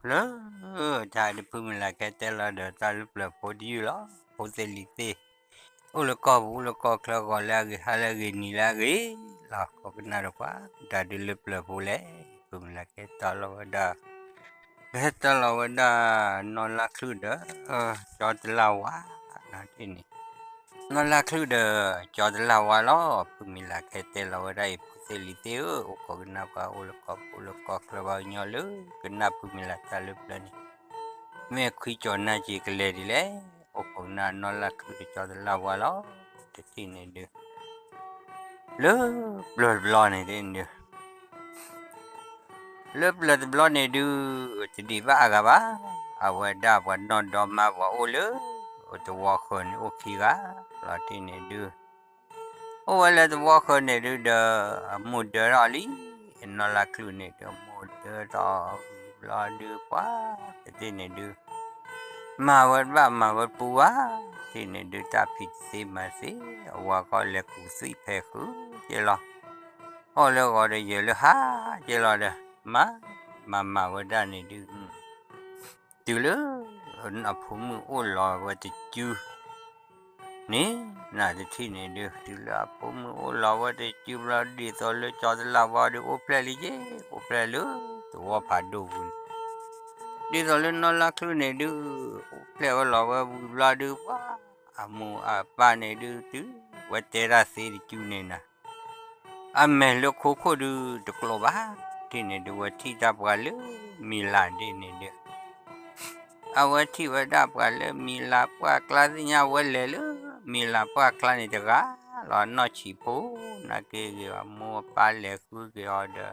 လၢတၢ်ဒုးဖုမုၢ်လၢ်ခဲတဲလီၤဒီး တၢ်လၢပျၢၤဖိတယုၢ်လီၤ. ဖိသ့ၣ်လံၤသ့ၣ်, အိၣ်လၢကီၢ်ပူၤ အိၣ်လၢကီၢ်ချၢ ဂီၤလၢအဂ့ၤ ဟါလၢအဂ့ၤ နံၤလၢအဂ့ၤလီၤ. ကိးကနၣ်တပှၤ တၢ်ဒုးလၢပျၢၤဖိလဲၣ်. ဖုမုၢ်လၢ်ခဲတဲလီၤဝဲဒၣ်, ကဟဲတဲလီၤဝဲဒၣ် နီၢ်လါချုၣ်ဒီး ကၠီတလၢ်ဝါ နီၢ်တ့ၢ်န့ၣ် နီၢ်လါချုၣ်ဒီး ကၠီတလၢ်ဝါလီၤ. ဖုမုၢ်လၢ်ခဲတဲလီၤဝဲဒၣ်အံၤ ဖိသ့ၣ်လံၤသ့ၣ်ဧၢ, အိၣ်ခိးကနၣ်ပှၤ အိၣ်လၢကီၢ်ပူၤ လၢကီၢ်ချၢ ပှၤကညီလၢ ကနၣ်ဖုမုၢ်လၢ်တၢ်လၢပျၢၤန့ၣ် မ့ၢ်ခွံကၠီၤနၢ်က့ၤကလဲၤဒ်လဲၣ်. အိၣ်ခိးကနၣ်နီၢ်လါချုၣ်ဒီး ကၠီတလၢ်ဝါလီၤ. တထံၣ်န့ၣ်ဒုး လၢပျၢၤတဘျီန့ၣ်ဒုး လၢပျၢၤတဘျီန့ၣ်ဒုး တဒံးဘၣ်အဂၤဘၣ်. အဝဲဒၣ်ပှၤနီၢ်ဒီမါ ပှၤအိၣ်လၢ သဝီဃၢၤန့ၣ် အိၣ်ခံဂၤ လီၤတ့ၢ်န့ၣ်ဒုး အိၣ်ဝဲလၢသဝီဃၢၤန့ၣ်ဒုးဒီး အမိၢ်ဒၢထီၣ်လံ. နီၢ်လါချုၣ်န့ၣ်ဒုး အမိၢ်ဒၢထီၣ်ဝံၤဘျီဒုး ပှၤတထံၣ်န့ၣ်ဒုး မၤဝဲတဘၣ်မၤဝဲတပူၤဘၣ်. တထံၣ်န့ၣ်ဒုး တၢ်ဖံးတသ့မၤသ့, အဝၤဃီလဲၤကူးသွံၣ်ဖဲးဃုာ်က့လီၤ. အီၣ်လၢဂီၤဒီးယၢၤလၢဟါက့လီၤဒီး မၤ မၤမၤဝဲဒၣ်န့ၣ်ဒုး တုၤလၢ အဖိမုၣ်အိၣ်လီၤဝဲတစုန့ၣ် နတထံၣ်န့ၣ်ဒုး တုၤလၢအဖိမုၣ်အိၣ်လီၤဝဲတစုဘျီ ဒ်သိးလၢကၠီတလၢ်ဝါဒီး အိၣ်ဖျဲၣ်လံက့, အိၣ်ဖျဲၣ်လၢသဝီဖးဒိၣ်ပူၤန့ၣ် ဒ်သိးလၢနီၢ်လါချုၣ်န့ၣ်ဒုး အိၣ်ဖျဲၣ်ဝဲလီၤဝဲဝံၤဘျီဒုး ပှၤအမိၢ်အပၢ်န့ၣ်ဒုး တုၤဝဲတဲတၢ်သ့တစုန့ၣ်နၤ အမဲာ်လၢခိခိၣ်ဒုးတကျိၤဘၣ်. တထံၣ်န့ၣ်ဒုး ဝဲထံၣ်တၢ်ပှၤလၢမံၤလၤဒ်န့ၣ်ဒုး အဝဲထံၣ်ဝဲဒၣ်ပှၤလၢမံၤလၤ ပှၢ်ကျါသ့ၣ်ညါ ဝဲလဲၤလၢမံၤလၤပှၢ်ကျါန့ၣ်တဂၤလီၤ. နီၢ်ဆံးဖိ နာ်က့ဂ့ၤ အမိၢ်အပၢ်လဲၤဃုက့ၤအီၤဒီး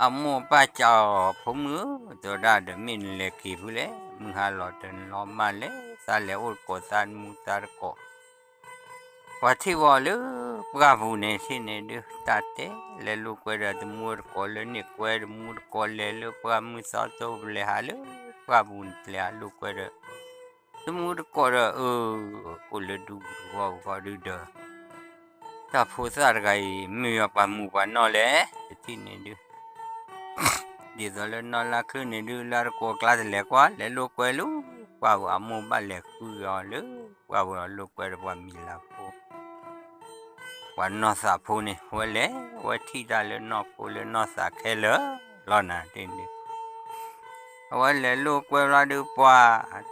အမိၢ်အပၢ်စံးအီၤ ဖိမုၣ်ဧၢ တဲဝဲဒၣ်ဒီး မ့ၢ်နလဲၤက့ၤဖုလဲၣ်, မုၢ်ဟါလီၤတနီၤမးလဲၣ်, သးလဲၤအိၣ်တကိးသးတမူသးတကိး ပှၤထံၣ်ဝဲအီၤလၢပှၢ်ပူၤန့ၣ် တထံၣ်န့ၣ်ဒုး တၢ်တဲလဲၤလိာ်ကွဲဒီး တမူတကိးလၢန့ၣ်ကွဲ တမူတကိးလဲၤလၢပှၢ်မုၢ်သီတိၢ် ပလဲၤဟးလၢပှၢ်ပူၤန့ၣ် ပလဲၤဟးလိာ်ကွဲဒီး တမူတကိးဒီး အၢ အိၣ်လၢဒူပူၤတဝီပူၤဃီဒုးဒီး တၢ်ဖိသၣ်တဂၤအံၤ မ့ၢ်ယွၤပှၤမူးပှၤနီၢ်လဲၣ် တထံၣ်န့ၣ်ဒုး ဒ်သိးလၢနီၢ်လါချုၣ်န့ၣ်ဒုး လၢတကိးကျါတလဲၤကွၢ် လဲၤလိာ်ကွဲလၢပှၢ်ပူၤ အမိၢ်ဘၣ်လဲၤဃုက့ၤအီၤလၢပှၢ်ပူၤ အလိာ်ကွဲဒီးပှၤမံၤလၤဖိ ပှၤနီၢ်သးဖိန့ၣ် ဝဲလဲၤ ဝဲထံၣ်တၢ်လၢနီၢ်ခိလၢနီၢ်သးခဲလၢာ်လီၤနၤ တထံၣ်န့ၣ်ဒုး အဝဲလဲၤလိာ်ကွဲဘျီဒုး ပှၤ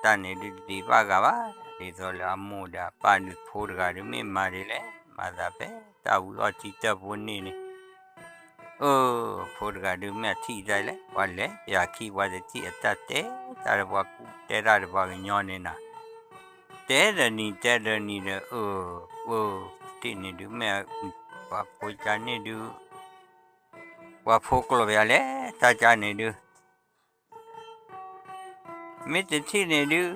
တၢ်န့ၣ်ဒုး တဒံးဘၣ်ဂၤဘၣ်. ဒ်သိးလၢအမိၢ်ဒီးအပၢ်ဒုး ဖိတဂၤဒုး မ့ၢ်မၤဒ်လဲၣ်, မၤသးဖဲတၢ်ဝံအီထံတၢၢ်ဖိန့ၣ်န့ၣ်, အၢ ဖိတဂၤဒုး မ့ၢ်အထံၣ်တၢ်လဲၣ်, ပှၤလဲၤပယၤခံ ပှၤတထံၣ်အတၢ်တဲတၢ်ဒီး ပှၤကူၣ်တဲတၢ်ဒီးပှၤကညီန့ၣ်နၤ, တဲဒီးနံၤ တဲဒီးနံၤဒီး အၢ ပၢ တထံၣ်န့ၣ်ဒုး မ့ၢ်ပှၤဖိကါန့ၣ်ဒုး ပှၤဖိကျိာ်ပယၤလဲၣ် တၢ်ကါန့ၣ်ဒုး မ့ၢ်တထံၣ်န့ၣ်ဒုး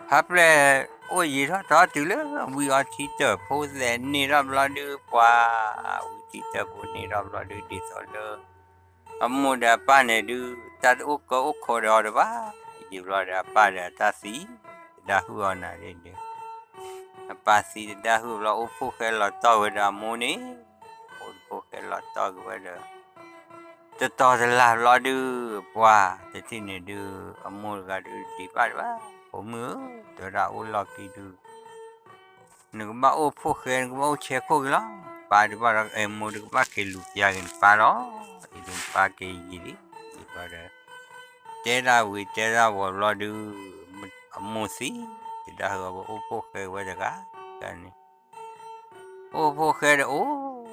ဟးပျဲၢ်အိၣ်ယံာ်ထီၣ်ထီၣ် တုၤလၢဝံအီထံတၢၢ်ဖိသဲးန့ၢ်ထီၣ်ဘျီဒုး ပှၤဝံထံတၢၢ်ဖိန့ၢ်ထီၣ်ဘျီဒုး ဒ်သိးလၢ အမိၢ်ဒီးအပၢ်န့ၣ်ဒုး တၢ်တအိၣ်ကၢအိၣ်ခိးဒီးအီၤတဘၣ်, ယံာ်ဘျီဒီးအပၢ်ဒီးအတၢ်သံ တဒါဟုၣ်အီၤနၤဒ်န့ၣ်ဒုး အပၢ်သံတဒါဟုၣ်ဘျီ အိၣ်ဖှိၣ်ဃဲလီၤတီၢ်ဝဲဒီးအမိၢ်န့ၣ်, အိၣ်ဖှိၣ်ဃဲလီၤတီၢ်က့ၤဝဲဒီး တတီၤတလၢ်ဘျီဒုး ပှၤတထံၣ်န့ၣ်ဒုး အမိၢ်တဂၤဒုး ဒံးဘၣ်တဘၣ်, ဖိမုၣ်ဧၢ, တဲဝဲဒၣ်အိၣ်လီၢ်ခံဒုး နကဘၣ်အိၣ်ဖှိၣ်ဃဲ နကဘၣ်အိၣ်ဆဲးခိၣ်က့ၤလီၤ, ပၢ်ဒုးဘၣ်ဒီး အဲၣ်မိၢ်ဒုးကဘၣ်က့ၤလူၤပျၢ်က့ၤနပၢ်လီၤ, အံၤဒုးနပၢ်က့ၤယံာ်လံ, ယံာ်ဘျီဒီး တဲဒၣ်ဝံၤတဲဒၣ်ဝီၤဘျီဒုး အမိၢ်သံ တဒါဟုၣ်အီၤ အိၣ်ဖှိၣ်ဃဲဝဲတဂၤန့ၣ် အိၣ်ဖှိၣ်ဃဲဒီးအိၣ်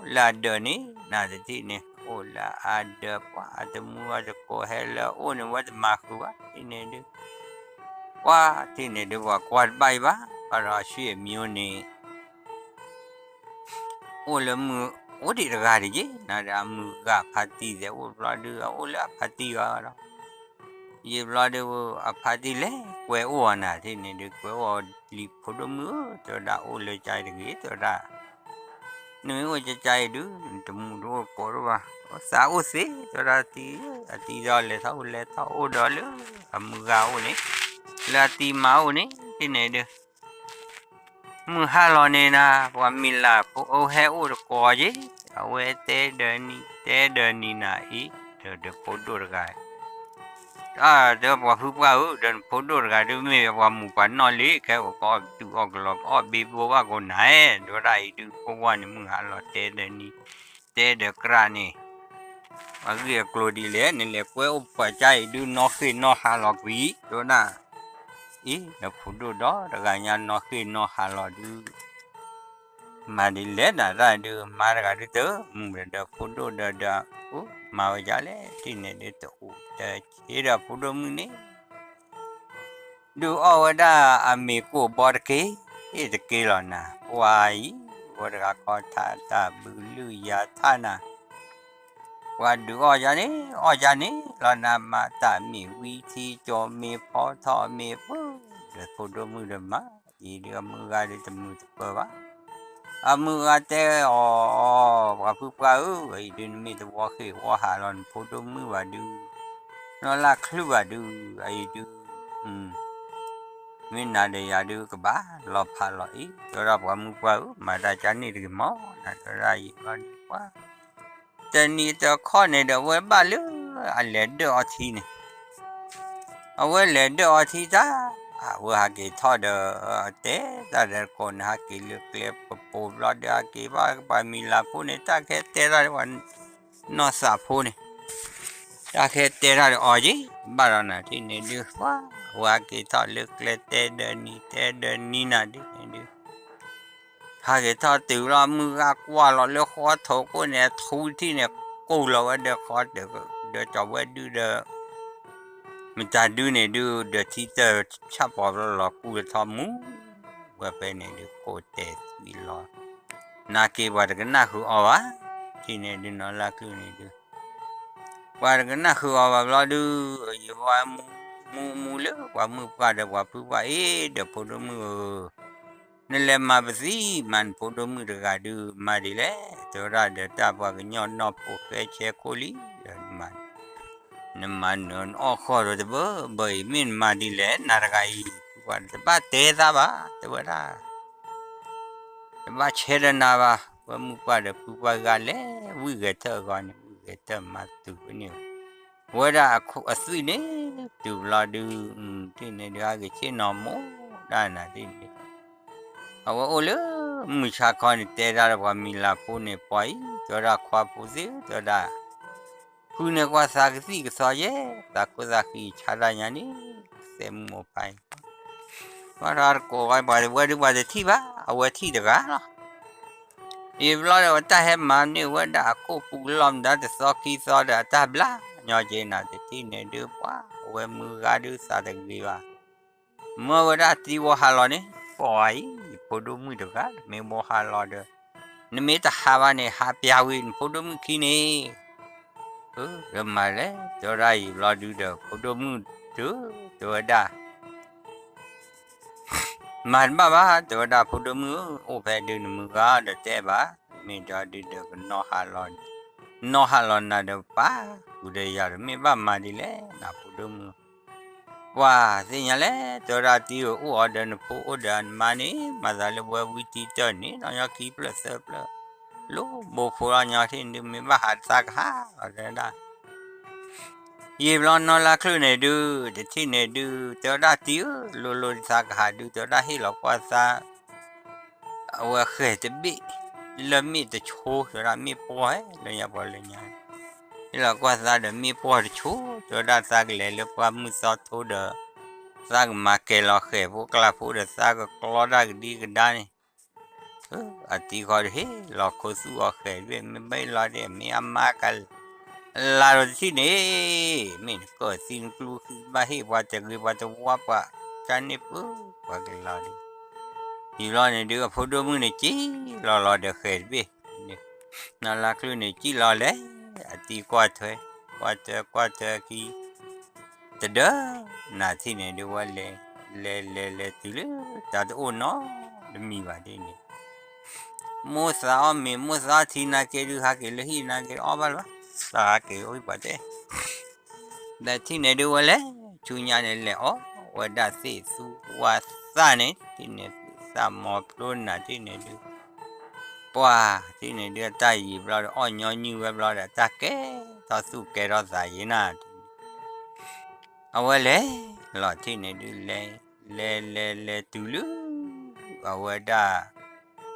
လၢအဒၢးန့ၣ် နတထံၣ်န့ၣ် အိၣ်လၢအဒၢး ပှၤအတမူအတကိးဟဲလၢအအိၣ်န့ၣ် ဝဲတမၤဃုာ်ဘၣ် တထံၣ်န့ၣ်ဒုး ပှၤတထံၣ်န့ၣ်ဒုး ပှၤကွၢ်တဘၣ်အံၤဘၣ် ဘၣ်ဒီးအဆွေမျိုးန့ၣ် အိၣ်လၢမုၢ်အိၣ်ဒံးတဂၤတယ့ၣ် နဒီးအမုၢ်ဂၤဖါတံၢ်သဲးအိၣ်ဘျီဒုး အအိၣ်လၢအဖါတံၢ်အီၤဒီး ယံာ်ဘျီဒုး အဖါတံၢ်လဲၤကွဲအိၣ်အီၤနၤ တထံၣ်န့ၣ်ဒုး ကွဲအိၣ်လံ ဖိဒိၣ်မုၣ်ဧၢ တဲဝဲဒၣ် အိၣ်လၢကါတဂ့ၤ တဲဝဲဒၣ် နမ့ၢ်အိၣ်ကါကါအံၤဒုး နတမူတအိၣ်တကိးတဘၣ် သးအိၣ်သ့ တဲဝဲဒၣ် တံၤဧၢ အတံၤဒီးလဲၤထီၣ်အိၣ်လဲၤထီၣ်အိၣ်ဒီးလၢ အမုၢ်ဂၤအိၣ်န့ၣ် လၢအတံၤမါအိၣ်န့ၣ် တထံၣ်န့ၣ်ဒုး မုၢ်ဟါလီၤန့ၣ်နၤ ပှၤမံၤလၤဖိအိၣ်ဟဲအိၣ်တကိးက့ၤ အဝဲတဲဒီးနံၤ တဲဒီးနံၤနၤအံၤ ဒီးဖိဒိၣ်တဂၤ အၢ ဒီးပှၤဖုပှၢ်ဧၢ, ဒီးနဖိဒိၣ်တဂၤဒုးမ့ၢ်ပှၤမူးပှၤနီၢ်လံ, ခဲအံၤကအီၣ်တူၢ်အီၣ်ကလီ ကအီၣ်ဘ့ဘိဘၣ်ကိးနၤ, ဒီးဒၣ်အံၤဒုး ပဝါန့ၣ်မုၢ်ဟါလီၤတဲဒီးနံၤ တဲဒီးကြၢးန့ၣ် ပှၤဂ့ၢ်အကျိၤဒ်လဲၣ်, နလဲၤကွဲအိၣ်ပှၤကါအံၤဒုး နီၢ်ဃ့ၢ်နီၢ်ဟါလီၤကွံာ်, တဲဝဲဒၣ်, အံၤ ဒီးဖိဒိၣ်ဒီးတဂၤညါနီၢ်ဃ့ၢ်နီၢ်ဟါလီၤဒုး မၤဒ်လဲၣ်နၤတၢ်ဒုး မါတဂၤဒုးတမုာ်ဒီး ဒီးဖိဒိၣ်ဒီး ဒီး မၤဝဲဒ်လဲၣ် ထံၣ်န့ၣ်ဒုး တအိၣ်တဆ့ဒီးဖိဒိၣ်မုၣ်န့ၣ် ဒုးအီၣ်ဝဲဒၣ်အမ့ၤကိၢ်ဘီတက့ၢ်, တက့ၢ်လီၤနၤ, ပှၤအံၤ ဝဲတဂၤခီထါတၢ်ဘုလုၢ်ယၤထါနၤ, ပှၤဒုးအီၣ်ယၤန့ၣ် အီၣ်ယၤန့ၣ်လီၤနၤ, မၤတၢ်မ့ၢ်ဝံထံ ကၠီမ့ၢ်ဖီထီၣ်မ့ၢ်ပၢၢ်, ဒီးဖိဒိၣ်မုၣ်ဒီးမၤ အံၤဒုးအမုၢ်ဂၤဒုးတမုာ်တပၢၢ်ဘၣ်. အမုၢ်ဂၤတဲအီၤ, ပှၤဖုပှၢ်ဧၢ, အံၤဒုးနမ့ၢ်တဝီဃ့ၢ်ဝီဟးလီၤ နဖိဒိၣ်မုၣ်ဘၣ်ဒုး, နီၢ်လၢ်ချုၣ်ဘၣ်ဒုး, အံၤဒုး မ့ၢ်နၤဒီးယၤဒုးကဘၣ်လီၤဖးလီၤအံၤ, တဲဝဲဒၣ်ပှၤမုၢ်ပှၢ်ဧၢ, မၤတၢ်ကန့ၣ်တဂ့ၤမး, နတဲဝဲဒၣ်ယံာ်ဘျီဒုးပှၤ တနံၤတခီန့ၣ်ဒီး အဝဲဘၣ်လၢအလဲၤဒၢၣ်အီထံန့ၣ်, အဝဲလဲၤဒၢၣ်အီထံတၢ်, အဝဲဟးက့ၤထီၣ်ဒီး တဲတၢ်ဒီးတကိးန့ၣ် ဟးက့ၤလၢကျဲပပိာ်ဘျီဒီး ဟးက့ၤဘၣ်ပှၤမံၤလၤဖိန့ၣ် တၢ်ခဲတဲတၢ်ဒီးပှၤ နီၢ်သးဖိန့ၣ်, တၢ်ခဲတဲတၢ်ဒီးအီၤက့ၤ, ဘၣ်ဒီးနၤထံၣ်န့ၣ်ဒုး ပှၤ အဝဲဟးက့ၤထီၣ်လၢကျဲတဲဒီးနံၤ တဲဒီးနံၤနၤဒ်န့ၣ်ဒုး ဟးက့ၤထီၣ်တုၤလီၤ မုၢ်ဂၤကွၢ်လီၤလၢဃီထိးကိးန့ၣ် ထူထံၣ်န့ၣ် ကိၢ်လီၤဝဲဒီးဃီ ဒီးကၠီၤဝဲဒုဒီး မတၤဒုန့ၣ်ဒု ဒီးထံတၢ်ဆၣ်ပီၤဘျီလီၤကူၣ်လၢထီမူ ဝဲဖဲန့ၣ်ဒု ကိးတဲာ်သွံၣ်လီၤ နာ်က့ၤပှၤတကနၣ်ဃုာ်အီၤဘၣ်, ထံၣ်န့ၣ်ဒုနီၢ်လၢ်ချုၣ်န့ၣ်ဒု ပှၤတကနၣ်ဃုာ်အီၤဘၣ်ဘျီဒု ယဝဲမူမူလၢပှၤမုၢ်ပှၢ်ဒီးပှၤဖုပှၢ်အံၤ ဒီးဖိဒိၣ်မုၣ်ဧၢ နလဲၤမၤပသံမၤနဖိဒိၣ်မုၣ်တဂၤဒု မၤဒ်လဲၣ်, တဲဝဲဒၣ်ဒီးတၢ်ပှၤကညီနီၢ်ဖိဃဲဆဲးခိၣ်လံ, ဒီးနမၤ နမၤနၢၤနအီၣ်ဃီၣ်ဒီးတဘၢဘၢအံၤ မ့ၢ်နမၤဒ်လဲၣ် နၤတဂၤအံၤ ပှၤတဘၣ်တဲသးဘၣ် တဲဝဲဒၣ် တဘၣ်ဆဲးဒီးနၤဘၣ်, ဝဲမုၢ်ပှၢ်ဒီးဖုပှၢ်ဂၤလဲၤဝံၣ်ဂဲၤထၢၣ်အဂီၢ်န့ၣ် ဝံၣ်ဂဲၤထၢၣ်မၤတုၤဖဲန့ၣ်, ဝဲဒၣ်အသွံၣ်န့ၣ် တုၤဘျီဒု ထံၣ်န့ၣ်ဒု ဟးက့ၤဆ့ၣ်နီၤမိၢ်ဒၣ်နၤထံၣ်န့ၣ် အဝဲအိၣ်လၢမုၢ်ဆါခီန့ၣ် တဲဒၣ်ဒီးပှၤမံၤလၤဖိန့ၣ် ပှၤအံၤ တဲဝဲဒၣ်ခွါဖိသ့ၣ်ဧၢ တဲဝဲဒၣ် ဃုန့ၢ်ကွၢ်သးကသံၣ်ကသီယဲၢ် သးခိၣ်သးဃံဆါတၢ်ညါန့ၣ် သဲမုၢ်မိၢ်ဖးအံၤ ပှၤတကိးဝဲပှၤဝဲဒုပှၤတထံၣ်ဘၣ် အဝဲထံၣ်တဂၤလီၤ. ယံာ်ဘျီဒီး အတၢ်ဟဲမၤန့ၢ်ဝဲဒၣ်အခိၣ်ပူၤကလီၢ်မတၤ တသီခံသီဒီးအတၢ်ဘျါညီက့ၤနၤ တထံၣ်န့ၣ်ဒုးပှၤ အဝဲမုၢ်ဂၤဒုးသးတဂ့ၤဘၣ် မၢဝဲဒၣ်တံၤဝီဟးလီၤန့ၣ် ပှၤအံၤ ဖိဒိၣ်မုၣ်တဂၤ မ့ၢ်ဘီဟးလီၤဒီး နမ့ၢ်တဟးဘၣ်န့ၣ် ဟးပျၢ်ဝံၤနဖိဒိၣ်မုၣ်ခံန့ၣ် အၢ ဒီးမၤလဲၣ် တဲဝဲဒၣ်ယံာ်ဘျီဒုဒီး ဖိဒိၣ်မုၣ်ဒု တဲဝဲဒၣ် မၤတဘၣ်ဘၣ် တဲဝဲဒၣ်ဖိဒိၣ်မုၣ်ဧၢ အိၣ်ဖဲဒုနမုၢ်ဂၤဒီးတဲဘၣ် မ့ၢ်ဒီးဒုဒီးကနီၢ်ဟးလီၤ နီၢ်ဟးလီၤနၤဒီးပၢ် ဃုာ်ဒီးယၤဒီး မ့ၢ်ဘၣ်မၤဒ်လဲၣ် နဖိဒိၣ်မုၣ် ပှၤသ့ၣ်ညါလဲၣ် တဲဝဲဒၣ်တံၤဧၢ အိၣ်အီၤဒီးနဖိအိၣ်ဒီးနမါန့ၣ် မၤသးလၢပဝဲဝံတံၤတၢၢ်န့ၣ် နီၢ်ညီခံဖျၢၣ်သၢဖျၢၣ် လိၣ်ဘိဖိလီၤညီထံၣ်န့ၣ်ဒု မ့ၢ်ဘၣ်ဟးသးကဟးလီၤတဲဝဲဒၣ် ယံာ်ဘျီနီၢ်လါချုၣ်န့ၣ်ဒု တထံၣ်န့ၣ်ဒု တဲဝဲဒၣ်တံၤဧၢ လိၤလိၤသးကဟးဒု တဲဝဲဒၣ်ဟ့ၣ်လီၤကွၢ်သး အဝဲဃဲၤတဘ့ၣ် လၢမ့ၣ်တဆိ တဲဝဲဒၣ်မ့ၣ်ပှီၢ်ဟဲလၢညါပှၤလၢညါ ဟ့ၣ်လီၤကွၢ်သးဒီးမ့ၣ်ပှီၢ်တဆိ တဲဝဲဒၣ်သးကလဲၤလၢပှၢ်မုၢ်သီထိဒီး သးကမၤကဲၤလီၤဃဲၤဖိကျါဖိဒီးသးကကျီတၢ်ကဒံကဒါန့ၣ် အတံၤဃီဒီးဟ့ၣ်လီၤခိၣ်သူၣ်အီၤဃဲၤတဘ့ၣ် မ့ၢ်ဘၣ်ဟ့ၣ်လီၤဒီး မ့ၢ်အမါကလၤဒီးတထံၣ်န့ၣ် မ့ၢ်နကၢၢ်သံနကျူခံဘၣ်ဟ့ၣ်ပှၤတဂ့ၤပှၤတဝါပှၤ ကန့ၣ်ပှၤကလၤဒီး ယံာ်ဘျီန့ၣ်ဒုး အဖိဒိၣ်မုၣ်န့ၣ် ကံၣ်လီၤလီၤဒီးဃဲၤတဘ့ၣ် နီၢ်လါချုၣ်န့ၣ် ကံၣ်လီၤလဲၣ် အတံၤကွၢ်ထွဲ ကွၢ်ထွဲကွၢ်ထွဲခံ တဒၢ နၤထံၣ်န့ၣ်ဒုးဝဲလဲၤ လဲၤလဲၤလဲၤတုၤလၢ တၢ်တအိၣ်နီတမံၤဘၣ်ဒ်န့ၣ် မိၢ်သးအီၣ်မ့ၤ မိၢ်သးအီၣ်ထံနာ်က့ဒုး ဟးက့ၤလၢဟံၣ်နာ်က့အီၣ်ဘၣ်လၢၤဘၣ် သးဟးက့ၤအိၣ်ပှၤတဲ ဒီးထံၣ်န့ၣ်ဒုးဝဲလဲၤ ဆူညါန့ၣ် လဲၤအီၣ်ဝဲဒၣ်သ့ၣ်သူဝါသၣ်န့ၣ် ထံၣ်န့ၣ်သးမီၤဖျိနၤထံၣ်န့ၣ်ဒုး ပှၤထံၣ်န့ၣ်ဒုး အတၢ်ယံာ်ဘျီဒီး အီၣ်ညီနုၢ်ဝဲဘျီဒီး တၢ်ကဲ ထီၣ်သူၣ်ကဲထီၣ်သးယဲနၤ, အဝဲလဲၤလီၤထံၣ်န့ၣ်ဒုး လဲၤလဲၤလဲၤလဲၤတုၤလၢ အဝဲဒၣ်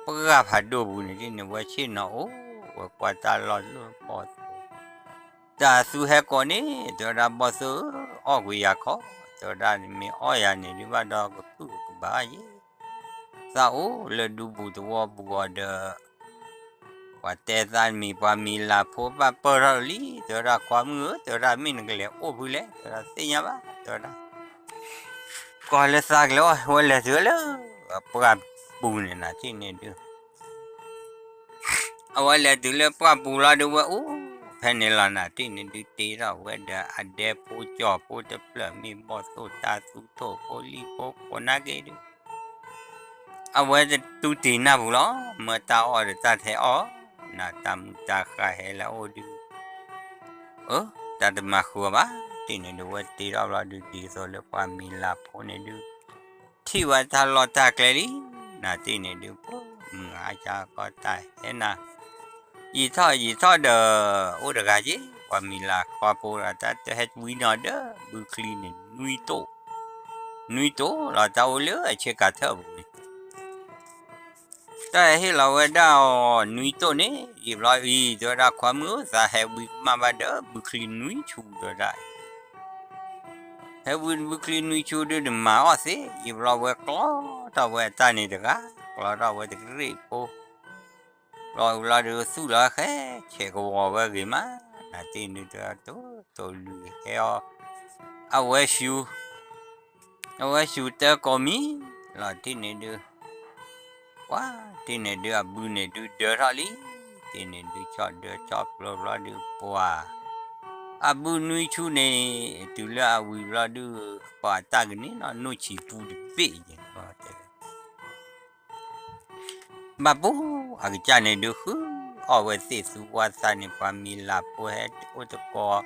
ပှၢ်ဖးဒိၣ်ပူၤန့ၣ်ဒ်န့ၣ် ဝဲဆ့ၣ်နီၤအိၣ်ဝဲကွၢ်တၢ်လီၢ်လၢဘီၣ်သိၣ်, တၢ်သူဟဲကိးန့ၣ် တဲဝဲဒၣ် ဘီၣ်သိၣ်ဧၢ အီၣ်ကွံာ်ယၤခီ, တဲဝဲဒၣ်မ့ၢ်အီၣ်ယၤန့ၣ်ဒုးဘၣ်ဒီးကဖုၣ်ကဘၣ်ယဲ, သးအိၣ်လၢဒူပူၤသဝီပူၤအီၤဒီး ပှၤတဲသးမံၤပှၤမံၤလၢ်ဖိဘၣ်ပၢၢ်ထီၣ်လံ, တဲဝဲဒၣ် ခွါမုၣ်ဧၢ တဲဝဲဒၣ် မ့ၢ်နကလဲၤအိၣ်ဖုလဲၣ် တဲဝဲဒၣ် သ့ၣ်ညါဘၣ် တဲဝဲဒၣ်, ကီၢ်လၢသးကလဲၤအီၣ် ဝဲလဲၤတုၤလၢ ပှၢ်ပူၤန့ၣ် နၤတထံၣ်န့ၣ်ဒုး အဝဲလဲၤတုၤလၢပှၢ်ပူၤလီၤဒုး ဝဲအိၣ်ဖဲန့ၣ်လီၤ နၤတထံၣ်န့ၣ်ဒုး တ့ထီၣ်ဝဲဒီးအဒဲဖိကၠီၤဖိတဖျၢၣ် မ့ၢ်ဘီၣ်သိၣ်တၢ်သူထိၣ်ဖိလံၣ်ဖိကိးနၢ်က့ဒုး အဝဲတတူၢ်တ့ၢ်နၢ်ပူၤလီၤ, မၢတၢ်အီၣ်ဒီးတၢ်ထဲအီၣ်, နၤတၢ်မုာ်တၢ်ဃါဟဲလၢအအိၣ်ဒုး, အၢ တၢ်တမၤဃုာ်အီၤဘၣ်, တထံၣ်န့ၣ်ဒုး ဝဲတ့ထီၣ်ဘျီဒုး ဒ်သိးလၢပှၤမံၤလၢ်ဖိန့ၣ်ဒုး ထံၣ်ဝဲတၢ်လီၢ်တၢ်ကျဲလံ, နၤတထံၣ်န့ၣ်ဒုး ပှၢ်မုၢ်အါကၢ်ကီတၢ်ဟဲနၤ ယံာ်ထီၣ်ယံာ်ထီၣ်ဒီး အိၣ်တဂၤက့ၤ ပှၤမံၤလၢ်ခီဖိဒီး တၢ်တဟဲဝံနီၤဒီး ဘုချံန့ၣ် နွံတိၣ်, နွံတိၣ်လီၤ တၢ်အိၣ်လၢအဆ့ကၤထၢၣ်အပူၤန့ၣ်, တၢ်ဟဲဟ့ၣ်လီၤဝဲဒၣ်အီၤ နွံတိၣ်န့ၣ် ယံာ်ဘျီအံၤ တဲဝဲဒၣ် ခွါမုၣ်ဧၢ သးဟဲဝံကမၣ်ဘၣ်ဒီး ဘုချံနွံဆူ တဲဝဲဒၣ် ဟဲဝံဘုချံနွံဆူဒုး နမၤအီၣ်သ့, ယံာ်ဘျီဝဲကျီထီၣ်ဝဲအတၢ်န့ၣ်တဂၤ, ကျီထီၣ်ဝဲတကရ့ၣ်ဖိ, ဘျီဝံၤဘျီဒုး သူၣ်လီၤဃဲ ဆဲးကဝီၤဝဲဂ့ၤမး, နၤတထံၣ်န့ၣ်ဒုး တိၢ်တိၢ်လွံၢ်ဟဲအီၤ, အဝဲၡူ အဝဲၡူတၢကိးမံၤလီၤ တထံၣ်န့ၣ်ဒုး ပှၤတထံၣ်န့ၣ်ဒုး အဘုန့ၣ်ဒုးဒၢထီၣ်လံ, တထံၣ်န့ၣ်ဒုး ဆီၣ်ဒၢဆီၣ်ဖျိဘျီဒုး ပှၤ အဘုနွံဆူန့ၣ် တုၤလၢအဝံၤဘျီဒုး ပှၤတၢ်ကန့ၢ်နီၢ်နိၣ်ဆံးပူတဘ့ၣ်ယဲၢ် တဲ ဘၣ်ပူၤအကစၢ်န့ၣ်ဒုး ဃုအီၣ်ဝဲသ့ၣ်သူဝါသးန့ၣ် ပှၤမံၤလၢ်ဖိဟဲအိၣ်တကိး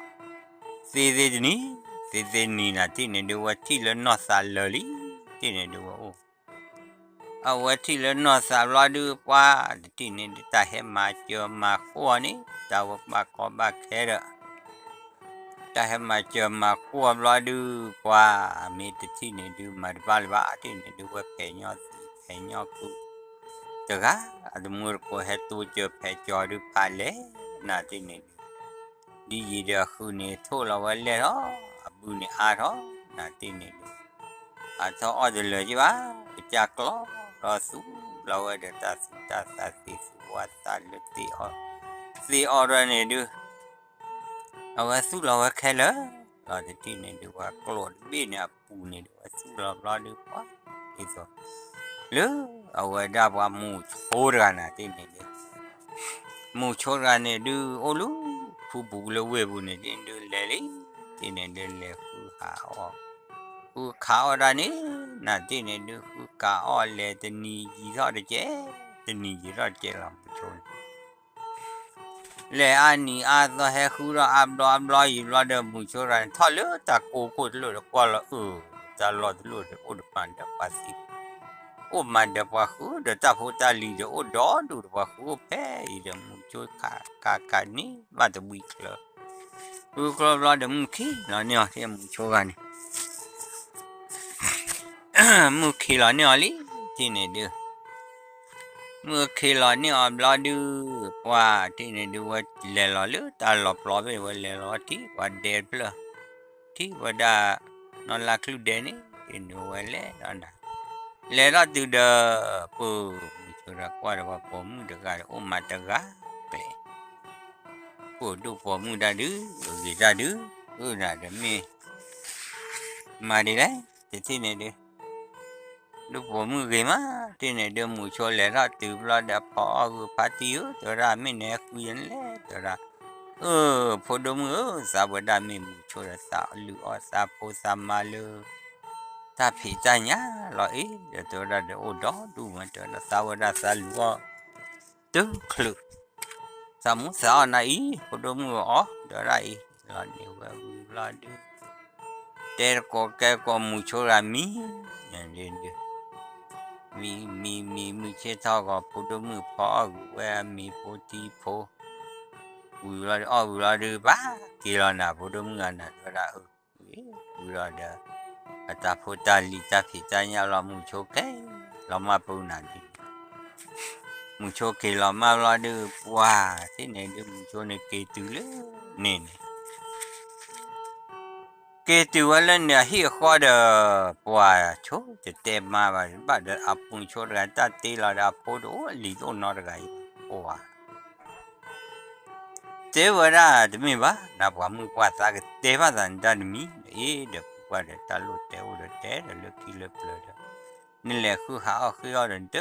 သ့သ့တနံၤ သ့သ့တနံၤ နၤတထံၣ်န့ၣ်ဒုး ဝဲထံၣ်လၢနီၢ်သးလၢာ်လံ, တထံၣ်န့ၣ်ဒုးဝဲအိၣ် အဝဲထံၣ်လၢနီၢ်သးဘျီဒုး ပှၤတထံၣ်န့ၣ်ဒုး တၢ်ဟဲမၤစၢၤမၤဃုအီၤန့ၣ် တၢ်ဝဲဘၣ်ကီဘၣ်ခဲဒီး တၢ်ဟဲမၤစၢၤမၤဃုအီၤဘျီဒုး ပှၤမ့ၢ်တထံၣ်န့ၣ်ဒုး မၤတဘၣ်လၢၤဘၣ် တထံၣ်န့ၣ်ဒုး ဝဲဖဲးညီသံဖဲးညီကု တဂၤ အတမူတကိးဟဲတိစၢၤဖဲးကၠီၤဒုးဖးလဲၢ် နၤတထံၣ်န့ၣ်ဒုး ဒ်ယံာ်ဒီးအဃုန့ၣ် ထိၣ်လီၤဝဲလဲၢ်ထီၣ် အဘုန့ၣ်အါထီၣ် နၤတထံၣ်န့ၣ်ဒုး အထီၣ်အီၣ်တလၢာ်က့ဘၣ် ကစၢ်ကျီဒီးသူလီၤဝဲဒီးတၢ်သူတၢ်သးသ့ၣ်သူဝါသးလၢသ့ၣ်အီၣ် သ့ၣ်အီၣ်ဒီးန့ၣ်ဒုး အဝဲသူၣ်လီၤဝဲခဲလၢာ် လီၤတထံၣ်န့ၣ်ဒုး ပှၤကျိာ်တဘ့ၣ်န့ၣ်အပူၤန့ၣ်ဒုး ဝဲသူၣ်လီၤဘျီဒုး ပှၤဒ်သိး လၢအဝဲဒၣ်ပှၤမူးဆိတဂၤနၤတထံၣ်န့ၣ်ဒုး မူးဆိတဂၤန့ၣ်ဒုး အိၣ်လၢဖုပူၤလၢဝ့ၢ်ပူၤန့ၣ် တထံၣ်န့ၣ်ဒုးလဲၤလံ တထံၣ်န့ၣ်ဒုးလဲၤဃုခးအီၣ် ဃုခးအီၣ်ဒၣ်န့ၣ် နၤတထံၣ်န့ၣ်ဒုး ဃုခးအီၣ်လဲၤတနံၤယံာ်ထီၣ်တကဲး တနံၤယံာ်ထီၣ်တကဲးလီၤ မူးဆိန့ၣ် လဲၤအါနံၤအါသီဟဲဃုထီၣ်အါဘျီအါဘျီယံာ်ဘျီဒီး မူးဆိတဂၤန့ၣ် ထီၣ်လၢတၢ်ကိးခိၣ်တလိၣ်ဒီးကွၢ်လီၤအၢ တၢ်လီၢ်တလိၣ်ဒီး အိၣ်ဒီးမၤဒီးပှၤသံ အိၣ်မၤဒီးပှၤဃုဒီးတၢ်ဖိတၢ်လံၤဒီး အိၣ်ဒီဒူၣ်ဒီးပှၤဃုအိၣ်ဖဲအံၤဒီး မူးဆိခးခးခးန့ၢ်ဘၣ်တဘှံးချၢ ဃုချၢဘျီဒီး မုၢ်ခံးလီၤန့ၢ်အီၤ မူးဆိဂၤန့ၣ် မုၢ်ခံးလီၤန့ၢ်အီၤလံ တထံၣ်န့ၣ်ဒုး မုၢ်ခံးလီၤန့ၢ်အီၤဘျီဒုး ပှၤတထံၣ်န့ၣ်ဒုး ဝဲလဲၤလီၤလၢတၢ်လီၢ်ပျီဘ့ၣ် ဝဲလဲၤလီၤထံၣ်ပှၤဒဲတဖျၢၣ် ထံၣ်ဝဲဒၣ် နီၢ်လါချုၣ်ဒဲန့ၣ် တထံၣ်န့ၣ်ဝဲလဲၤဒီးနၤ လဲၤထီၣ်တုၤဒီး ပၢ် မူးဆိဒီးကွၢ်ဒီးပှၤပိာ်မုၣ်တဂၤဒီး အိၣ်မၤတဂၤကျဲ ပိာ်ဒိၣ်ပိာ်မုၣ်တၢ်ဒုး ဂ့ၤတၢ်ဒုး အၢနၤဒီးမ့ၢ် မၤဒ်လဲၣ် တထံၣ်န့ၣ်ဒုး ဒိၣ်ပိာ်မုၣ်ဂ့ၤမး တထံၣ်န့ၣ်ဒုး မူးဆိလဲၤထီၣ်တုၤဘျီဒီး ဖီအီၣ်ဂုာ်ဖါတံၢ်ဧၢ တဲဝဲဒၣ် မ့ၢ်နဟဲဃုယဲန့ၣ်လဲၣ် တဲဝဲဒၣ် အၢ ဖိဒိၣ်မုၣ်ဧၢ သးဝဲဒၣ်မ့ၢ်မူးဆိဒီး သးလုၢ်အီၣ်သးဖိသးမါလၢ တၢ်ဖံးတၢ်ညၣ်လီၤအံၤ ဒီးတဲဝဲဒၣ်ဒီးအိၣ်ဒီဒူၣ်မး တဲဝဲဒၣ်သးဝဲဒၣ်သးလုၢ်အီၣ် တချုး သးမူသးအီၣ်နၤအံၤ ဖိဒိၣ်မုၣ်အီၣ် တဲဝဲဒၣ်အံၤ လီၤန့ၢ်ဝဲဝံၤဘျီဒုး တဲတကိးကဲကိးမူးဆိဂၤမံၤ ဒုး မံၤမံၤမံၤမုၢ်ဆ့ၣ်ထီၣ်ဂီၤ ဖိဒိၣ်မုၣ်ဖီအီၣ်ဂုာ်ဝဲအမံၤဖိတံၤဖိ ဝံၤလီၤဒုး အီၣ်ဝံၤလီၤဒုး ဘၣ်က့ၤလီၤနၤ ဖိဒိၣ်မုၣ်ဂၤနၤ တဲဝဲဒၣ် အၢ ဝံၤလီၤဒီး အတၢ်ဖိတၢ်လံၤတၢ်ဖံးတၢ်ညၣ်လီၤ မုၢ်ဆိက့ၤ လီၤမၢ်ပူၤနၤဒုး မုၢ်ဆိက့ၤလီၤမၢ်လီၤဒုး ပှၤ ထံၣ်န့ၣ်ဒုး မုၢ်ဆိန့ၣ်က့ၤတုၤလၢန့ၣ်န့ၣ် က့ၤတုၤဝဲလၢန့ၣ်အဟံၣ်အဃီဒီး ပှၤဆိတတဲမါဘၣ် ဘၣ်ဒီးအမုၢ်ဆိတဂၤတၢ်တ့လီၤဒီးအဖိတအိၣ် အလံၤတအိၣ်နီတဂၤအံၤ အိၣ်ဧါ တဲဝဲဒၣ်တမ့ၢ်ဘၣ် နပှၤမုၣ်ပှၢ်သးကတဲဘၣ်သးန့ၣ်တၢ်တမံၤ အ့ဒီးပှၤဒီးတၢ်လိၣ်တဲအိၣ်ဒီးတဲဒီးလၢခံလၢပျၢၤဒီး နလဲၤဃုဟးအီၣ်ဃ့အီၣ်ဒီးနတ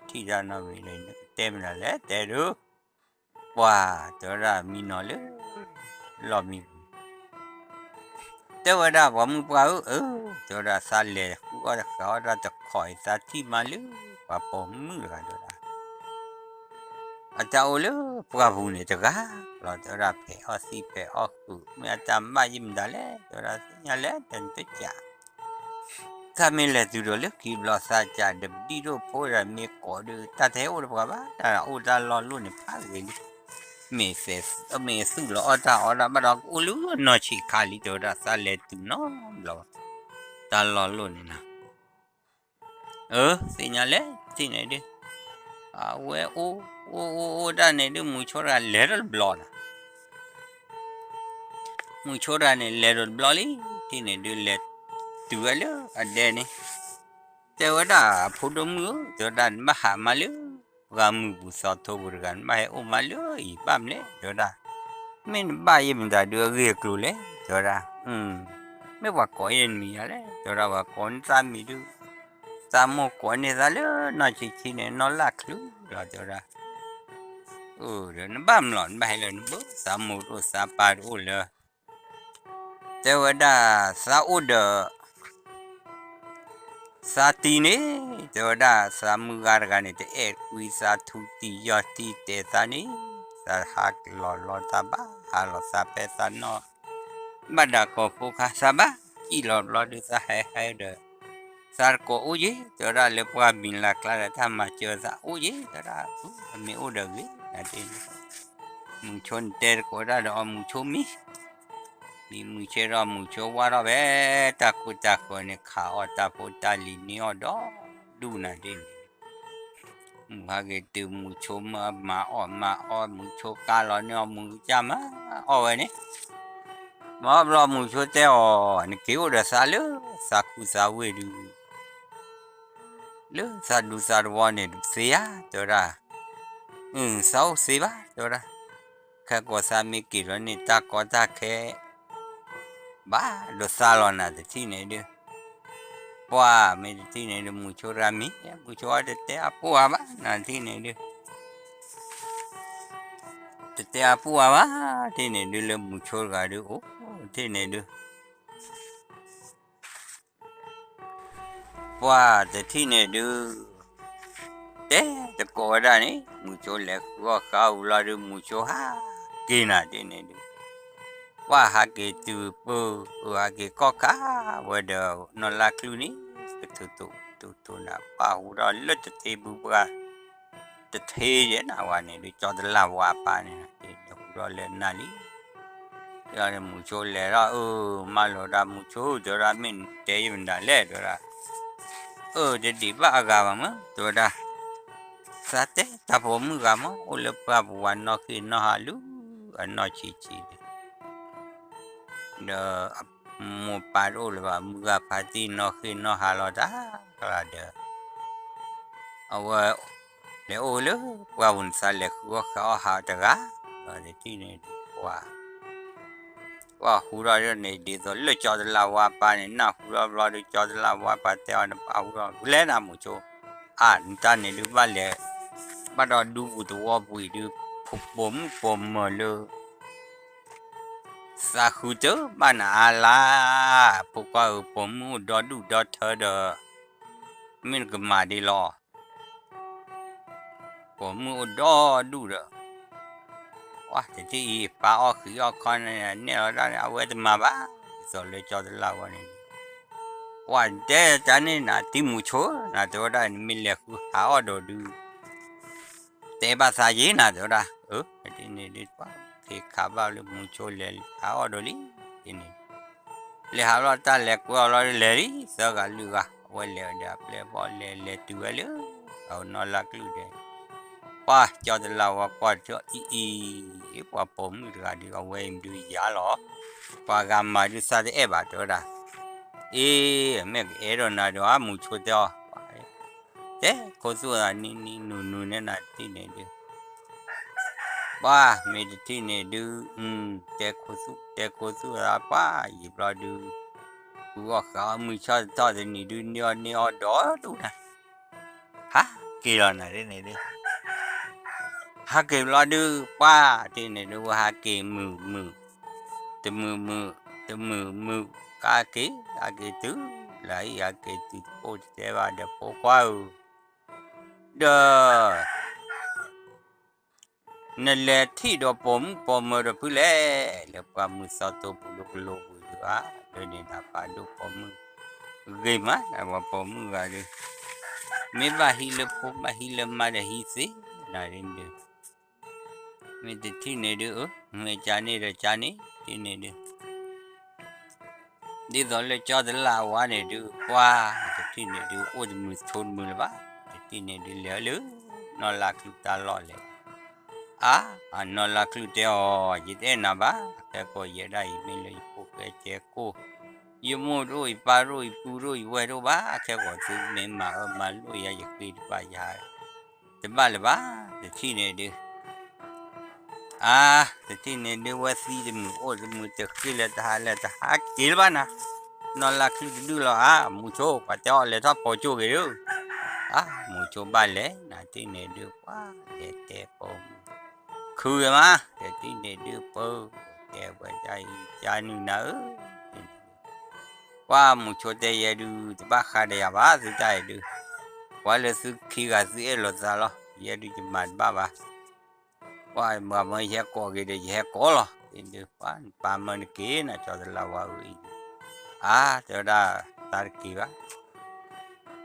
ထံၣ်တၢ်နီတမံၤဒီး နကတဲမနုၤလဲၣ်တဲဒုး ပှၤတဲဝဲဒၣ်မံနီၤလၢ လီၢ်မံပူၤ တဲဝဲဒၣ်ပှၤမုၣ်ပှၢ်ဧၢ အၢ တဲဝဲဒၣ်သးလဲၤဃုအီၣ်တဃုအီၣ်တၢ်တခီအံၤ သးထံၣ်မါလၢ ပှၤပိာ်မုၣ်တဂၤတဲဝဲဒၣ် အတၢ်အိၣ်လၢပှၢ်ပူၤန့ၣ်တဂၤလီၤ တဲဝဲဒၣ်ဖဲးအီၣ်သံၣ်ဖဲးအီၣ်ဃုာ် မ့ၢ်အတၢ်ဘၣ်ယဲၢ်မတၤလဲၣ် တဲဝဲဒၣ်သ့ၣ်ညါလဲၣ် တနတကး သးမ့ၢ်လဲၤတုၤဒီးလၢခံဘျီသးကး ဒီးပဒံၣ်ဒိၣ်ဖိဒီးမ့ၢ်ကိးဒုး တၢ်တဟဲအိၣ်တပှၤဘၣ် တၢ်အိၣ်တၢ်လီၢ်လိၣ်န့ၣ်ဖးဂ့ၤလံ မ့ၢ်သူၣ်လီၤအီၣ်တၢ်အီၣ်တၢ်ဘၣ်ဒီး ကအိၣ်လၢနီၢ်ဆံးခါလံ တဲဝဲဒၣ် သးလဲၤတုၤနီတဘျီဘၣ် တၢ်လီၢ်လိၣ်န့ၣ်နီၤ အၢ သ့ၣ်ညါလဲၣ် ထံၣ်န့ၣ်ဒုး အဝဲအိၣ် အိၣ်အိၣ်အိၣ်တၢ်န့ၣ်ဒုး မုၢ်ဆိတဂၤလဲၤဒီးတဘျီနီၤ မုၢ်ဆိတဂၤန့ၣ် လဲၤဒီးတဘျီလံ ထံၣ်န့ၣ်ဒုး လဲၤတုၤဝဲလၢအဒဲန့ၣ် တဲဝဲဒၣ် ဖိဒိၣ်မုၣ်ဧၢ တဲဝဲဒၣ် နဘၣ်ဟးမါလၢ ပှၢ်မုၢ်ပူၤသီထိပူၤတဂၤ နဘၣ်ဟဲအိၣ်မါလၢအံၤဘၣ်မနုၤလဲၣ် တဲဝဲဒၣ် မ့ၢ်နဘၣ်ယဲၢ်မတၤဒုးအဂ့ၢ်အကျိၤလဲၣ် တဲဝဲဒၣ် မ့ၢ်ပှၤကိးယဲၢ်နမံၤယၤလဲၣ် တဲဝဲဒၣ် ပှၤကိးနသးမံၤဒုး သးမိၢ်ကိးန့ၢ်သးလၢနီၢ်ဆံးဆံးန့ၣ် နီၢ်လၢ်ချုးလီၤ တဲဝဲဒၣ် ဒီးနဘၣ်မလီၤ နဘၣ်ဟဲလၢနဘၢ သးမိၢ်တအိၣ်သးပၢ်တအိၣ်လၢ တဲဝဲဒၣ် သးအိၣ်ဒီး သးတံၤန့ၣ် တဲဝဲဒၣ် သးမုၢ်ဂၤတဂၤန့ၣ် တအဲၣ်ကွံသးထူတံၢ်ယီၢ်တံၢ်တဲသးန့ၣ် သးဟးလီၤလီၤသးဘၣ် ဟးလီၤသးဖဲသးနီၢ် ဘၣ်ဒၣ်ကိာ်ဖိခါ သးဘၣ်စံၣ်လီၤဘျီဒုး သးဟဲဟဲဒီး သးတကိးအိၣ်ယ့ၣ် တဲဝဲဒၣ် လၢပှၢ်မံၤလၢ်ကျါဒီး တၢ်မၤစၢၤသးအိၣ်ယ့ၣ် တဲဝဲဒၣ် မ့ၢ်အိၣ်ဒီးဂ့ၤ နတဲန့ၣ် မုၢ်ဆိန့ၣ်တဲတကိးဒၣ်ဒီးအီၤ မုၢ်ဆိမံ မံမုၢ်ဆ့ဒီးမုၢ်ဆိဝါထီၣ်ဖဲ တၢ်ခိတၢ်ဃၢၤန့ၣ် ခးအီၣ်တၢ်ဖိတၢ်လံၤန့ၢ်အီၣ်ဒီးဒူၣ်နၤဒ်န့ၣ် မုၢ်ဟးက့ၤတုၤမုၢ်ဆိမၤအီၣ်မၤအီၣ် မုၢ်ဆိကါလီၤန့ၢ်အီၣ်မုၢ်ကစၢ်မၤအီၣ်ဝဲန့ၣ် မၤအီၣ်ဘျီမုၢ်ဆိတဲအီၤ နက့ၤအိၣ်ဒီးသးလၢသးခူသးဝ့ၢ်ဒုး လၢသးဒူသးတဝီန့ၣ် တသ့ဧါ တဲဝဲဒၣ် သးအိၣ်သ့ဘၣ် တဲဝဲဒၣ် ခဲကိးသးမ့ၢ်က့ၤဒီးန့ၣ် တၢ်ကီတၢ်ခဲ ဘၣ်ဒိးသးလီၤနၤတထံၣ်န့ၣ်ဒုး ပှၢ်မ့ၢ်တထံၣ်န့ၣ်ဒုး မုၢ်ဆိတဂၤမံ မုၢ်ဆိအီၤတတဲအပူၤအါဘၣ် နၤတထံၣ်န့ၣ်ဒုး တတဲအပူၤအါဘၣ် ထံၣ်န့ၣ်ဒုး လၢမုၢ်ဆိတဂၤဒုး အိၣ်ထံၣ်န့ၣ်ဒုး ပှၢ်တထံၣ်န့ၣ်ဒုး တဲတကိးဝဲဒၣ်န့ၣ် မုၢ်ဆိလဲၤဃုအီၣ်ဃုအီၣ်ဝံၤလီၤဒုး မုၢ်ဆိဟးက့ၤနၤဒ်န့ၣ်ဒုး ပှၢ်ဟးက့ၤတုၤပၢ အဟးက့ၤကီၢ်ခါဝဲဒီး နီၢ်လါချုးန့ၣ် ကထူးထူးထူးထူးနၤ ပှၢ်ဟူထီၣ်လၢတထ့ဘူးပှၢ် တထ့ယဲၢ်နၤဝဲန့ၣ်ဒုး ကၠီတလၢ်ဝါပၢ်န့ၣ် ဟူထီၣ်လၢနၤလံ မုၢ်ဆိလဲၤဒီး အၢ မၢလီၤဒၣ်မုၢ်ဆိ တဲဝဲဒၣ် မ့ၢ်နတဲယဲၢ်မတၤလဲၣ် တဲဝဲဒၣ် အၢ တဒံးဘၣ်အဂၤဘၣ်မး တဲဝဲဒၣ် သးတဲတၢ်ပိာ်မုၣ်ဂၤမး အိၣ်လၢပှၢ်ပူၤဝဲနီၢ်ဃ့ၢ်နီၢ်ဟးလၢ အနီၢ်ဆံးဆံးန့ၣ် ဒီးမိၢ်ပၢ်တအိၣ်လၢၤဘၣ် မုၢ်ဂၤဖါတံၢ်နီၢ်ဃ့ၢ်နီၢ်ဟးလီၤတၢ်ကျါဒီး အဝဲ လဲၤအိၣ်လၢပှၢ်ပူၤန့ၣ် သးလဲၤဃုအီၣ်ဃုအီၣ်ဟးတဂၤ ဒီးတထံၣ်န့ၣ် ပှၢ် ပှၢ်ဟူထီၣ်န့ၣ် ဒ်သိးလၢကၠီတလၢ်ဝါပၢ်န့ၣ် နၢ်ဟူထီၣ်ဘျီဒုး ကၠီတလၢ်ဝါပၢ်တဲအီၤ နပၢ်ဟူထီၣ် လဲၤနၤမုၢ်ဆိ အါ နတၢ်န့ၣ်ဒုးဘၣ်လဲၤ ဘၣ်ဒီးဒူပူၤသဝီပူၤအံၤဒုး ပိာ်မုၣ်ပိာ်မၢၤလၢ သးဃုတၢ်ဘၣ်နၤအါလါ, ဖိခွါဧၢ, ပိာ်မုၣ်အိၣ်ဒီဒူၣ်ဒီထၢဒီး မ့ၢ်နကမၤဒ်လဲၣ်. ပိာ်မုၣ်အိၣ်ဒီဒူၣ်ဒီး တထံၣ်အံၤ ပၢ်အီၣ်ဃံးအီၣ်ခီန့ၣ် နဲၣ်လီၤတၢ်န့ၣ် အဝဲတမၤဘၣ်. ဒ်သိးလၢကၠီတလၢ်ဝဲန့ၣ် ပှၤတဲတၢ်န့ၣ်နၤ တံၤမုၢ်ဆိ နၤတဲဝဲဒၣ် နမ့ၢ်လဲၤဃုဟးအီၣ်ဒီးဒုး တဲဘၣ်သးယ့ၢ်နၤ တဲဝဲဒၣ်. အၢ ဒ်န့ၣ်ဒုး ပှၤ ခ့ခးဘၣ်လၢမူဆိလဲၤဟးအီၣ်ဒီးလံ, ဒ်န့ၣ် လဲၤဟးလီၤတၢ်လဲၤကွဲအီၤလီၤလဲၤလံ သၢဂၤလွံၢ်ဂၤ အဝဲလဲၤဝဲဒီးအပျဲၢ်ဘီၣ်လဲၤလဲၤတုၤဝဲလၢ အနီၢ်လါကလုၢ်ဒဲး ပှၢ်ကၠီတလးဝါကွၢ်တထံၣ်အံၤအံၤ, ပှၤပိာ်မုၣ်တဂၤဒုး အဝဲအံၤမဒုးယၤလီၤ, ပှၤဂၤမၤဒုးသးတအဲၣ်ဘၣ်တဲဝဲဒၣ်, အ့ မ့ၢ်ကအဲၣ်ဒိးနၤဒီး အမူဆိတဲအီၤ, တဲခိၣ်သူၣ်သးနံၤနံၤနူၤနူၤန့ၣ်နၤတထံၣ်န့ၣ်ဒုး ပှၢ်မ့ၢ်တထံၣ်န့ၣ်ဒုး, တဲခိၣ်သူၣ် တဲခိၣ်သူၣ်သးပှၢ်ယံာ်ဘျီဒုး, ဃုအီၣ်ဃးအီၣ်မုၢ်ဆီတထီၣ်တနံၤဒုး န့ၢ်အီၣ်န့ၢ်အီၣ်ဒီးဒူၣ်နၤ, ဟးက့ၤလီၤနၤဒ်န့ၣ်ဒုး, ဟးက့ၤဘျီဒုး ပှၢ်တထံၣ်န့ၣ်ဒုး ဝဲဟးက့ၤမုာ်မုာ်, တမုာ်မုာ်, တမုာ်မုာ်, ကးက့ၤ ကးက့ၤတုၤ, လၢအံၤဟးက့ၤတုၤတပိၢ်တတဲဘၣ်ဒီးဖိခွါဧၢ, ဒီး နလဲၤထံၣ်ဒီးပိာ်မုၣ်ပိာ်မၢၤဒီးဖုလဲၣ်, လၢပှၢ်မုၢ်သီတိပူၤလၢကလိၤပူၤဒုးဧါ, လၢန့ၣ်နပၢ်ဒိၣ်ပိာ်မုၣ်ဂ့ၤမး ပှၤပိာ်မုၣ်ဂၤဒုး, မ့ၢ်ဘၣ်ဟံးလၢဖိဘၣ်ဟံးလၢမါဒီးဟံးသ့နၤဒ်န့ၣ်ဒုး, မ့ၢ်တထံၣ်န့ၣ်ဒုး မ့ၢ်ကန့ၣ်ဒီးကန့ၣ် ဒ်န့ၣ်ဒုး ဒ်သိးလၢကၠီတလးဝါန့ၣ်ဒုး ပှၢ်တထံၣ်န့ၣ်ဒုး အိၣ်တမုာ်ဆိတမုာ်လၢၤဘၣ်, တထံၣ်န့ၣ်ဒုး လဲၤလၢနီၢ်လါကလုၢ်တၢ်လီၢ်လဲၣ်, အါ အနီၢ်လါကလုၢ်တဲအီၤ ယတအဲၣ်နၤဘၣ်, ခဲကိာ်ယဲဒၣ်အံၤမ့ၢ်လၢယဖိၣ်ဃဲကဲကိၢ်, ယမိၢ်တအိၣ် ယပၢ်တအိၣ် ယပုၢ်တအိၣ် ယဝဲၢ်တအိၣ်ဘၣ်, ခဲကိာ်သုမ့ၢ်မၤအၢမၤလိယၤ ယဃ့တဘၣ်ယဟး တဘၣ်လၢၤဘၣ်, တထံၣ်န့ၣ်ဒုး အါ တထံၣ်န့ၣ်ဒုး ဝဲသံတမုာ်အိၣ်တမုာ် တဃ့လၢၤတဟးလၢၤ တဟးက့ၤလၢၤဘၣ်နၤ, နီၢ်လါကလုၢ်တဒုၣ်လီၤဧါ, မူဆိ ပှၤတဲအီၤလဲၤထီၣ်ပိာ်ကၠိၣ်ဂ့ၤဒုး, အါ မူဆိဘၣ်လဲၤ နၤတထံၣ်န့ၣ်ဒုး ပှၢ်လဲၤတဲပိာ်မုၣ် ခုဂ့ၤမး တထံၣ်န့ၣ်ဒုး ပၢ်တဲဝဲဒ်အံၤ ကနုာ်နၤဧၢ, ပှၢ်မူဆိတဲယဲဒုး တဘၣ်ဃးဒီးယၤဘၣ် သုတၢ်အံၤဒုး, ပှၤလၢသုခံဂၤသုအဲၣ်လိာ်သးလီၤ, ယဲဒုးယမၤတဘၣ်ဘၣ်, ပှၢ်မၤမၢယဟဲကိးဂ့ၤဒီး ယဟဲကိးလီၤ, ဒုးပှၢ်နပၢ်မၢနက့ၤ နကၠီတလးဝါဧၢအံၤ, အါ တဲဝဲဒၣ် တၢ်တက့ၤဘၣ်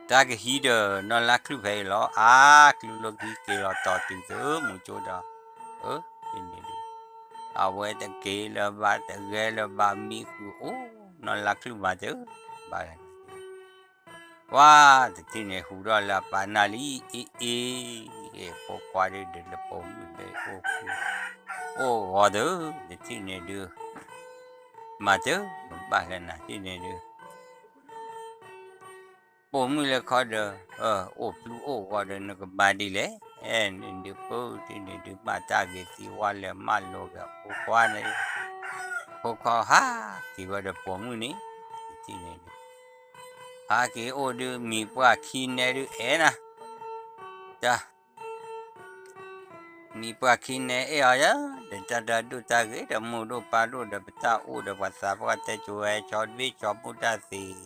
တၢ်ကဟံးဒီးနီၢ်လါကလုၢ်ဖဲအံၤလီၤ, အါ ကလုၢ်လိာ်ကဟံးက့ၤလီၤတီၤတုၤသုမူဆိဒီး, အၢ ဒ်န့ၣ်ဒုး, အဝဲတက့ၤလၢၤဘၣ် တဂဲၤလၢၤဘၣ် မံဃုာ်အိၣ် နီၢ်လါကလုၢ်မၤတၢ်, ဘၣ် ပှၢ်တထံၣ်န့ၣ် ဟူးထီၣ်လၢအပၢ်နၢ်လံ အ့ အ့ ဖိခွါဒုး ဒုးလၢပိာ်မုၣ်ဒုး အိၣ်ဃူ အိၣ်ဂီၤတၢ် တထံၣ်န့ၣ်ဒုး မၤတၢ် မ့ၢ်ဘၣ်လၢနၤတထံၣ်န့ၣ်ဒုး ပိာ်မုၣ်လၢခီဒီး အိၣ်ဖျူအိၣ်ဂီၤဒီး နကမၤဒ်လဲၣ်, အဲ န့ၣ်ဒုး ပၢ်တထံၣ်န့ၣ်ဒုး မၤတၢ်ဂ့ၤသံဝဲလၢမၢလိာ်က့ၤအဖိခွါန့ၣ်, ဖိခွါဟးက့ၤဝဲဒီးပိာ်မုၣ်န့ၣ် တထံၣ်န့ၣ်ဒုး ဟးက့ၤအိၣ်ဒုး မံၤပှၢ်ခံနဲဒုး အဲၣ်နၤ, တၢ် မံၤပှၢ်ခံနဲအဲၣ်အီၤယၤ ဒီးတၢ်တၢ်ဒိၣ်တၢ်ဂ့ၤ ဒီးမိၢ်ဒိၣ်ပၢ်ဒိၣ်ဒီး ပတၢ်အိၣ်ဒီးပှၤသးပှၢ်တဲ ကၠိဝဲ ဆီတဘ့ၣ်ဆီမိၢ်တၢ်သ့,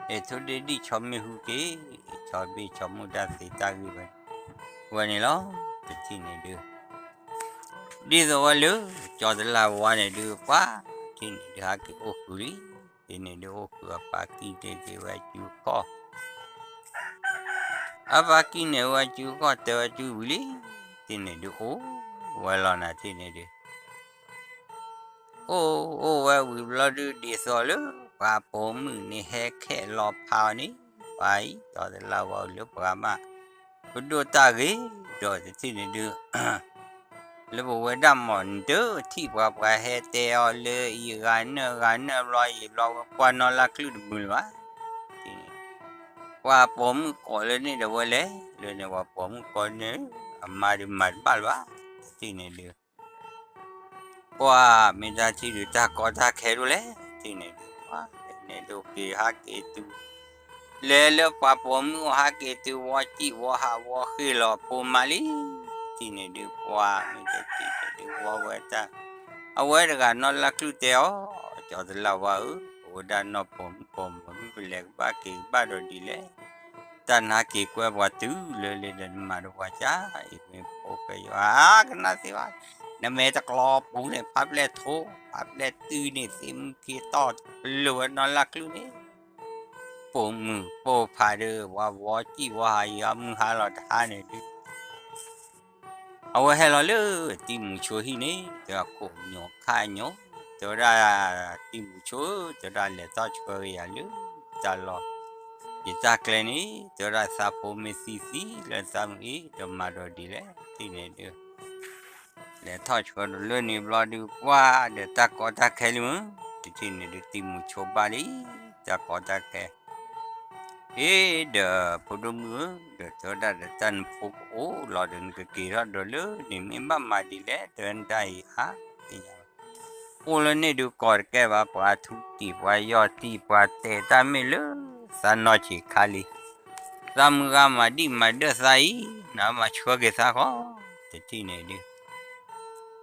အဲၣ်ထိၣ်ဒ့ၣ်ဒံၣ်ဆီမ့ၢ်ဟူက့ၤ, ဆီတဘ့ၣ်ဆီမိၢ်တၢ်သ့တၢ်ဂ့ၢ်ဝဲ, ဝဲန့ၣ်လီၤ. တထံၣ်န့ၣ်ဒုး ဒ်သိးဝဲလၢ ကၠီတလးဝါန့ၣ်ဒုး ပှၢ် တထံၣ်န့ၣ်ဒုး ဟးက့ၤအိၣ်ဃုာ်လံ, တထံၣ်န့ၣ်ဒုး အိၣ်ဃုာ်အပၢ်ကံၢ်တ့ၢ်က့ၤဝဲအစုအခီၣ် အပၢ်ကံၢ်န့ၣ်ဝဲအစုအခီၣ်တဲဝဲစုဝံၤလံ, တထံၣ်န့ၣ်ဒုး အိၣ်ဝဲလီၤနၤ တထံၣ်န့ၣ်ဒုး အိၣ်အိၣ်ဝဲဝံၤဘျီဒုး ဒ်သိးလၢ ပှၤပိာ်မုၣ်န့ၣ် ဟဲခဲလီၤဖးအီၤန့ၣ်, ပှၤအံၤ ကၠီတလးဝါလၢပှၤမး ပဒိၣ်တၢ်ဂ့ၤဒီး တထံၣ်န့ၣ်ဒုး လၢပဝဲဒၣ်မ့ၢ်နတထံၣ်ပှၤ ပှၤဟဲတဲအီၤလၢအံၤ ဂၤနၢၣ်ဂၤနၢၣ်ဘျီအံၤဘျီ ဝဲကွၢ်နီၢ်လါကလုၢ်တမုာ်လၢၤဘၣ်, ပှၤပိာ်မုၣ်ကိးလၢန့ၣ်ဒီးဝဲလဲၤလၢန့ၣ် ပှၤပိာ်မုၣ်ကိးန့ၣ် အမါဒုးမၤတဘၣ်လၢၤဘၣ်, တထံၣ်န့ၣ်ဒုး ပှၤမ့ၢ်တၢ်ထံၣ်ဒုး တၢ်ကီတၢ်ခဲဒိၣ်လဲၣ်, တထံၣ်န့ၣ်ဒုး ပှၤလဲၤန့ၣ်ဒုးက့ၤဟးက့ၤတုၤ လဲၤလၢပှၤပိာ်မုၣ်အိၣ်ဟးက့ၤတုၤ ဝီစံၣ်ဝီဟးဝီဃ့ၢ်လီၤဖိမါလံ, တထံၣ်န့ၣ်ဒုး ပှၤမ့ၢ်တထံၣ်န့ၣ်ဒုး ဝီဝဲတၢ် အဝဲတဂၤနီၢ်လါကလုၢ်တဲအီၤ, ကၠီတလးဝါဧၢ, ပဝဲဒၣ်နီၢ်ပိာ်မုၣ်ပိာ်မၢၤ မ့ၢ်ပလဲၤကဘၣ်က့ၤကဘၣ်ဒီးဒ်လဲၣ် တၢ်နဟးက့ၤကွဲပှၤတုၤလၢလၢဒီးနမၤဒီးပှၤကါအံၤ မ့ၢ်ဖိၣ်ဃဲယွၤ အါ ကနၣ်သ့ဘၣ်, နမဲာ်တကျီပူၤန့ၣ် ဖးပျဲၢ်ထိ ဖးပျဲၢ်တုၤန့ၣ် သ့ၣ်မုၢ်ခ့တီၢ်လၢာ်ဝဲနီၢ်လါကလုၢ်န့ၣ်, ပိာ်မုၣ်ပိာ်ဖးဒီး ပှၤဝီစံၣ်ဝီဟးယံၤ အမုၢ်ဟါလီၤတဟါန့ၣ်ဒုး အဝဲဟဲလီၤလၢတံၤမူၤဆိဟံၣ်န့ၣ် တဲဝဲခိၣ်ညိၣ်ခါညိၣ်, တဲဝဲဒၣ်တံၤမူၤဆိဧၢ, တဲဝဲဒၣ်လဲၤထီၣ်ဆှၢက့ၤယၤလၢတၢ်လီၢ် ယတၢ်ကျဲန့ၣ်, တဲဝဲဒၣ်သးဖိမ့ၢ်သံသံလၢသးမုၢ်အံၤ ဒီးမၤဒီးဒ်လဲၣ် တထံၣ်န့ၣ်ဒုး လဲၤထီၣ်ဆှၢဒီးလၢန့ၣ်ဘျီဒုး ပှၤဒီးတၢ်ကီတၢ်ခဲလံမုၢ်, တထံၣ်န့ၣ်ဒုးတံၤမူၤဆိဘၣ်လံ တၢ်ကီတၢ်ခဲ အ့ ဒီးဖိဒိၣ်မုၣ်ဧၢ, ဒီးတဲဝဲဒၣ်ဒီးတၢ်နဖိကအိၣ်လီၤဒီး နကက့ၤထီၣ်ဒီးလၢန့ၣ် မ့ၢ်ဘၣ်မၤဒ်လဲၣ် တဲဝဲဒၣ်အံၤအါ သ့ၣ်ညါဘၣ် အိၣ်လၢန့ၣ်ဒုးကိးတကဲဘၣ် ပှၤထူတံၢ် ပှၤယီၢ်တံၢ် ပှၤတဲာ်တၢ်မ့ၢ်လၢသးနီၢ်ဆံးခါလံ, သးမုၢ်ဂၤမၤဒံၣ်မၤဒၢၣ်သးအံၤ နမၤဆှၢက့ၤသးဃီ, တထံၣ်န့ၣ်ဒုး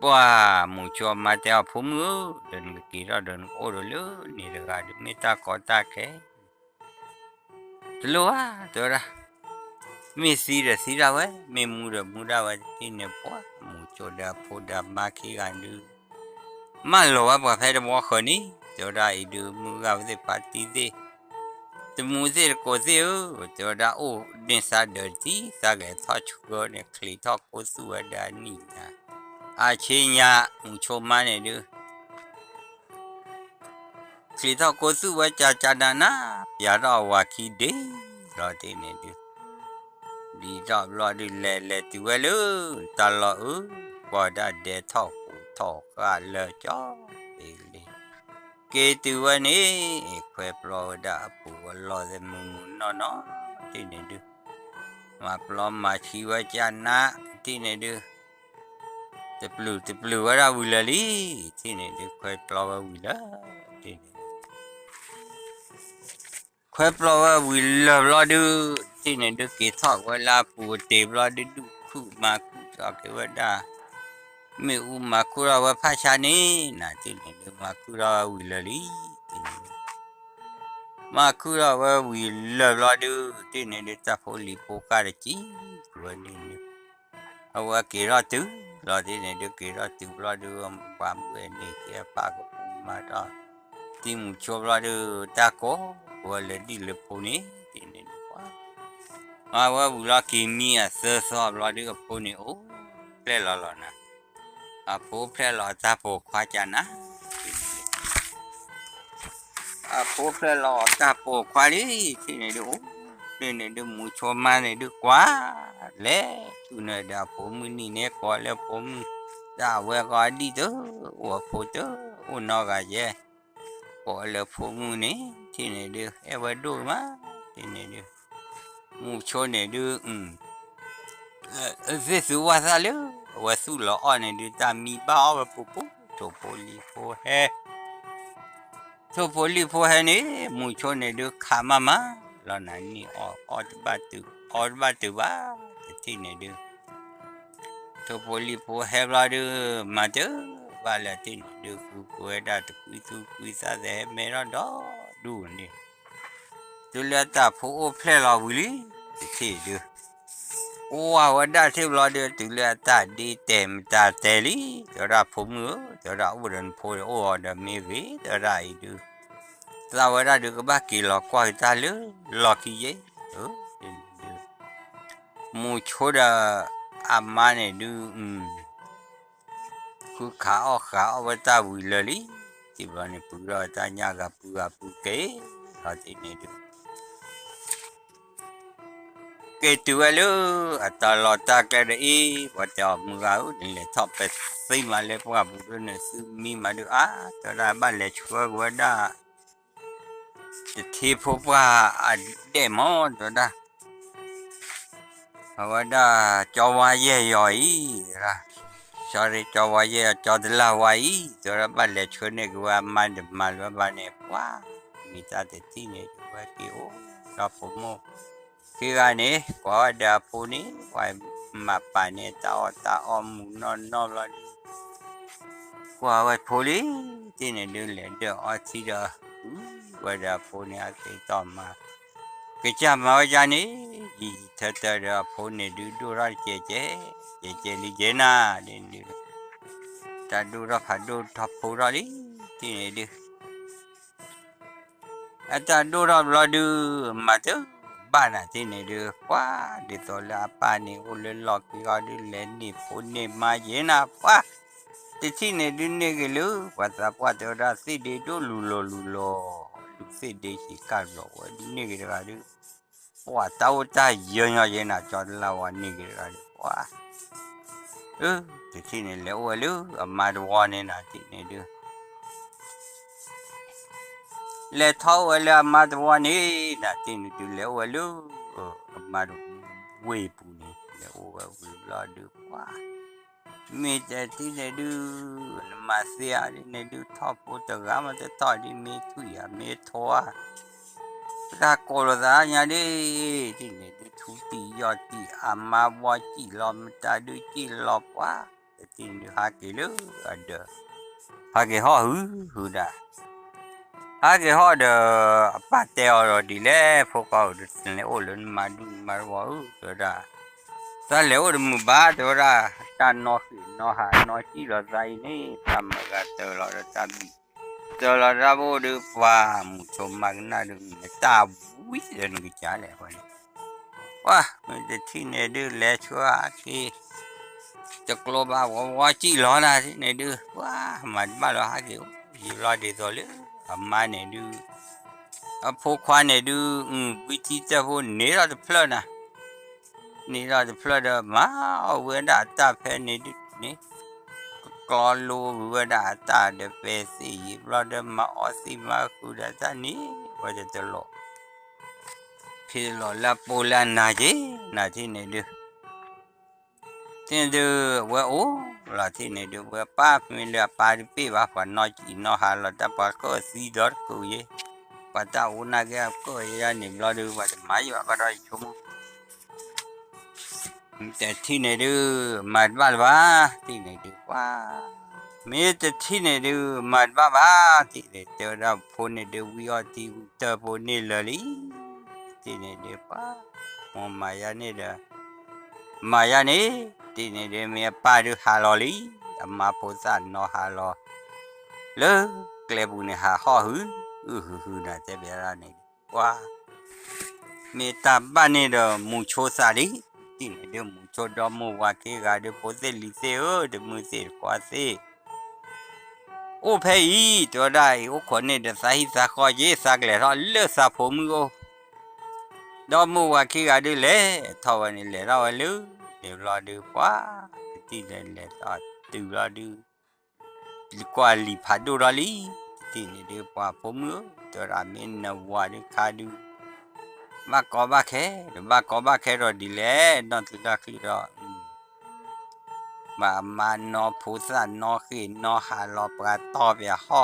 ပှၤမူၤဆိအမါတဲအီၤ ဖိမုၣ်ဧၢ, ဒီးနကက့ၤထီၣ်ဒီးနကအိၣ်ဒီးလၢန့ၣ်တဂၤဒီး မ့ၢ်တၢ်ကီတၢ်ခဲ တလိၣ်ဧါ တဲဝဲဒၣ်, မ့ၢ်သံဒီးသံဒၣ်ဝဲ, မ့ၢ်မူဒီးမူဒၣ်ဝဲ တထံၣ်န့ၣ်ပှၤမူၤဆိဒီးအဖိဒီးအမါခံဂၤဒုး မၢလီၤဝဲပှၤဖဲတဘျီဃီန့ၣ် တဲဝဲဒၣ်အံၤဒုး မုၢ်ဂၤဝဲသ့ၣ်ဖါတံၢ်သ့ၣ် တမူသ့ၣ်တကိးသ့ၣ်ဧၢ, တဲဝဲဒၣ်အိၣ်န့ၢ်သးဒီးတံၢ် သးကလဲၤထီၣ်ဆှၢန့ၣ် ချံးထီၣ်ကိးသူၣ်ဝဲဒၣ်နံၣ်ညါ, အဆ့ညါ မူၤဆိမါန့ၣ်ဒုး ချံးထီၣ်ကိးသူၣ်ဝဲကၢ်ကၢ်နးနး, ပျးထီၣ်အဝၤခံဒ့လီၤတ့ၢ်န့ၣ်ဒုး, ဒ်ထီၣ်ဘျီဒုး လဲၤလဲၤတုၤဝဲလၢ တၢ်လီၢ်အုး, ကွၢ်ဒၣ်ဒဲထီၣ်ဟူးထီၣ်ဃာ်လၢကၠီ သ့လံ, က့ၤတုၤဝဲန့ၣ် ခွဲးပျီဝဲဒၣ်အပူၤအလီၢ်သ့ၣ်မုၢ်မုၢ်နီၢ်နီၢ်တ့ၢ်န့ၣ်ဒုး, မၤပျီမၤဆံးဝဲကၢ်နးတ့ၢ်န့ၣ်ဒုး တပျုာ်တပျုာ်ဝဲဒၣ်ဝံၤလၢာ်လံ, တ့ၢ်န့ၣ်ဒုး ခွဲးပျီဝဲဝံၤလၢာ်တ့ၢ်န့ၣ် ခွဲးပျီဝဲဝံၤလၢာ်ဘျီဒုး, တ့ၢ်န့ၣ်ဒုး က့ၤထီၣ်ဝဲလၢအပူၤအတ့ၢ်ဘျီဒုး ဒုးခုၣ်မၤခုၣ်ထီၣ်က့ၤဝဲဒၣ်, မ့ၣ်အူမၤခုၣ်ထီၣ်ဝဲဖးဆါန့ၣ် နၤတ့ၢ်န့ၣ်ဒုး မၤခုၣ်ထီၣ်ဝဲဝံၤလၢာ်လံ, တ့ၢ်န့ၣ်ဒုး မၤခုၣ်ထီၣ်ဝဲဝံၤလၢာ်ဘျီဒုး, တ့ၢ်န့ၣ်ဒုး တၢ်ဖိလံၤဖိဃၢ်တကံၢ်ဝဲဒၣ်န့ၣ် အဝဲက့ၤထီၣ်တုၤလီၤတ့ၢ်န့ၣ်ဒုး က့ၤထီၣ်တုၤဘျီဒုး ပှၤမုၢ်အဲၣ်န့ၢ်က့ၤအပၢ်ကပူၤမၤထီၣ်, တံၤမူၤဆိဘျီဒုး တၢ်ကိးဝဲလၢာ်ဒ်လၢာ်ဖိန့ၣ် တ့ၢ်န့ၣ်ဒုး ပှၤ မၤဝဲဝံၤလီၤက့ၤမံအသၢသီဘျီဒုး အဖိန့ၣ်အိၣ် ဖျဲၣ်လီၤလီၤနၤ, အဖိဖျဲၣ်လီၤအတၢ်ပိာ်ခွါကၢ်နး အဖိဖျဲၣ်လီၤအတၢ်ပိာ်ခွါလံ, တ့ၢ်န့ၣ်ဒုး အိၣ် တ့ၢ်န့ၣ်ဒုး မူၤဆိမါန့ၣ်ဒုးကွၢ်, လဲၤဆူနုာ်ဒီးအဖိမုၣ်နံၤန့ၣ် ကိးလၢအဖိမုၣ်, တၢ်အဝဲဂီၤဒံၣ်တအိၣ် အဖိတအိၣ် နီၢ်ဂၤယဲၢ်, ကိးလၢဖိမုၣ်န့ၣ် တ့ၢ်န့ၣ်ဒုး အဲၣ်ဝဲဒိၣ်မး, တ့ၢ်န့ၣ်ဒုး မူၤဆိန့ၣ်ဒုး သ့ၣ်သုဝၣ်သၣ်လၢ အဝဲသူၣ်လီၤအီၣ်န့ၣ်ဒုး တၢ်မံဘၣ်အီၣ်ဝဲပူၤပူၤ ထိၣ်ဖိလံၤဖိဟဲ, ထိၣ်ဖိလံၤဖိဟဲန့ၣ် မူၤဆိန့ၣ်ဒုး ခးမးမး လီၤနၤန့ၣ် အီၣ်တဘၣ်တုၤ အီၣ်တဘၣ်တုၤဘၣ် တထံၣ်န့ၣ်ဒုး ထိၣ်ဖိလံၤဖိဟဲဘျီဒုး မၤတဘၣ်လၢာ်တ့ၢ်န့ၣ်ဒုး ဃုကွံာ်ဝဲဒၣ်တကွံသူကွံသးသဟဲမဲထီၣ်ဒီဒူၣ်န့ၣ် တုၤလၢအတၢ်ဖိအိၣ်ဖျဲၣ်လီၤဝံၤလံ တထံၣ်ဒုး ကွၢ်ဝဲဒၣ်ထံၣ်ဘျီဒုး တုၤလၢအတၢ်ဒ့တဲာ်မတၤတဲာ်လံ တဲဝဲဒၣ်ဖိမုၣ်ဧၢ တဲဝဲဒၣ်အိၣ်ဒီးနဖိဒီးအိၣ်အီၤဒီးမ့ၢ်ဂ့ၤ တဲဝဲဒၣ်အံၤဒုး သးဝဲဒၣ်ဒုးကဘၣ်က့ၤလီၤကွၢ်က့ၤတၢ်လၢ လီၢ်ခံယဲၢ် မူၤဆိဒီး အမါန့ၣ်ဒုး ဃုခးအီၣ်ဃးအီၣ်ဝဲတၢ်ဝံၤလၢာ်လံ တံၢ်ဘျီန့ၣ် ပုၢ်ဒီးတၢ်ညၣ်ဂၤပုၢ်ဂၤပုၢ်က့ၤ လီၤတ့ၢ်န့ၣ်ဒုး က့ၤတုၤဝဲလၢ အတၢ်လီၢ်တၢ်ကျဲဒီးအံၤ ပှၤတဲအီၤမုၢ်ဂၤဧၢ နလဲၤထီၣ်ပဲသ့မးလၢပှၢ်ပူၤဒုး နသုမံမးဒုးအါ တဲဝဲဒၣ်ဘၣ်လဲၤဆှၢက့ၤဝဲဒၣ် တထံဖိပှၢ်အဒဲးမး တဲဝဲဒၣ် အဝဲဒၣ် ကၠီဝါယဲၢ်ယီၤအံၤ တဲဝဲဒၣ် sorry ကၠီဝါယဲၢ်ယီၤ ကၠီတလၢ်ဝါအံၤ တဲဝဲဒၣ်ဘၣ်လဲၤဆှၢန့ၢ်က့ၤဝဲအမါဒီးမၤလၢၤဘၣ်န့ၣ် ပှၤ မံၤတၢ်တထံၣ်န့ၣ် ဝဲက့ၤအိၣ်ဒီးဖိမိၢ် ခံဂၤန့ၣ် ကွၢ်ဝဲဒီးအဖိန့ၣ် ပှၤမၤပာ်န့ၢ်တၢ်အီၣ်တၢ်အီမူးနီၢ်နီၢ်ဘျီဒုး ကွၢ်ဝဲဖိလံ တ့ၢ်န့ၣ်ဒုး လဲၤဒၢၣ်အီထံဒီး ဝဲဒီးအဖိန့ၣ် အက့ၤတီၢ်မၤ ကစၢ်မၤဝဲဒ်န့ၣ် ယံာ်ယံာ်ထၢထၢဒီးအဖိန့ၣ်ဒုး ဒိၣ်ထီၣ်တကဲးကဲး ကဲးကဲးလံကဲးနၤ တ့ၢ်န့ၣ်ဒုး တၢ်ဒိၣ်ထီၣ်ဖးဒိၣ်ထီၣ်ဖိထီၣ်လံ တ့ၢ်န့ၣ်ဒုး အတၢ်ဒိၣ်ထီၣ်ဘျီဒုး မၤတၢ် ဘၣ်နၤတထံၣ်န့ၣ်ဒုး ပှၤဒ်သိးလၢအပၢ်န့ၣ်အိၣ်လၢလီၢ်ခံဂီၢ်ဒုး လဲၤန့ၢ်ဖိန့ၢ်မါယဲနၤ ပှၤတထံၣ်န့ၣ်ဒုး န့ၢ်ဂ့ၤလၢ ပှၤသးပှၢ်တဲဝဲဒၣ် သ့ၣ်ဒ့ဒိၣ်လူၤလီၤလူၤလီၤ လူၤသ့ၣ်ဒ့ဆံးကၢ်ဘျီဝဲဒုး န့ၢ်ဂ့ၤတဂၤဒုး ပှၤတၢ်အိၣ်တၢ်ယၢၤညီယဲနၤ ကၠီတလၢဝဲန့ၢ်ဂ့ၤတဂၤဒုး ပှၤ အၢ တထံၣ်န့ၣ် လဲၤအိၣ်ဝဲလၢအမါတဝီန့ၣ်နၤတထံၣ်န့ၣ်ဒုး လဲၤထီၣ်အိၣ်ဝဲလၢအမါတဝီန့ၣ် နၤတထံၣ်န့ၣ်ဒုး လဲၤအိၣ်ဝဲလၢ အမါတဝ့ၢ်ပူၤန့ၣ် လဲၤအိၣ်ဝဲဝံၤဘျီဒုး ပှၤ မ့ၢ်တထံၣ်န့ၣ်ဒုး နမၤသ့ဧါဒ်န့ၣ်ဒုး ထီၣ်ဖိတဂၤမးတထီၣ်ဒ်မ့ၢ်ထွံၣ်ဧါ မ့ၢ်ထိဧါ တၢ်ကိးလိာ်သးညါဒ် တထံၣ်န့ၣ်ဒုး ထူတံၢ်ယီၢ်တံၢ် အမါဝီစံၣ်လီၤ မတၤဒုးစံၣ်လီၤ ပှၤ တထံၣ်န့ၣ်ဒုး ဟးက့ၤလၢအဒၢး ဟးက့ၤဟီၣ်ဟုဟုဒၣ် ဟးက့ၤဟီၣ်ဒီး အပၢ်တဲအီၤဒီးဒ်လဲၣ် ဖိခွါဧၢ တလဲၤအိၣ်လၢနမါဒူၣ်နမါတဝီဧၢ တဲဝဲဒၣ် သးလဲၤအိၣ်တမုာ်ဘၣ် တဲဝဲဒၣ် တၢ်နီၣ်ဃ့ၢ်နီၣ်ဟးနီၣ်စံၣ်လီၤသးအံၤန့ၣ် တၢ်မၤဂၤတၢၢ်လီၤဒီးတၢ်ဘံၣ် တၢၢ်လီၤတၢ်ဘိၣ်ဒုး ပှၤမုၢ်ဆိမၤကနၣ်ဒုး နတၢ်ဝံၤဒီးနကစၢ်လဲၣ် အဃိန့ၣ် ပှၤ မ့ၢ်တထံၣ်န့ၣ်ဒုး လဲၤဆှၢဟးက့ၤ တကျိဘၣ် ဝီဝီစံၣ်လီၤနၤ တထံၣ်န့ၣ်ဒုး ပှၤမၤတဘၣ်လီၤ ဟးက့ၤအိၣ်ယံာ်ဘျီဒ်သိးလၢ အမါန့ၣ်ဒုး အဖိခွါန့ၣ်ဒုး အုၣ်ဘှံးထံတၢၢ်ဖိန့ၣ်ထီၣ်တဖျၢၣ်နၤ န့ၣ်ထီၣ်တဖျၢၣ်ဒီး မၤအီၣ်ဝဲဒၣ်အတၢ်ဖဲန့ၣ်ဒုးန့ၣ် ကကျီလိဝံၤဝဲဒၣ်အတၢ်ဒီးပဲသ့ၣ်ယံာ်ဘျီဒီး မၤအီၣ်သံမၤဃုာ်ဒီးတၢ်န့ၣ် ဝဲတတလီၤ ဖံးလီၤလၢအပိလၢအနၤက့ၤ နၤတထံၣ်န့ၣ်ဒုး တထံၣ်န့ၣ်ဒုး အဝဲအိၣ်လီၤတထံၣ်န့ၣ်ဒုး ဝဲပၢ်မ့ၢ်လၢအပၢ်တပ့ၢ်ဘၣ် ပှၤနီၣ်စံၣ်နီၣ်ဟးလီၤတၢ် ပှၤကၢၣ်သံဒီတကုာ်ယဲ ပှၤတၢ်အိၣ်နာ်က့အကၢၣ်ယဲဒၣ်န့ၣ်ဘျီဒုး ပှၤတမၤယံာ်ဘၣ်ကဒီးယဆိကမိၣ် တထံၣ်န့ၣ်ဒုး မၤတဘၣ်လၢၤဘၣ် တထံၣ်န့ၣ်ဒုး ပှၤ မ့ၢ်တထံၣ်န့ၣ်ဒုး မၤတဘၣ်ဘၣ် တထံၣ်န့ၣ် တဲဝဲဒၣ်ဖိန့ၣ်ဒုး ဝံအီၣ်တံၢ်ဝံတၢၢ်ဖိန့ၣ်လၢာ်လံ တထံၣ်န့ၣ်ဒုး ပှၤ မိၢ်မၤယါန့ၣ်ဒီး မၤယါန့ၣ် တထံၣ်န့ၣ်ဒုး မ့ၢ်အပၢ်ဒုးဟးလီၤလံ အမါဖိသၣ်နီၣ်ဟးလီၤ လၢကျဲပူၤန့ၣ် ဟးဟီၣ်ဟု အုၣ်ဟုဟုနၤ တဲဘၣ်ဒၣ်န့ၣ် ပှၤ မ့ၢ်တၢ်ဘၣ်န့ၣ်ဒီး မူဆိသးလံ တထံၣ်န့ၣ်ဒုး မူဆိဒီမိၢ်ဝၤခံဂၤဒုး ဖိသ့ၣ်လံၤသ့ၣ်ဧၢ တမုၢ်သ့ၣ်တခွါသ့ၣ် အိၣ်ဖဲအံၤ တဲဝဲဒၣ်အံၤ အိၣ်ခိးန့ၢ်ဒီးသးဟံၣ်သးဃီက့ၤ သးကလဲၤထီၣ်လၢသးဖိမုၣ်အိၣ် ဒီမိၢ်ဝၤခံဂၤဒုးလဲၤထီၣ်ဝဲန့ၣ် လဲၤထီၣ်ဝဲလၢ န့ၣ်ဘျီဒုး ပှၤ တထံၣ်န့ၣ်လဲၤထီၣ်တုၤဘျီဒုး ကွၢ်လံာ်ဖးဒိၣ်ထီၣ်လံ တထံၣ်န့ၣ်ဒုး ပှၤဖိမုၣ်ဧၢ တဲဝဲဒၣ် မ့ၢ်နဝၤဒုးခါဒုး ဘၣ်ကီဘၣ်ခဲ တဘၣ်ကီဘၣ်ခဲဒီးဒ်လဲၣ် နီၢ်သုတၢ်ချုးဒီး ဘၣ်အမါနီၢ်ဖိသၣ်နီၢ်ဃ့ၢ်နီၢ်ဟးလီၤ ပှၤတီၢ်ပှၤဟီၣ်ဃုာ်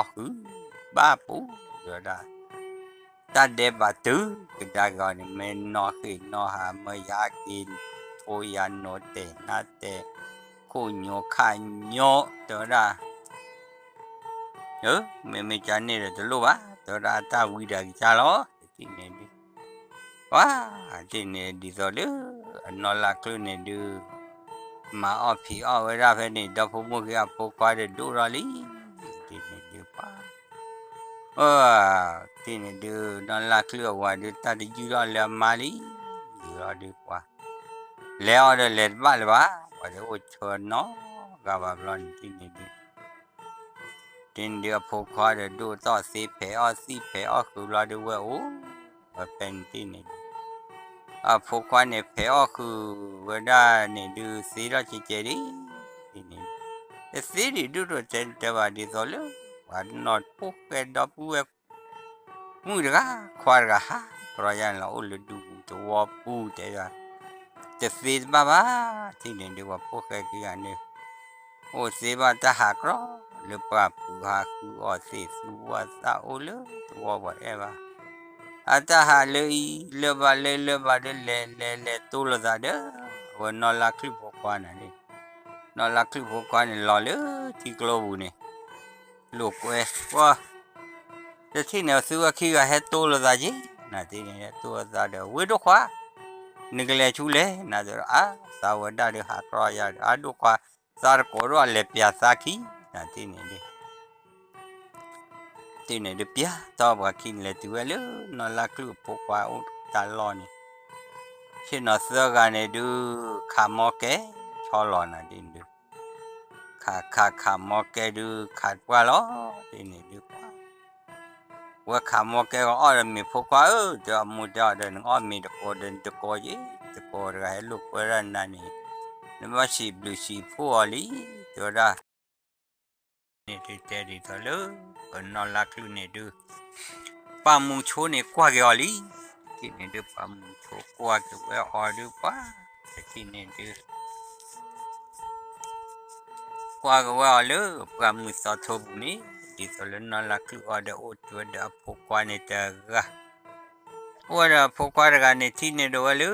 ဘၣ်ပူၤ တဲဝဲဒၣ် တၢ်ဒဲးဘးတုၤကဒါက့ၤအီၤန့ၣ် မ့ၢ်နီၢ်ဃ့ၢ်နီၢ်ဟး မ့ၢ်ယဟးက့ၤ ထိယၤနိးတဲာ်နါတဲာ် ခိၣ်ညိးခၣ်ညိး တဲဝဲဒၣ် မ့မ့ၢ်ကန့ၣ်ဒီးတလိၣ်ဘၣ် တဲဝဲဒၣ် တၢ်ဝံၤဒီးကစၢ်လီၤ တထံၣ်န့ၣ်ဒုး ပှၤ တထံၣ်န့ၣ်ဒ်သိးလၢ အနီၢ်လါချုၣ်န့ၣ်ဒုး မၤအီၣ်ဖံးအီၣ်ဝဲဒၣ်ဖဲန့ၣ် ဒီဖိမိၢ်ဂ့ၤအဖိခွါဒီးဒိၣ်ထီၣ်လံ တထံၣ်န့ၣ်ဒုး ပှၤ တထံၣ်န့ၣ်ဒုး နီၢ်လါချုၣ်အဝၤဒုး တၢ်တယုၢ်ထီၣ်လၢအမါလံ ယုၢ်ထီၣ်ဒုးပှၤ လဲၤအီၤဒီးလဲၤတဘၣ်လၢၤဘၣ် ပှၤတအိၣ်ဆၢနီတဂၤဘၣ်ဘျီန့ၣ် တထံၣ်န့ၣ်ဒုး တထံၣ်န့ၣ်ဒုး အဖိခွါဒီးဒိၣ်ထီၣ်သ့ ဖဲးအီၣ်သံၣ်ဖဲးအီၣ်ဃုာ်ဘျီဒုး ဝဲအိၣ်ဝဲဖဲန့ၣ်တထံၣ်န့ၣ်ဒုး အဖိခွါန့ၣ် ဖဲးအီၣ်ဃုာ်ဝဲဒၣ်န့ၣ်ဒုး သ့ထီၣ်ကဲကဲဒံး တထံၣ်န့ၣ် တသ့ဒံးဒိၣ်ဒိၣ်တဲတဲဘၣ်ဒ်သိးလၢ ပှၤနီၢ်ဖိၣ်ဃဲဒီပုၢ်ဝဲၢ် မုၣ်တဂၤခွါတဂၤဟးကြီယါန့ၣ်လီၤ အိၣ်လၢဒူပူၤသဝီပူၤတဲယါ တသ့တဘၣ်ဘၣ် တထံၣ်န့ၣ်ဒုး ပှၤဖိၣ်ဃဲခံဂၤန့ၣ် အိၣ်သ့ဘၣ်တၢ်ဟးကြီ လၢပှၤပုၢ်ဟးဃုအီၣ်သ့ၣ်သူဝဲသးအိၣ်လၢသဝီပှၤအဲၣ်ဘၣ် အတၢ်ဟးလၢအံၤ လၢဘၣ်လၢလၢဘၣ်ဒီးလဲၤလဲၤလဲၤတိလိာ်သးဒီး အဝဲနီၢ်လါချုၣ်ဖိခွါန့ၣ် နီၢ်လါချုၣ်ဖိခွါန့ၣ်လီၤလၢထံကျိပူၤန့ၣ် လိာ်ကွဲ ပှၤ တထံၣ်န့ၣ် သုဝဲခံဂၤဟဲတိလိာ်သးက့ၤ နတထံၣ်န့ၣ် ဟဲတိလိာ်သးဒီး ဝ့ၢ်ဒိၣ်ခွါ နကလဲၤဆူလဲၣ် နတထံၣ်ဒီး အါ သးဝဲဒၣ်ဒီးဟးကြီယါဒီး အါဒိၣ်ခွါ သးတကိးဒီးလဲၤပျးသးခံ နတထံၣ်န့ၣ်ဒုး တထံၣ်န့ၣ်ဒုးပျးထီၣ်ပှၤခံန့ၣ်လဲၤတုၤဝဲလၢနီၢ်လါချုၣ်အဖိခွါအိၣ်တၢ်လီၢ်န့ၣ် ဆ့ၣ်နီၤသၢဂၤန့ၣ်ဒုး ခးမီကဲ ဆီလီၤနၤဒ်န့ၣ်ဒုး, ခးခးခးမီကဲဒုး ခးကွၢ်လီၤ, ဒ်န့ၣ်ဒုး ဝဲခးမီကဲဂီၤအီၣ်ဒီးမ့ၤ ဖိခွါဧၢ, တဲအမိၢ်တဲအီၤဒီး နအီၣ်မ့ၤတကိးဒီးတကိးယ့ၣ်, တကိးတဂၤဟဲလိာ်ကွဲဒၣ်နၤန့ၣ်, နဘၣ်စံးဘျုးစံးဖှိၣ်အီၤလံ, တဲဝဲဒၣ် န့ၣ်ဒုးတဲဒ်သိးလၢ ပနီၢ်လါချုၣ်န့ၣ်ဒုး ပှၤမုဆိန့ၣ်ကွၢ်က့ၤအီၤလံ, တထံၣ်န့ၣ်ဒုး ပှၤမုဆိကွၢ်က့ၤဝဲအီၤဒုး ပှၤတထံၣ်န့ၣ်ဒုး ကွၢ်က့ၤဝဲအီၤလၢပှၢ်မုၢ်သီထိပူၤန့ၣ်, ဒ်သိးလၢနီၢ်လါချုၣ်အီၤဒီးအိၣ်တ့ၢ်ဝဲဒီးအဖိခွါန့ၣ်တဂၤ, အိၣ်ဝဲဒီးအဖိခွါတဂၤန့ၣ် ထံၣ်န့ၢ်ဒိးဝဲလၢ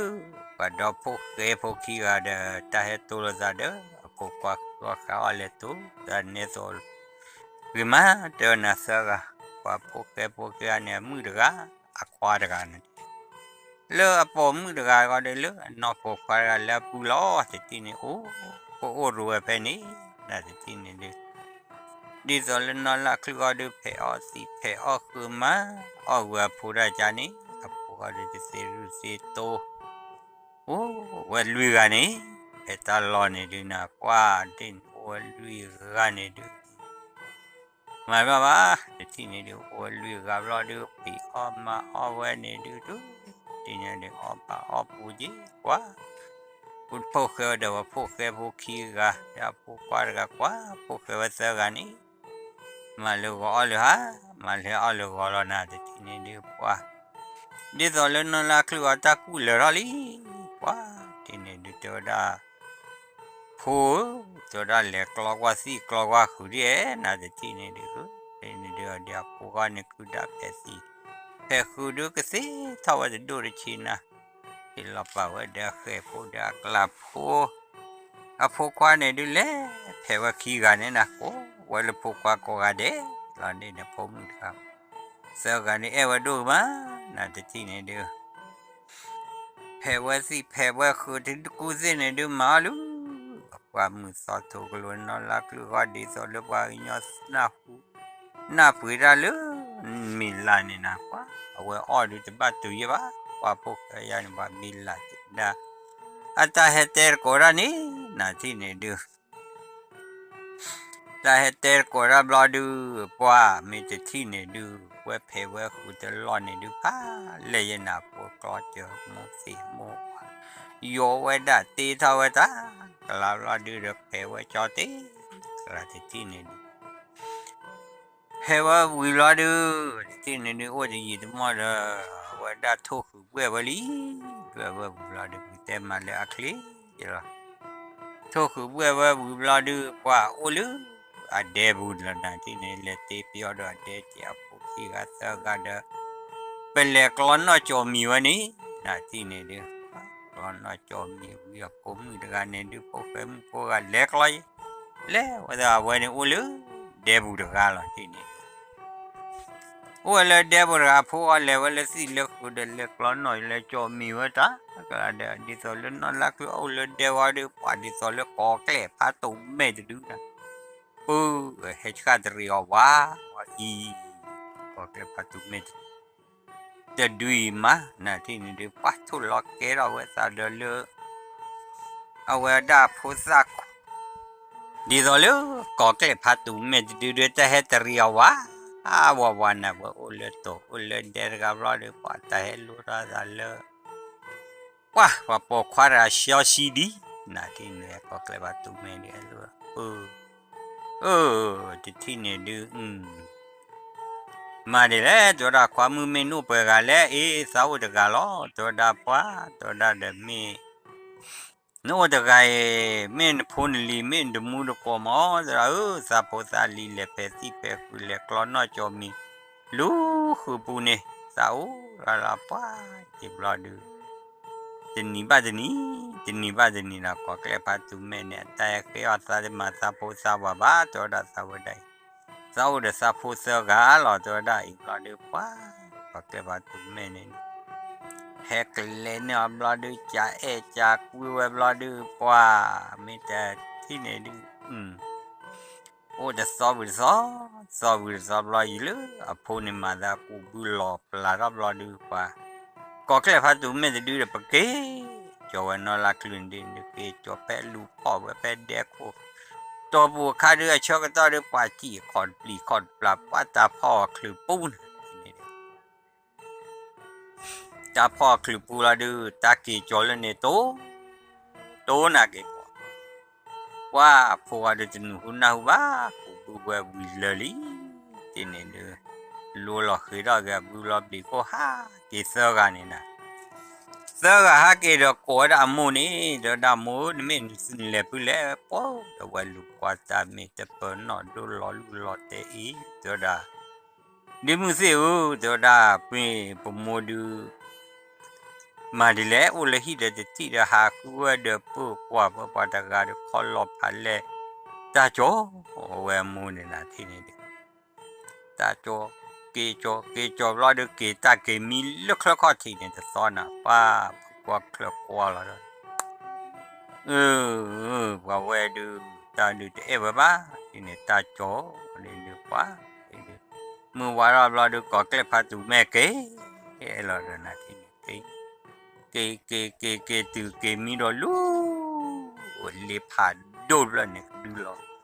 ပှၤဒီဖိဃဲဖိခံဂၤဒီး တၢ်ဟဲတိၢ်လိာ်သးဒီး အဖိခွါဃီဃာ်အီၤလဲၤတိၢ်သးန့ၣ်သိး ဂ့ၤမး တဲဝဲနၤသၢဂၤ, ပှၤဖိဃဲဖိခံဂၤန့ၣ် အမုၣ်တဂၤ အခွါတဂၤန့ၣ် လၢအပိာ်မုၣ်တဂၤဂီၢ်ဒီး လၢအနီၢ်ပိာ်ခွါတဂၤလၢအပူၤလီၤ, တထံၣ်န့ၣ်အိၣ် ကအိၣ်ရိၤဝဲဖဲန့ၣ်, နတထံၣ်န့ၣ်ဒုး ဒ်သိးလၢနီၢ်လါချုၣ်အီၤဒုး ဖဲးအီၣ်သံးဖဲးအီၣ်ဃုာ်မး အီၣ်ဂုာ်အဖိဒၣ်ကါန့ၣ် အဖိအီၤဒုးတသ့ရူၢ်သ့တိ အိၣ်ဝဲလွံၢ်ဂၤန့ၣ်, ဖဲတၢ်လီၢ်န့ၣ်ဒုးနၤ ကွၢ်ဒ်န့ၣ်အိၣ်ဝဲလွံၢ်ဂၤန့ၣ်ဒုး မၤဘၣ်ဘၣ်, တထံၣ်န့ၣ်ဒုး အိၣ်ဝဲလွံၢ်ဂၤဘျီဒုး ဖံးအီၣ်မၤအီၣ်ဝဲန့ၣ်ဒုး တထံၣ်န့ၣ်ဒုးအီၣ်ဘၣ်အီၣ်ပူၤက့ၤ ကွၢ် ဖိဃဲဝဲဒီးဝဲဖိဃဲဖိခံဂၤ ဒီးအဖိခွါတဂၤ ကွၢ်ဖိဃဲဝဲသၢဂၤန့ၣ် မၤလၢဂီၤအီၣ်လၢဟါ, မၤလၢအီၣ်လၢဂီၤလီၤနၤ တထံၣ်န့ၣ်ဒုး ပှၤ ဒ်သိးလၢနီၢ်လါချုၣ်အီၤတၢ်ကူၣ်လၢာ်ထီၣ်လံ, ပှၤ တထံၣ်န့ၣ်ဒုးတဲဝဲဒၣ် ဖိဧၢ, တဲဝဲဒၣ်လဲၤကျီကွၢ်သံၣ်ကျီကွၢ်ဃုာ်ဒ်အဲၣ်နၤ တထံၣ်န့ၣ်ဒုး, တထံၣ်န့ၣ်ဒုး ဒီးအဖိဂီၢ်န့ၣ် ခုဒၣ်ဖဲးသံး ဖဲးဃုာ်ဒုးကသ့ထီၣ်ဝဲတဒိၣ်တဆံနၤ, ဟ့ၣ်လီၤပာ်ဝဲဒီးအဃဲၤဖိဒီးအကျးဖိ အဖိခွါန့ၣ်ဒုးလဲၤဖဲးဝဲခံဂၤန့ၣ်နၤ ကိးဝဲလၢဖိခွါကိးဂၤဒဲးလီၤန့ၣ် ဖိမုၣ်တဂၤ သၢဂၤန့ၣ်အဲၣ်ဝဲဒိၣ်မး နတထံၣ်န့ၣ်ဒုး ဖဲးဝဲသံၣ်ဖဲးဝဲဃုာ်တကူၣ်သ့ၣ်န့ၣ်ဒုးမၤအီၤလၢ ပှၢ်မုၢ်သီထိကလိၤနီၢ်လါချုၣ်ဂီၢ်ဒ်သိးလၢပှၤကညီနၢ်ဟူ နၢ်ပှ့ၤတၢ်လၢ မ့ၢ်လၢ်န့ၣ်နၤ ပှၤအဝဲအီၣ်ဒုးတဘၣ်တုၤယဲဘၣ် ပှၤဖိၣ်ဃဲယါန့ၣ် ပှၤမ့ၢ်လၢ်တဒၣ် အတၢ်ဟဲတဲတကိးတၢ်န့ၣ် နတထံၣ်န့ၣ်ဒုး တၢ်ဟဲတဲတကိးတၢ်ဘျီဒုး ပှၤမ့ၢ်တထံၣ်န့ၣ်ဒုး ဝဲဖဲးဝဲဃုာ်တလီၢ်န့ၣ်ဒုး ဖးလဲၢ်ယဲနၤ ဖိကျီစၢၤမိၢ်သ့ၣ်မိၢ် ယိးဝဲဒၣ်တ့ထီၣ်ဝဲတၢ် ကလါဘျီဒုးဒီးဖဲးဝဲကၠီတ့ ကလါတထံၣ်န့ၣ်ဒုး ဖဲးဝဲဝံၤဘျီဒုး တထံၣ်န့ၣ်ဒုး အိၣ်တယံာ်တမီၢ်ဒီး ဝဲဒၣ်ထိၣ်ဃုာ်ဘှဲၣ်ဝဲလံ ဘှဲၣ်ဝဲဝံၤဘျီဒုး ပကတဲမးလၢအချ့လီၤ ထိၣ်ဃုာ်ဘှဲၣ်ဝဲဝံၤဘျီဒုး ပှၤအိၣ်လၢ အဒဲပူၤလီၤ နတထံၣ်န့ၣ် လဲၤတ့ပယီၤဒီးအဒဲက့ၤအဖိခံဂၤသၢဂၤဒီး ပလဲၤကျီနီၢ်ကၠီၤမံၤဝဲန့ၣ် နတထံၣ်န့ၣ်ဒုး ကျီနီၢ်ကၠီၤမံၤဝံၤအဖိမုၣ်တဂၤန့ၣ်ဒုး ဖိၣ်ဃဲမုၣ်ဖိဂၤလဲၤကျီ လဲၤဝဲဒၣ်အဝဲန့ၣ်အိၣ်လၢ ဒဲပူၤတဂၤလီၤ တထံၣ်န့ၣ် အိၣ်ဝဲလၢဒဲပူၤတဂၤ အဖိအီၤလဲၤဝဲလၢသံၣ်လၢဃုာ်ဒီး လဲၤကျီနီၢ်လဲၤကၠီၤမံၤဝဲတၢ် ကလါဒီး ဒ်သိးလၢနီၢ်လါချုၣ်အိၣ်လၢဒဲဝဲဒုး ပှၤဒ်သိးလၢကီၤကျဲၣ်ဖးတိၤမဲာ်တဒုနၤ ပၢ် ဟဲဆှၣ်တရံးအီၤဝါ ဝါအံၤ ကီၤကျဲၣ်ဖးတိၤမဲာ်တဒု တဒုအံၤမး နတထံၣ်န့ၣ်ဒုး ပှၤထိၣ်လီၤကဲထီၣ်ဝဲသးဒီးလၢ အဝဲဒၣ်ဖိသၣ်ခိၣ် ဒ်သိးလၢ ကီၤကျဲၣ်ဖးတိၤမဲာ်တဒုဒုး တၢ်ဟဲတရံးအီၤဝါ ဝါဝါနၤ ပှၤအိၣ်လၢတိၤအိၣ်လၢဒဲတဂၤဘျီဒီး ပှၤတၢ်ဟဲလိၣ်ထီၣ်သးလၢ ပှၤ ပှၤပိာ်ခွါတဂၤဆှီဆှံဒံး နတထံၣ်န့ၣ် ကီၤကျဲၣ်ဖးတိၤမဲာ်ဒုး အၢ အၢ တထံၣ်န့ၣ်ဒုး မၤဒ်လဲၣ် တဲဝဲဒၣ် ခွါမုၣ်မ့ၢ်နအိၣ်ပှဲၤဂၤလဲၣ် အ့ သးအိၣ်တဂၤလီၤ တဲဝဲဒၣ်ပှၤ တဲဝဲဒၣ်ဒီးမ့ၢ် နအိၣ်တဂၤအံၤ မ့ၢ်နဖိနလံၤ မ့ၢ်နတမူတကိးမး တဲဝဲဒၣ် အၢ သးဖိသးလံၤလဲၤဖဲးသံၣ်ဖဲးဃုာ် လဲၤကျီနီၢ်ကၠီၤမံၤ လူၤဃုာ်ပူၤန့ၣ် သးအိၣ်ရၤလီၤပှၤ ယံာ်ဘျီဒုး တနံၤဘၣ်တနံၤ တနံၤဘၣ်တနံၤဒီး ကီၤကျဲၣ်ဖးတိၤမဲာ်န့ၣ် အတၢ်ဟဲဃ့အီၣ်သးတမၤသးဖိသးဝၤဘၣ် တဲဝဲဒၣ်သးဝဲဒၣ်အံၤ သးအိၣ်ဒီးသးဖိသၢဂၤလီၤ တဲဝဲဒၣ်အံၤဘျီဒုးပှၤ ကီၤကျဲၣ်ဖးတိၤမဲာ်န့ၣ် ဟဲကလဲၤန့ၢ်အီၤဘျီဒုး ကအဲၣ်ကကွံဝဲဘျီဒုးပှၤ မ့ၢ်တထံၣ်န့ၣ်ဒုး အိၣ်တသီဝံၤတသီ သီဝံၤတသီဘျီအံၤလၢ အဖိန့ၣ်မၤသးကူးဘုလီၤပျၢ်ထီၣ်ဘျီဒုးပှၤ ကီၤကျဲၣ်ဖးတိၤမဲာ်တဒုဒီးပက့ၤ က့ၤကၠီဝဲနီၢ်လၢ်ချုးန့ၣ်ဒုး က့ၤကၠီဖဲလူၤဖီၣ်ဝဲဖဲဒဲခိၣ်, တီၢ်ပူၤအခါဒုး အဆၢကတီၢ်ဒုး ပှၤစံၣ်ခီၣ်တပျံၤခီၣ်တပျၢၤ ပှၤတၢ်ဖီၣ်အီၤချုးပူၤန့ၣ်န့ၣ် တၢ်ဖီၣ်အီၤချုးပူၤလီၤဒုး တၢ်က့ၤကၠီလၢန့ၣ်တိၢ်, တိၢ်နၤက့ၤကီး, ပှၤအဖိဂၤဒုးတနုာ်ဟူနၢ်ဟူဘၣ် ကိးဘုဝဲဝံၤလၢာ်လံ, တထံၣ်န့ၣ်ဒုး လိလီၤဃ့ထီၣ်က့ၤအဘုလီၤဘျံးခိၣ်ဟးက့ၤသၢဂၤန့ၣ်နၤ သၢဂၤဟးက့ၤဒီးကိးဝဲဒၣ်အမိၢ်န့ၣ် တဲဝဲဒၣ်မိၢ် နမ့ၢ်နလဲၤဖုလဲၣ် ပှၤဒီးဝဲလူၤကွၢ်တၢ်မ့ၢ်တပၢၤနီၣ်ဒိၣ်လီၤလူၢ်လီၤတဲအံၤ တဲဝဲဒၣ် ဒ့မုၣ်သ့ၣ်ဧၢ တဲဝဲဒၣ် ပှ့ၤပမိၢ်ဒုး မၤဒ်လဲၣ် အိၣ်လၢဟံၣ်ဒီးတထံၣ်ဒီးဟးဃုဝဲဒီးပၢၢ်ကွၢ်ပၢၢ်ပှၤတဂၤဒီးခီလီၤဖးလဲၢ် တၢ်ကၠီဝဲအမိၢ်န့ၣ်နၤထံၣ်န့ၣ်ဒုး တၢ်ကၠီ က့ၤကၠီ က့ၤကၠီဘျီဒုး က့ၤတၢ်က့ၤမံလၢချၢခီၣ်ထံးန့ၣ် တသီနၤ ပှၤပကွၢ်ချၢကွၢ်လီၤဒီး အၢ ပှၤဝဲဒုး တၢ်ဒုးတအဲၣ်ဝဲဘၣ် ဒ်န့ၣ်တၢ်ကၠီ ဒ်န့ၣ်ပှၤ ဒ်န့ၣ် မုၢ်ဝါထီၣ်ဘျီဒုး ကိးကျဲၣ်ဖးတူၤမဲာ်က့ၤ အဲၣ်လီၤဒီးနၤထံၣ်န့ၣ် က့ၤ က့ၤ က့ၤ က့ၤ က့ၤတုၤက့ၤမံဒီးလူၤ လ့ဖးဒိၣ်တဖျၢၣ်န့ၣ် ဒုးလီၤ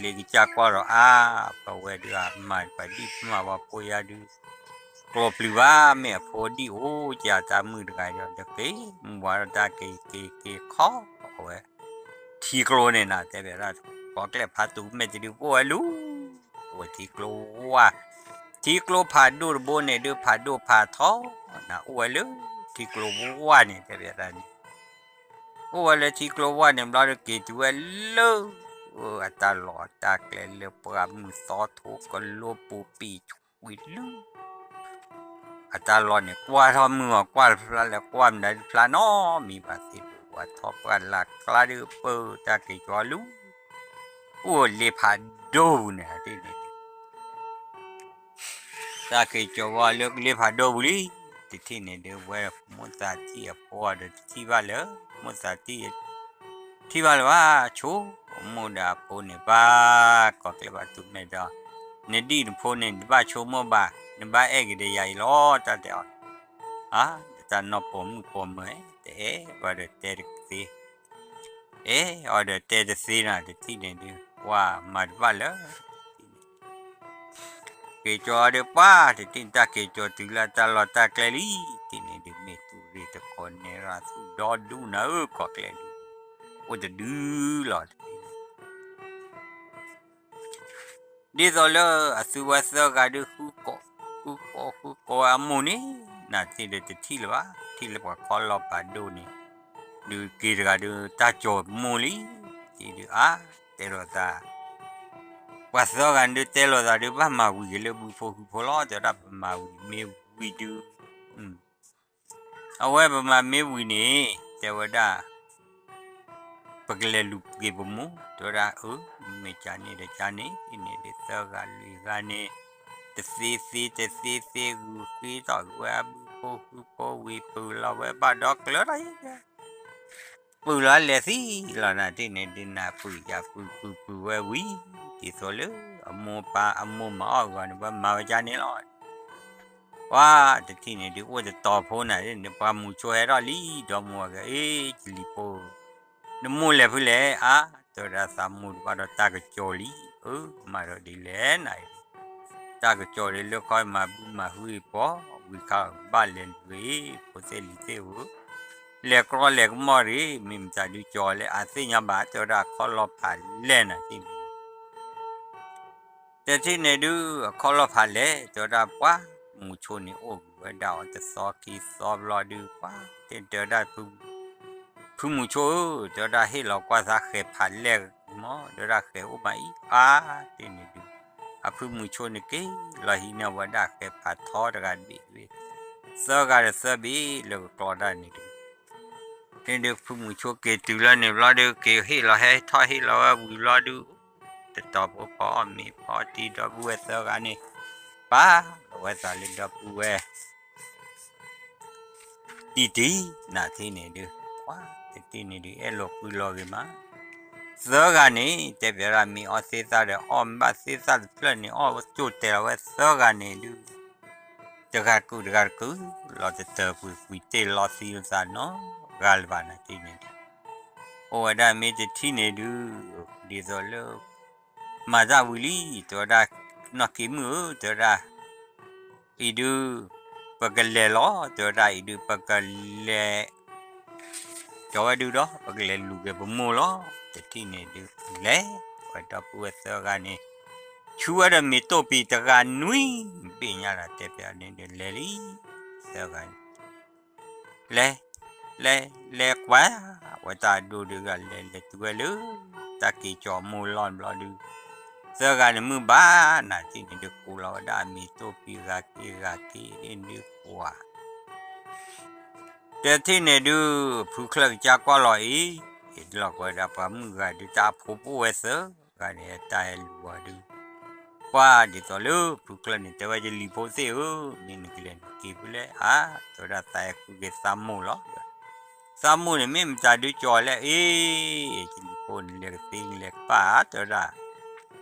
လ့ကစၢ်ကွၢ်ဒီးအါ ပှၤဝဲဒုးအမၤပှၤဒံၣ်မၤဝဲဖိယါဒုး ကျိပျုၤဘၣ် မ့ၢ်အဖိဒံၣ်အိၣ်ကတၢ်မုၣ်တဂၤဒီး က့ၤမုၢ်ဝါထီၣ်တၢ်က့ၤ က့ၤ က့ၤခီအဝဲ ထံကျိန့ၣ်နၤ တဲဘၣ်ဒၣ် ကိးကျဲၣ်ဖးတူၤမဲာ်တဒုး အိၣ်ဝဲလူၤ အိၣ်ထံကျိဝါ ထံကျိဖးဒိၣ်တဘိန့ၣ်ဒုး ဖးဒိၣ်ဖးထီ နၤအိၣ်ဝဲလၢ ထံကျိဝါန့ၣ် တဲဘၣ်ဒၣ်န့ၣ် အိၣ်ဝဲလၢထံကျိဝါန့ၣ်ဘျီဒုး က့ၤတုၤဝဲလၢ အတၢ်လီၢ်အတၢ်ကျဲလၢပှၢ်မုၢ်သီထိကလိပူၤပံာ်ကွံာ်လၢ အတၢ်လီၢ်န့ၣ် ကွၢ်ထီၣ်မုၢ်အီၤ ကွၢ်တဖျါလၢ ကွၢ်မနုၤတဖျါနီတမံၤဘၣ်သ့ၣ် ဝဲထီၣ်ပှၢ်လၢ်ကျါဒုး ပၢၢ်တၢ်က့ၤကၠီလူၤ အိၣ်လ့ဖးဒိၣ်ပူၤန့ၣ် တထံၣ်န့ၣ်ဒုး တၢ်က့ၤကၠီဝဲလၢလ့ဖးဒိၣ်ပူၤလံ တထံၣ်န့ၣ်ဒုး ဝဲမိၢ်သးထံၣ်အဖိအီၤဒီးတထံၣ်ဘၣ်လၢ မိၢ်သးထံၣ် ထံၣ်ဘၣ်လၢၤဘၣ် ဆိမိၢ်ဒီးအဖိန့ၣ် ပၢ်ကိးကျဲၣ်ဖးတူၤမဲာ်ဒီး နဒံၣ်နဖိန့ၣ် နတဘၣ်ဆိကမိၣ်ဘၣ် နဘၣ်အဲၣ်က့ၤဒီးယၤအံၤလီၤ တၢ်တဲအီၤ အါ တၢ်နီၢ်ပိာ်မုၣ်ပိာ်မၢၤ တအဲၣ်ဘၣ်ဒီးတဲတသ့ အဲၣ်အီၤဒီးတဲတသ့နၤ တထံၣ်န့ၣ်ဒုး ပှၤမၤတဘၣ်လၢၤ က့ၤကၠီအီၤဒီးပှၤ တထံၣ်န့ၣ်တၢ်က့ၤကၠီတုၤလၢတၢ်လီၢ်တၢ်ကျဲလံ တထံၣ်န့ၣ်ဒုး မ့ၢ်သူၣ်ရ့ၣ်တကိးနဲရၤသူၣ်ဒီဒူၣ်နၤဧၢ ကိးကျဲၣ်ဒုး အိၣ်တဒုလီၤတထံၣ်န့ၣ် ဒ်သိးလၢအသုဝဲသၢဂၤဒုး ဃုကိး ဃုကိးဃုကိးဝဲအမိၢ်န့ၣ် နၤတထံၣ်ဒီးတထံၣ်လၢၤဘၣ် ထံၣ်လၢပှၤခီလီၤဖးဒိၣ်န့ၣ် ဒုးက့ၤတဂၤဒုး တၢ်ကၠီမိၢ်လံ တထံၣ်ဒုးအါ တဲလိာ်သး ပှၤသၢဂၤန့ၣ်ဒုးတဲလိာ်သးဒုး ဘၣ်မၤဝံၤက့ၤလၢဘုဖိဃုဖိလီၤ တဲဝဲဒၣ် ပမၤဝံၤမ့ၢ်ဝံၤဒုး အဝဲပမၤမ့ၢ်ဝံၤန့ၣ် တဲဝဲဒၣ် ပကလဲၤလူၤက့ၤပမိၢ် တဲဝဲဒၣ် အၢ မ့ၢ်ကန့ၣ်ဒီးကန့ၣ် အံၤန့ၣ်ဒုးသၢဂၤလွံၢ်ဂၤန့ၣ် တသ့သ့တသ့သ့ ဂုာ်ဃ့ထီၣ်က့ၤဝဲအဘုဖိဃုဖိဝံၤ ပုၢ်လီၤဝဲဘၣ်ဒီးကျၢၤထီၣ်အံၤ ပုၢ်လီၤလဲၤသံလီၤနၤတထံၣ်န့ၣ်ဒုး နၤပုၢ်ယၤပုၢ်ပုၢ်ပုၢ်ဝဲဝံၤ ဒ်သိးလၢ အမိၢ်ပၢ်အမိၢ်မၤအီၣ်အဂီၢ်န့ၣ် ပှၤမၤဝဲကန့ၣ်လီၤ ပှၤတထံၣ်န့ၣ်ဒုး အိၣ်တတီၤဖိနၤန့ၣ် ပှၤမုၢ်ဆိဟဲထီၣ်လံ ဒီမါဝၤက့ၤ အ့ ကလံၤဖိ နမိၢ်လဲၤဖုလဲၣ် အါ တဲဝဲဒၣ်သးမိၢ်တဘၣ်ဒီးတၢ်ကစီၤလံ အၢ မၤဒီးဒ်လဲၣ်နၤအံၤ တၢ်ကစီၤဒ်လၢခီမၤဘုမၤဟုအံၤပှၤ ဝံၤခါဘၣ်လဲၤလူၤအံၤ ဖိသ့ၣ်လံၤသ့ၣ်ဧၢ လဲၤကြီလဲၤကမီၣ်ရံၣ် မ့ၢ်မတၤဒုးကၠီလဲၣ် အသ့ၣ်ညါဘၣ် တဲဝဲဒၣ်အခီၣ်လီၢ်ဖးလဲၢ်နၤတထံၣ်န့ၣ် တထံၣ်န့ၣ်ဒုး အခီၣ်လီၢ်ဖးလဲၢ် တဲဝဲဒၣ်ပှၤ မုၢ်ဆိန့ၣ်အိၣ်ဝဲဒၣ်အီၤတသီခံသီဘျီဒုး ပှၤ တဲတဲဝဲဒၣ် ဖုမုၢ်ဆိဧၢ တဲဝဲဒၣ်ဟ့ၣ်လီၤကွၢ်သးဃဲၤဖးလဲၢ်မး တဲဝဲဒၣ်ဃဲၤအိၣ်မးအံၤ အါ တထံၣ်န့ၣ်ဒုး အဖုမုၢ်ဆိန့ၣ်က့ၤလီၤဟံးန့ၢ်ဝဲဒၣ်ဃဲၤဖးထီတဂၤတဘ့ၣ်တဘ့ၣ် သၢဂၤဒီးသၢဘ့ၣ်လၢကကျီတၢ်န့ၣ်ဒုး န့ၣ်ဒုးဖုမုၢ်ဆိက့ၤတုၤလၢန့ၣ်ဘျီဒုး က့ၤဟ့ၣ်လီၤဟဲထီၣ်ဟ့ၣ်လီၤဝဲဝံၤဘျီဒုး တတီၤဖိဖီအီၣ်မ့ၤဖီအီၣ်တံၤ ဒီပုၢ်ဝဲၢ်သၢဂၤန့ၣ် ပာ်လီၤဝဲသးလၢဒီပုၢ်ဝဲၢ် တံၤတံၤ နၤတထံၣ်န့ၣ်ဒုး ပှၤတထံၣ်န့ၣ်ဒုး အဲၣ်လီၤကွံလီၤဂ့ၤမး သၢဂၤန့ၣ် တဲပၠးဒၣ်မ့ၢ်အီၣ်သ့သၣ်ဒီး အီၣ်ဘၣ်သ့သၣ်တဖျၢၣ်န့ၣ် အီၣ်ကၠိၣ်တဲာ်လီၤဝဲသၢဂၤန့ၣ်ဒုး တဂၤတကုာ်တဂၤတကုာ် လီၤတတၢၤကွံာ်ကွံာ်တ့ၢ်လီၤသံလိာ်သးနီၤ တၢ်တဂ့ၤတၢ်တဂၤလၢၤဘၣ်နၤတထံၣ်န့ၣ်ဒုး, အိၣ်ဝဲဒၣ်မ့ၢ်တထံၣ်န့ၣ်ဒုး, ဒ်သိးလၢ မၤတၢ်ဝံၤလံ, တဲဝဲဒၣ်, နီၢ်က့ၤမုၣ်ဧၢ, တဲဝဲဒၣ်, အံၤဒုး ပကလဲၤလီၤ, တဲဝဲဒၣ်, အံၤဒုး ပကလဲၤ ကၠီၤဝဲဒုးဒီး ပကလဲၤလူၤက့ၤပမိၢ်လီၤ. တထံၣ်န့ၣ်ဒုး လဲၤ, ဝဲဒီပုၢ်ဝဲၢ်သၢဂၤန့ၣ် ဆူဝဲဒီးမ့ၤတိၢ်ပံၤတဂၤနွံ, ဘ့ၣ်ညါလီၤတဲပျးန့ၣ်ဒုး လဲၤလံ, သၢဂၤန့ၣ် လဲၤ, လဲၤ, လဲၤကွၢ်ဝဲတၢ်ဒိၣ်ဒုးဂၤလဲၤလဲၤတုၤဝဲလၢ တၢ်က့ၤကၠီၤမိၢ်လီၢ်ဘျီဒုး, သၢဂၤန့ၣ်မုၢ်ဘၣ်နၤတထံၣ်န့ၣ်ဒုး ကိးလီၤဝဲဒၣ်အမ့ၤတိၢ်ပံၤဂၤက့ၤဂၤက့ၤန့ၣ်ဒုးကွၢ် တထံၣ်န့ၣ်ဒုး ဖုချၢၣ်ကစၢ်ကွၢ်လီၤအံၤ, အ့ၣ်လီၤကဝဲဒၣ်ပှၤမုၣ်ဂၤဒုး တၢ်အဖိပအိၣ်ဝဲသၢဂၤန့ၣ် တၢ်ဟဲလူၤအီၤဒုး, ပှၤဒ်သိးလၢဖုချၢၣ်န့ၣ် တဲဝဲယလံၤဖိသ့ၣ်ဧၢ, မ့ၢ်နကလဲၤနက့ၤဖဲလဲၣ်ဧါ, တဲဝဲဒၣ်သးဟဲဃုက့ၤသးမိၢ်လီၤ. သးမိၢ်န့ၣ်မ့ၢ်မတၤဒုးကၠီၤလဲၣ်, အ့ၣ် ယလံၤဖိန့ၣ်လဲၤကသ့လဲၤကပၣ်ဧါ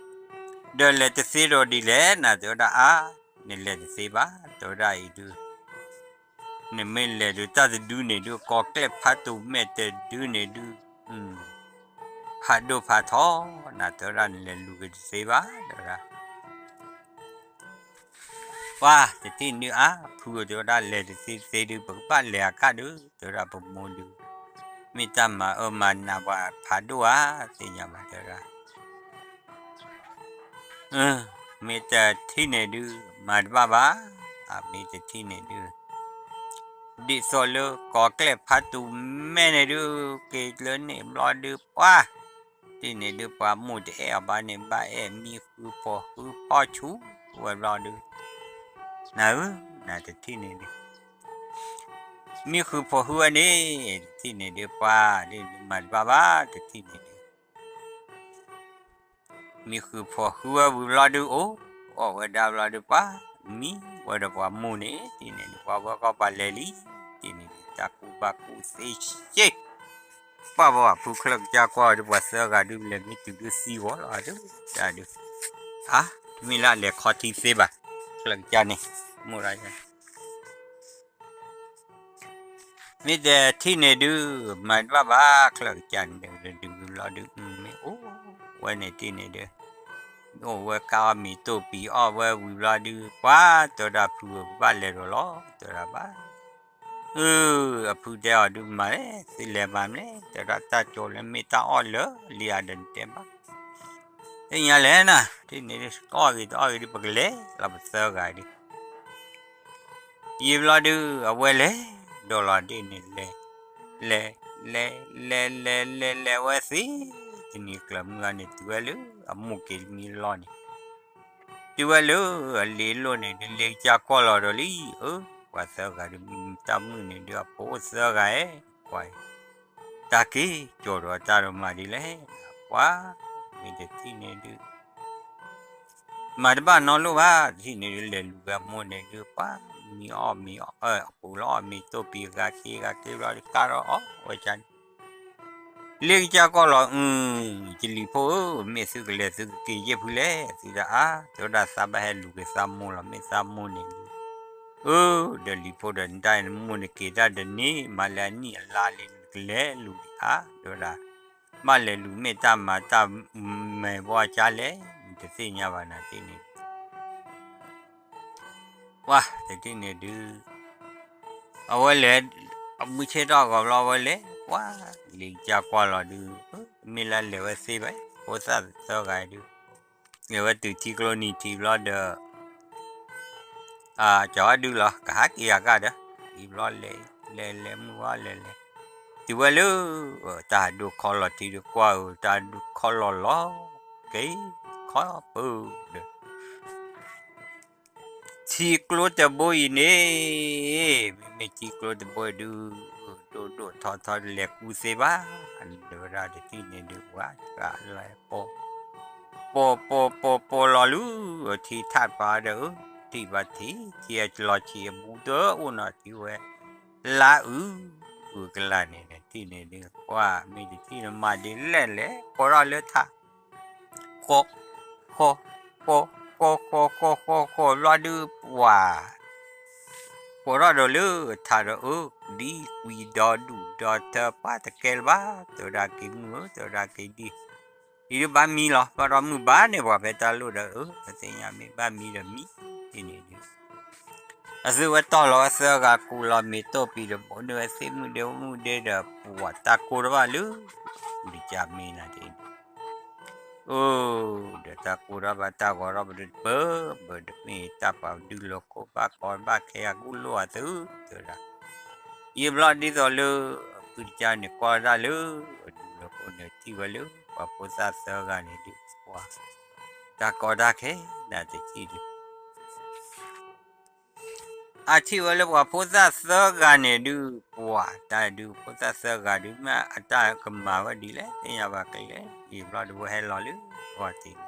တဲဝဲဒၣ် ဒီးလဲၤတသ့ဒီးဒ်လဲၣ်နၤ တဲဝဲဒၣ်အါ, နလဲၤတသ့ဘၣ် တဲဝဲဒၣ်အံၤဒုး, နမ့ၢ်လဲၤဒုးတၢ်တဒုန့ၣ်ဒုး ကီၤကျဲၢ်ဖးတူၤမဲာ်တဒုန့ၣ်ဒုး, ဖးဒိၣ်ဖးထီနၤ တဲဝဲဒၣ်နလဲၤလူၤက့ၤတသ့ဘၣ် တဲဝဲဒၣ် ပှၤတထံၣ်န့ၣ်ဒုးအါ ဖုဧၢ တဲဝဲဒၣ်လဲၤတသ့တသ့ဒုး ပကဘၣ်လဲၤအခါဒုး တဲဝဲဒၣ်ပမိၢ်ဒုး, မ့ၢ်တၢ်မၤအၢမၤနးပှၤဖးဒိၣ်ဧါ သ့ၣ်ညါဘၣ် တဲဝဲဒၣ် မ့ၢ်တထံၣ်န့ၣ်ဒုး မၤတဘၣ်ဘၣ်, အမ့ၢ်တထံၣ်န့ၣ်ဒုး ဒ်သိးလၢကီၤကျဲၢ်ဖးတူၤမဲာ်န့ၣ်ဒုး က့ၤလၢန့ၣ်ဘျီဒုး ပှၤတထံၣ်န့ၣ်ဒုး ပှၤမိၢ်တအဲၣ်အီၤဘၣ်န့ၣ် ဘၣ်အဲၣ်မံဃုဖီဃုဖီဆူဝဲဘျီဒုး, နၤဧၢ, နၤတထံၣ်န့ၣ်ဒုး မံဃုဖီဃုဝဲန့ၣ် တထံၣ်န့ၣ်ဒုး ပှၤဒ်န့ၣ်ဒုး မၤတဘၣ်ဘၣ် တထံၣ်န့ၣ်ဒုး မံဃုဖီဃုဝဲဝံၤဘျီဒုး အိၣ်အီၣ်ဝဲဒၣ်ဘျီဒုး ပှၤမံဝဲဒီးပှၤမိၢ်န့ၣ် တထံၣ်န့ၣ်ဒုး ပှၤဝဲကီၢ်ပှၤလဲၤလံ, တထံၣ်န့ၣ်ဒုး တၢ်ကူၣ်ဘၣ်ကူၣ်သ့ရှ့, ပှၤဘၣ်ဖုချၢၣ်ကစၢ်ကွၢ်ဒုး ပှၤသၢဂၤဒုး လဲၤမ့ၢ်တုၤဒုးသံဂီၤလီၤဒုး, တၢ်ဒုး, အါ, တမ့ၢ်လၢအလဲၤခီထံသ့ဘၣ်, ချၢၣ်ကစၢ်န့ၣ်, မိၢ်ရ မ့ၢ်တထံၣ်န့ၣ်ဒုး မၤတဘၣ်ဘၣ် ချၢၣ်ကစၢ်န့ၣ်ဒုး ဒုးဝံၤဘျီဒုး မ့ၢ်အိၣ်ဝဲန့ၣ်တထံၣ်န့ၣ်ဒုး, အိၣ်ဝဲကါအီၣ်မ့ၤတိၢ်ပံၤအီၣ်ဝဲဝံၤဘျီဒုး ပှၤတဲဝဲဒၣ်ဖုဧၢ ပဘၣ်လဲၤဒီးလီၤ တဲဝဲဒၣ်ဘၣ် အၢ အဖုတဲအီၤဒုးမၤလဲၣ် သုလဲၤမၤမလဲၣ် တဲဝဲဒၣ်တၢ်ကၠိလၢမ့ၢ်တၢ်အီၣ်လၢာ်လံဧါဒီးနတဲဘၣ် သ့ၣ်ညါလဲၣ်နၤ တထံၣ်န့ၣ်ဒုး ကအီၣ်ဂ့ၤတအီၣ်ဂ့ၤဒုး ပကလဲၤလီၤပသၢဂၤဒုး ယံာ်ဘျီဒုး အဝဲလဲၤဒီးလီၤဒ်န့ၣ်လဲၤ, လဲၤ, လဲၤ, လဲၤလဲၤလဲၤလဲၤဝဲသ့, တနံၤကျၢၤမုၢ်ဂၤန့ၣ် တုၤဝဲလၢအမိၢ်က့ၤတမံၤလီၢ်န့ၣ်, တုၤဝဲလၢအလ့လိၢ်န့ၣ်ဒုး လ့ကစၢ်ကွၢ်လီၤဒီးလံ, အၢ ပှၤသၢဂၤဒုး တၢ်မုၣ်န့ၣ်ဒုး အဖိအိၣ်သၢဂၤဧၢ, ကွၢ်အံၤ တၢ်က့ၤကၠီၤဒီးတၢ်ဒိၣ်မးဒ်လဲၣ်, ပှၤ မ့ၢ်တထံၣ်န့ၣ်ဒုး မၤတဘၣ်နီတလိၣ်ဘၣ်, တထံၣ်န့ၣ်ဒုး လဲၤလူၤဝဲအမိၢ်န့ၣ်ဒုး ပှၤမံအီၣ်မ့ၤအီၣ် အဃိလီၤအီၣ်မ့ၤတိၢ်ပံၤဂၤက့ၤဂၤက့ၤဘျီဒုး ကါထီၣ်အီၣ်ဝဲကန့ၣ်, လ့ကစၢ်ကွၢ်လီၤ အု ယလံၤဖိဧၢ, မ့ၢ်သုကလဲၤသုကက့ၤယဲၢ်ဖုလဲၣ်, သုဒၣ်အါ တဲဝဲဒၣ်သးဘၣ်ဟဲလူၤက့ၤသးမိၢ်လီၤ, မ့ၢ်သးမိၢ်န့ၣ်ဒုး အၢ ဒီးလံၤဖိဒီးနတၢ်အံၤ နမိၢ်န့ၣ်က့ၤတၢ်ဒီးန့ၣ် မၤလၢအနံၣ်အလါလံ နကလဲၤလူၤဒံးဧါ, တဲဝဲဒၣ် ဘၣ်လဲၤလူၤမ့ၢ်တၢ်မၤတၢ် မဲာ်ဘီကါလဲၣ်, နတသ့ၣ်ညါဘၣ်နၤတထံၣ်န့ၣ် ပှၤတထံၣ်န့ၣ်ဒုး အဝဲလဲၤ အမုၢ်ဆ့ၣ်ထီၣ်ဂီၤဘျီဝဲလဲၤ ပှၤလံၤကစၢ်ကွၢ်လီၤဒုး မ့ၢ်လၢလဲၤဝဲသ့ဘၣ် ဖိသၣ်သၢဂၤဒုး လဲၤဝဲတုၤထံကျိနံၤထံးဘျီဒီး ကၠီၤဝဲဒုးလီၤ ကဟးက့ၤယၤကါဒီး အံၤဘျီလဲၤ လဲၤလဲၤမုၢ်ဝါလဲၤလဲၤ တုၤဝဲလၢ တၢ်ဒိၣ်ခီလီၤထံဒုးကွၢ်ဧၢ တၢ်ဒိၣ်ခီလီၤလီၤ က့ၤခီပၢၢ်ဒီး ထံကျိတဘိအံၤန့ၣ် မ့မ့ၢ်ထံကျိတဘိအံၤဒုး ဒိၣ်ဒိၣ်ထီထီလဲၤကူသ့ဘၣ် တဲဝဲဒၣ်တထံၣ်န့ၣ်ဒုး ပှၤလဲၤပိာ် ပိာ်ပိာ်ပိာ်ပိာ်လီၤလူၤ ထံထးပာ်ဒီး ထံၣ်ဘၣ်ထံၣ် ထံအလီၤဆံးအဘူးတအိၣ်နီတထံၣ်ဝဲ လါအုး အုးကလးန့ၣ် တထံၣ်န့ၣ်ဒုး ပှၤမ့ၢ်တထံၣ်န့ၣ်မၤဒ်လဲၣ်လဲၣ် ကိးထီၣ်လၢထး ဃီ ဃီ ဃီ ဃီ ဃီ ဃီ ဃီ ဃီ ဘျီဒုး ပှၤ ကိးထီၣ်ဒီးလၢထးဒီးအၢ, ဒ်ကွံာ်ဒီဒူၣ်ဒီထၢပှၤတကဲလၢၤဘၣ်, တဲဝဲဒၣ်က့ၤမုၢ်ဧၢ, တဲဝဲဒၣ်က့ၤဒ်, အံၤဒုးဘၣ်မံလီၤ, ဘၣ်ဒီးမုၢ်ဘၣ်န့ၣ် ပှၤဖဲတၢ်လိၣ်ဒီးအၢ, ပသ့ၣ်ညါမ့ၢ်ဘၣ်မံဒီးမံ, ဒ်န့ၣ်ဒုး အသုဝဲတီၢ်လီၤဝဲသၢဂၤကူးလီၤမ့ၤတိၢ်ပံၤဒီး ဘိးန့ၢ်ဝဲသ့ၣ်မုၣ်ဒ့မုၣ်ဒ့ဒီး ပှၤတၢ်ကိၢ်ထီၣ်ဘၣ်လၢ ကူတကးမ့ၢ်နၤဒ်န့ၣ်, အိၣ်ဒီးတၢ်ကိၢ်ထီၣ်ဘၣ်တၢ်ဂီၤထီၣ်ဘၣ်ဒုးတပၢၢ်ဘၢၣ် တမ့ၢ်တၢ်ပာ်ဒုးလီၤခိၣ်ဘၣ်ကီဘၣ်ခဲအကူလိၣ်အသု တဲဝဲဒၣ်, ယံာ်ဘျီဒ်သိးလၢ အဖုတကါန့ၣ်ကွၢ်ဝဲဒၣ်လၢ အဒူၣ်လီၤခိၣ်န့ၣ်ထံၣ်ဝဲလၢ ပှၤဖိသၣ်သၢဂၤန့ၣ်ဒုး ပှၤ တၢ်ကီတၢ်ခဲ နတထံၣ်ဒုး အထံၣ်ဝဲလၢပှၤဖိသၣ်သၢဂၤန့ၣ်ဒုး ပှၤတၢ်ဒုးဖိသၣ်သၢဂၤဒုး မ့ၢ်အတၢ်ကမၤဝဲဒ်လဲၣ် သ့ၣ်ညါဘၣ်ကလဲၣ် ယံာ်ဘျီဒုးဝဲဟဲလီၤလၢ ဂီၤတံၢ်န့ၣ်,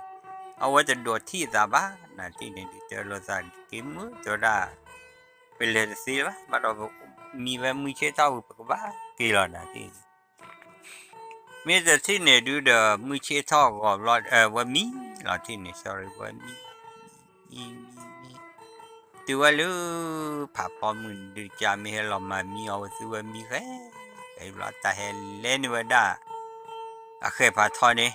အဝဲတဒိးထံၣ်အသးဘၣ် နတထံၣ်န့ၣ်ဒုး တဲလိာ်သးက့ၤမုၢ် တဲဝဲဒၣ်, ပလဲၤတသ့ဘၣ် ဘၣ်ဒီး မံဝဲမုၢ်ဆ့ၣ်ထီၣ်ဝံၤ ပကဘၣ်က့ၤလီၤနၤတထံၣ်န့ၣ် မ့ၢ်တထံၣ်န့ၣ်ဒုးဒီး မုၢ်ဆ့ၣ်ထီၣ်ဂီၤဘျီ ဝဲမံလီၤတထံၣ်န့ၣ် sorry ဝဲမံ, မံ မံ မံ, တုၤဝဲလၢ ဖးဖီမုၢ်ဒုးကမ့ၢ်ဟဲလီၤမၤမံအီၤဝဲ သုဝဲမံဃဲ, ဃဲဘျီတၢ်ဟဲလဲၤန့ၢ်ဝဲဒၣ် အဃဲးဖးထီန့ၣ်,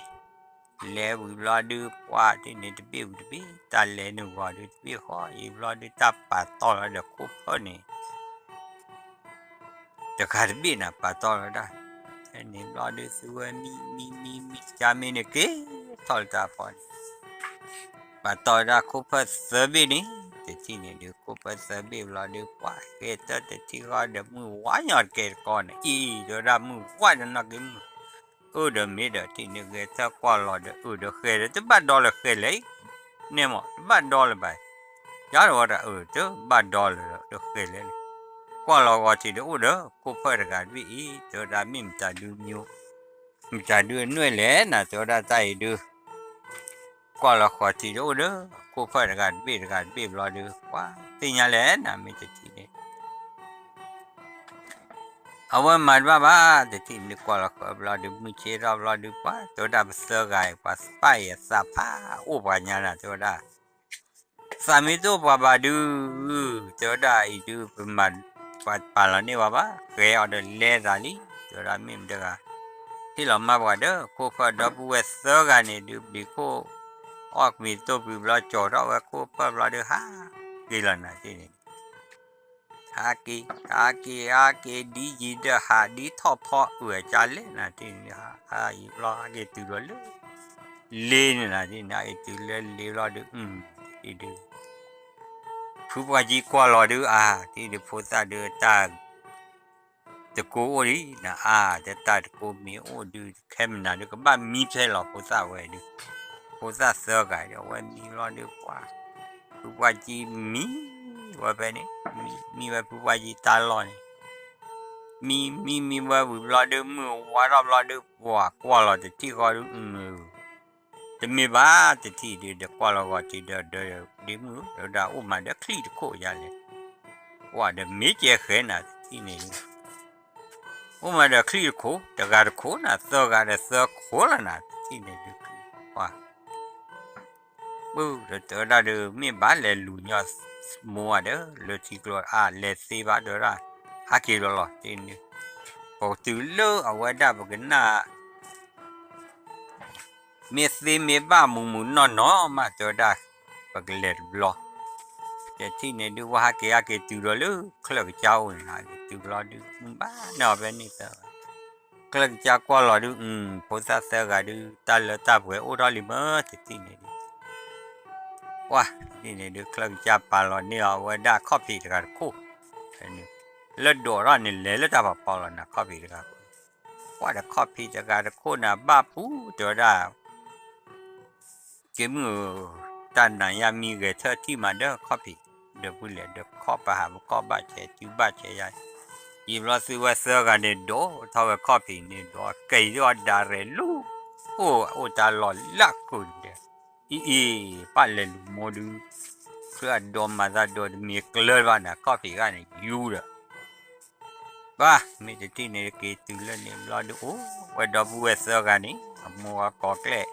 လဲၤဝံၤဘျီဒုး ပှၤတထံၣ်န့ၣ်တဘ့ၣ်ဝံၤတဘ့ၣ် တၢ်လဲၤန့ၢ်ဂီၤဒုးတဘ့ၣ်ဃီ ယံာ်ဘျီဒုးတၢ်ပာ်တီၢ်လီၤဒီးခိၣ်ဖၢၣ်န့ၣ် တဂၤတဘ့ၣ်နၤ ပာ်တီၢ်လီၤဒၣ်, ဖဲန့ၣ်ဘျီဒုးသုဝဲမံ မံ မံ မံ ကမ့ၢ်န့ၣ်က့ၤထီၣ်လၢတၢ်ဖီန့ၣ်, ပာ်တီၢ်ဝဲဒၣ်ခိၣ်ဖၢၣ်သၢဘ့ၣ်န့ၣ်, တထံၣ်န့ၣ်ဒုးခိၣ်ဖၢၣ်သၢဘ့ၣ်ဘျီဒုး ပှၤဃဲတၢ်တထံၣ်ဃီဒီးမုၢ်ဝါညီတကဲတကီန့ၣ် အံၤ တဲဝဲဒၣ်မုၢ်ဝါဒီးနီၢ်က့ၤမုၢ် အိၣ်ဒီးမ့ၢ်ဒီးတထံၣ်န့ၣ်ဂဲၤထၢၣ်ကွၢ်လီၤဒီး အိၣ်ဒီးဃဲၤဒီးတဘၣ်ဒီလၢၤဃဲၤလဲၣ်အံၤ, န့ၣ်မး တဘၣ်ဒီလၢၤဘၣ်, ယါတဝီတၢ်အိၣ်တဘၣ်ဒီလၢၤဒီး တဃဲၤလဲၣ်န့ၣ်, ကွၢ်လီၤဂီၤထံးဒီးအိၣ်ဒီး ခိၣ်ဖၢၣ်တဂၤတဘ့ၣ်အံၤ တဲဝဲဒၣ်မ့ၢ်မတၤဒုးမံ မတၤဒုးအနွဲၣ်လဲၣ်နၤ တဲဝဲဒၣ်တၢ်အံၤဒုး ကွၢ်လီၤဃီၤထံးဒီးအိၣ်ဒီး ခိၣ်ဖၢၣ်တဂၤတဘ့ၣ်တဂၤတဘ့ၣ်ဘျီဒုး ပှၤသ့ၣ်ညါလဲၣ်နၤ မ့ၢ်တထံၣ်န့ၣ် အဝဲမၤတဘၣ်ဘၣ် တထံၣ်န့ၣ်ကွၢ်လီၤဃီၤဘျီဒုး မုၢ်ဆ့ထီၣ်ဘျီဒုး ပှၤတဲဝဲဒၣ်ပသၢဂၤအံၤ ပှၤပၢ်အံၤအသးဖးအိၣ်ပှၤညါနၤ တဲဝဲဒၣ် သးမ့ၢ်တအိၣ်ပှၤဘၣ်ဒုး တဲဝဲဒၣ်အံၤဒုး ပမၤ ပှၤပာ်လီၤန့ၢ်ဝဲဘၣ် ဃဲၤအီၤဒီးလဲၤသးလံ တဲဝဲဒၣ်မ့ၢ်မတၤတဂၤ ဟ့ၣ်လီၤမၢ်ပှၤဒီး ခိၣ်ဖၢၣ်ဒီပုၢ်ဝဲၢ်သၢဂၤန့ၣ်ဒုး ပျံၤခိၣ် အီၣ်မ့ၤတိၢ်ပံၤဘျီ ကၠီၤထီၣ်ဝဲခိၣ်ဖၢၣ်ဘျီဒုး ဟးက့ၤလီၤနၤတထံၣ်န့ၣ် ဟးက့ၤ ဟးက့ၤ ဟးက့ၤ ဒ်ယံၤဒီးဟး ဒ်ထီၣ်ဖီအုၣ်အကါလဲၣ်နၤတထံၣ်န့ၣ် ဟးယံၤဘျီ ဟးက့ၤတုၤလီၤလၢ လ့န့ၣ်နၤတထံၣ်န့ၣ် ဟးက့ၤတုၤလၢလ့ဘျီဒုး အံၤဒုး ဖုပှၢ်ကံကွၢ်လီၤဒုး အါ တထံၣ်ဒုးဖိသၣ်ဒုးတၢ် တကိးအိၣ်ဒံးနၤ အါ တၢ်တကိးမ့ၢ်အိၣ်ဒုး ခဲမနၤဒုး ကဘၣ်မံဖဲလီၤဖိသၣ်ဝဲဒုး ဖိသၣ်သၢဂၤဒုး အဝဲမံဘျီဒုး ပှၤ ဖုပှၢ်ကံမံဝဲဖဲန့ၣ် မံ မံဝဲဖုပှၢ်ကံတၢ်လီၢ်န့ၣ် မံ မံ မံဝဲဝံၤဘျီဒုး မုၢ်ဝါထီၣ်ဘျီဒုး ပှၤကွၢ်လီၤတထံၣ်ဃီဒုး တမ့ၢ်ဘၣ်တထံၣ်ဒုး ဒီးကွၢ်လီၤဂီၤထံးဒီး ဒီးဒ့မုၣ် တဲဝဲဒၣ်အိၣ်မးဒီးချံၣ်တခိၣ်ယါလဲၣ် ကွၢ်ဒီးမ့ၢ်ကဲဃဲၤနၤတထံၣ်န့ၣ်ဒုး အိၣ်မးဒီးချံၣ်တခိၣ် တဂၤတခိၣ်နၤ သၢဂၤဒီးသၢခိၣ်လီၤနၤ တထံၣ်န့ၣ်ဒုး ပှၤ ပုၢ်ဒီးတဲဝဲဒၣ်ဒုး မ့ၢ်ဘၣ်လဲၤလူၤညီမိၢ်ဝဲဒီး လၢထံကျိအါ လဲၤသ့ဘၣ်တဲဝဲဒၣ် ဟးက့ၤလီၤလီၤတထံၣ်န့ၣ် ပကတုၤလၢအဝဲဒၣ်ပကနၣ် မ့ၢ်သ့မ့ၢ်ဘၣ်မုာ်မုာ်နီၢ်နီၢ်မး တဲဝဲဒၣ် ပကလဲၤတဘျီ တထံၣ်န့ၣ်ဒုး ဝဲဟးက့ၤဟးက့ၤတုၤဒီးလၢချၢၣ်ကစၢ်အိၣ်န့ၣ် ဟးက့ၤတုၤဘျီဒုး မုၢ်ဘၣ်န့ၢ်အီၤဖဲန့ၣ်သၢ ချၢၣ်ကစၢ်ကွၢ်လီၤဒုး အု ဖိသၣ်သၢဂၤဒုး တၢ်လၢတၢ်ပှဲၤအိၣ်ထီၣ်လံမၢ် တထံၣ်န့ၣ်ဒုး ပှၤ တထံၣ်န့ၣ်ဒုး ချၢၣ်ကစၢ်ပာ်လီၤန့ၢ်အီၤ အဝဲဒၣ်ခီၣ်ဖံးတဂၤတခိၣ် လၢဒိးထီၣ်န့ၣ် လဲၤလၢတၢ်ဖးဖီလီၤနၤ ခီၣ်ဖံးတဂၤ ကွၢ်ဒီးခီၣ်ဖံးတဂၤတခိၣ်န့ၣ် ဘၣ်ပူၤတဲဝဲဒၣ် က့မုၢ်ဧၢ, တၢ်နၤယါမံဂဲၤထၢၣ်ထံၣ်မးဒီးခီၣ်ဖံး, ဒီပုၢ်လဲၣ် ဒီးခီၣ်ပဟးပခီၣ်ဘၣ်ဆဲး စုဘၣ်ဆဲးယါ, ယံာ်ဘျီသုဝဲသၢဂၤန့ၣ် ဒိးထီၣ်ဝဲခီၣ်ဖံးန့ၣ် ဒိးကဲအံၤဒၣ်ဒၣ်ရဲၣ်လူၤ, အိၣ်အိၣ်တၢ်လီၢ်လၢခိၣ်န့ၣ်ဒီး, အံၤအံၤ ပၢ်လဲၤလူၤမိၢ်ဒုး, ချၢၣ်အဒိးမၤသးဒိးတမ့ၢ်ကျၢၤဘၣ်နၤ ခီၣ်ဖံးဂၤန့ၣ် ယူၤဒီး ဘၣ် မ့ၢ်တထံၣ်န့ၣ် က့ၤတုၤလၢန့ၣ်ဘျီဒုးအိၣ်ဝဲဒီပုၢ်ဝဲၢ်သၢဂၤန့ၣ် အမိၢ်ဝဲကိးကျဲၣ်,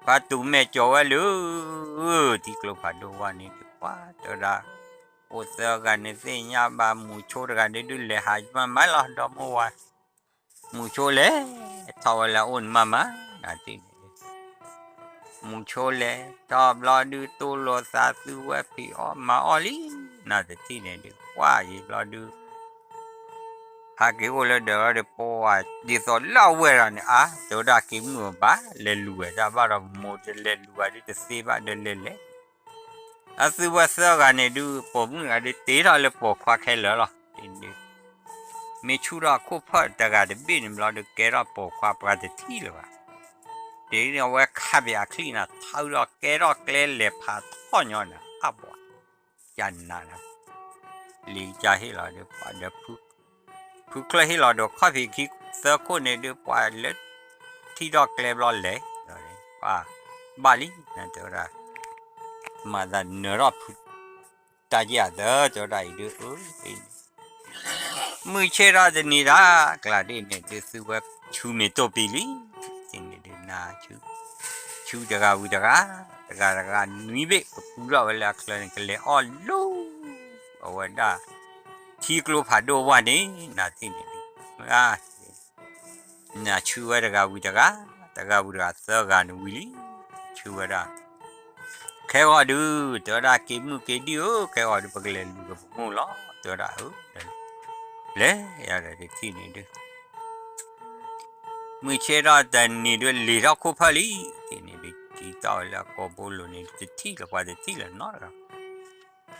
ပှၤတူၢ်မဲာ်ကၠီၤဝဲလၢ ထံကျိဖးဒိၣ်ဝဲန့ၣ် ပှၤတဲဝဲဒၣ်, အိၣ် ဖိသၢဂၤန့ၣ်သ့ၣ်ညါဘၣ် မုဆိတဂၤဒုးဒုးလဲၤဟးမးမးလီၤ ဒီမါဝၤ, မုဆိလဲၤထီၣ်ဝဲလၢအအိၣ်န့ၣ်မးမး, နၤတထံၣ်န့ၣ်ဒုး မုဆိလဲၤထီၣ်ဘျီဒုး တိၢ်လိာ်သးသုဝဲဖံးအီၣ်မၤအီၣ်လံ, နၤတထံၣ်န့ၣ်ဒုး ကွၢ်ယံၤဘျီဒုး ဟးက့ၤအိၣ်လၢဒီးဒီးပှၤ ဒ်သိးလၢအဝဲဒၣ်န့ၣ် အါ တဲဝဲဒၣ်က့ၤမုၢ်အဘၣ် လဲၤလူၤဝဲဒၣ်ဘၣ်ဒီး မိၢ်တလဲၤလူၤဘၣ်ဒုးတသ့ဘၣ်ဒီးလဲၤလဲၤ အသုဝဲသၢဂၤန့ၣ်ဒုး ပိာ်မုၣ်တဂၤဒုးတ့ထီၣ်လၢပိာ်ခွါခဲလၢာ်လီၤ, ဒုး မ့ၢ်ဆူၣ်ထီၣ်ခိၣ်ဖၢၣ်တဂၤတဘ့ၣ်န့ၣ်ဘျီဒုး ကဲထီၣ်ပိာ်ခွါပှၤတထံၣ်လၢၤဘၣ်, ဒ်န့ၣ်အဝဲခးပ့ၤအချံၣ်နၤ ထီၣ်ဒီးကဲထီၣ်ကျဲလဲၤဖးထီၣ်ညီနၤ အါဘှီး ကနၤနၤ လံာ်ကဟ့ၣ်လီၤဒီး ပှၤဒီး ဖုချၢၣ်ဟ့ၣ်လီၤဒီးခီၣ်ဖံးခံသၢခိၣ်န့ၣ်ဒုး ပှၤလၢထံၣ်ထီၣ်ကျဲဘျီလဲၤ, ပှၤဘၣ်လံ နတဲဝဲဒၣ် မၤသးနၢၤထီၣ်ဖု တၢ်က့ၢ်အသၢ တဲဝဲဒၣ်အံၤဒုး အၢ မုၢ်ဆ့ၣ်ထီၣ်တနံၤဒၣ် ကျးဒ်န့ၣ်ဒုး သုဝဲဆူမ့ၢ်တိၢ်ပံၤလံ, တထံၣ်န့ၣ်ဒုး နၤဆူ ဆူတဂၤဝံၤတဂၤ, တဂၤတဂၤနွံဘ့ၣ် ကပူထီၣ်ဝဲလၢအချၢန့ၣ် ကလဲၤအီၣ်လူ အဝဲဒၣ် ထံကျိဖးဒိၣ်ဝါန့ၣ် နၤတထံၣ်န့ၣ်ဒုး နၤဆူဝဲတဂၤဝံၤတဂၤ, တဂၤဝံၤတဂၤသၢဂၤန့ၣ်ဝံၤလံ, ဆူဝဲဒၣ် ခဲဂီၤဒုး တဲဝဲဒၣ်က့ၤမုၢ်က့ၤဒံၣ်ဧၢ, ခဲဂီၤဒုး ပကလဲၤလူၤကပမိၢ်လီၤ, တဲဝဲဒၣ်အၢ လဲၤယၤဒီးတထံၣ်န့ၣ်ဒုး မုၢ်ဆ့ၣ်ထီၣ်တနံၤဒုး လံာ်ထီၣ်ခိၣ်ဖၢၣ်လံ, တထံၣ်န့ၣ်ဒုး ကံတီၢ်ဝဲလၢအကိာ်ဘိလိၤန့ၣ် တထံၣ်လၢၤပှၤတထံၣ်လၢၤနီတဂၤ လံာ်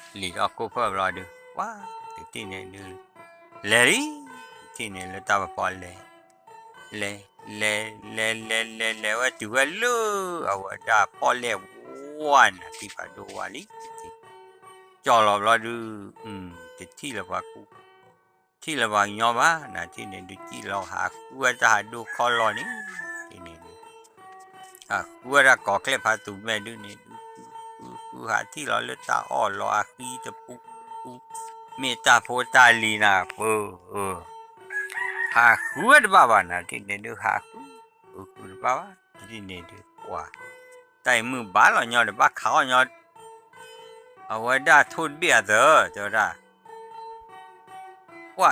ထီၣ်ခိၣ်ဖၢၣ်ဘျီဒုး ပှၤတထံၣ်န့ၣ်ဒုး လဲၤလံ, တထံၣ်န့ၣ်လၢတၢ်ပဖီလဲၤ လဲၤ လဲၤ လဲၤ လဲၤ လဲၤ လဲၤဝဲတုၤဝဲလၢ အဝဲဒၣ်ပီၣ်လဲၣ်ဝါန့ၣ် ထံဖးဒိၣ်ဝါလံ, ကၠီၣ်လီၤဘျီဒုး တထံၣ်လၢၤပှၤကူ ထံၣ်လၢၤပှၤကညီဘၣ် နၤတထံၣ်န့ၣ်ဒုး ကံၣ်လီၤဟးဃုဝဲတၢ်ဟးဒိၣ်ခီလီၤန့ၣ် တထံၣ်န့ၣ်ဒုး ဟးဃုဝဲဒၣ်ကိးကျဲဖးတူၤမဲာ်ဒုးန့ၣ်ဒုး ဃုဃုဟးထံၣ်လီၤလၢတၢ်အီၣ်လီၤအဃံတပူၤပူၤ မ့ၢ်တၢ်ဖိတၢ်လံၤနၤပၢၤ ဟးဃုဝဲတဘၣ်ဘၣ် နၤတထံၣ်န့ၣ်ဒုး ဟးဃု ဃုဃုတဘၣ်ဘၣ် တထံၣ်န့ၣ်ဒုး ပှၤ တၢ်အံၤမုၢ်ဘၣ်လီၤညီဒီး ဘၣ်ခးအီၣ်ညီ အဝဲဒၣ်ထိၣ်တဘ့ၣ်အသၢ တဲဝဲဒၣ် ကွၢ်တ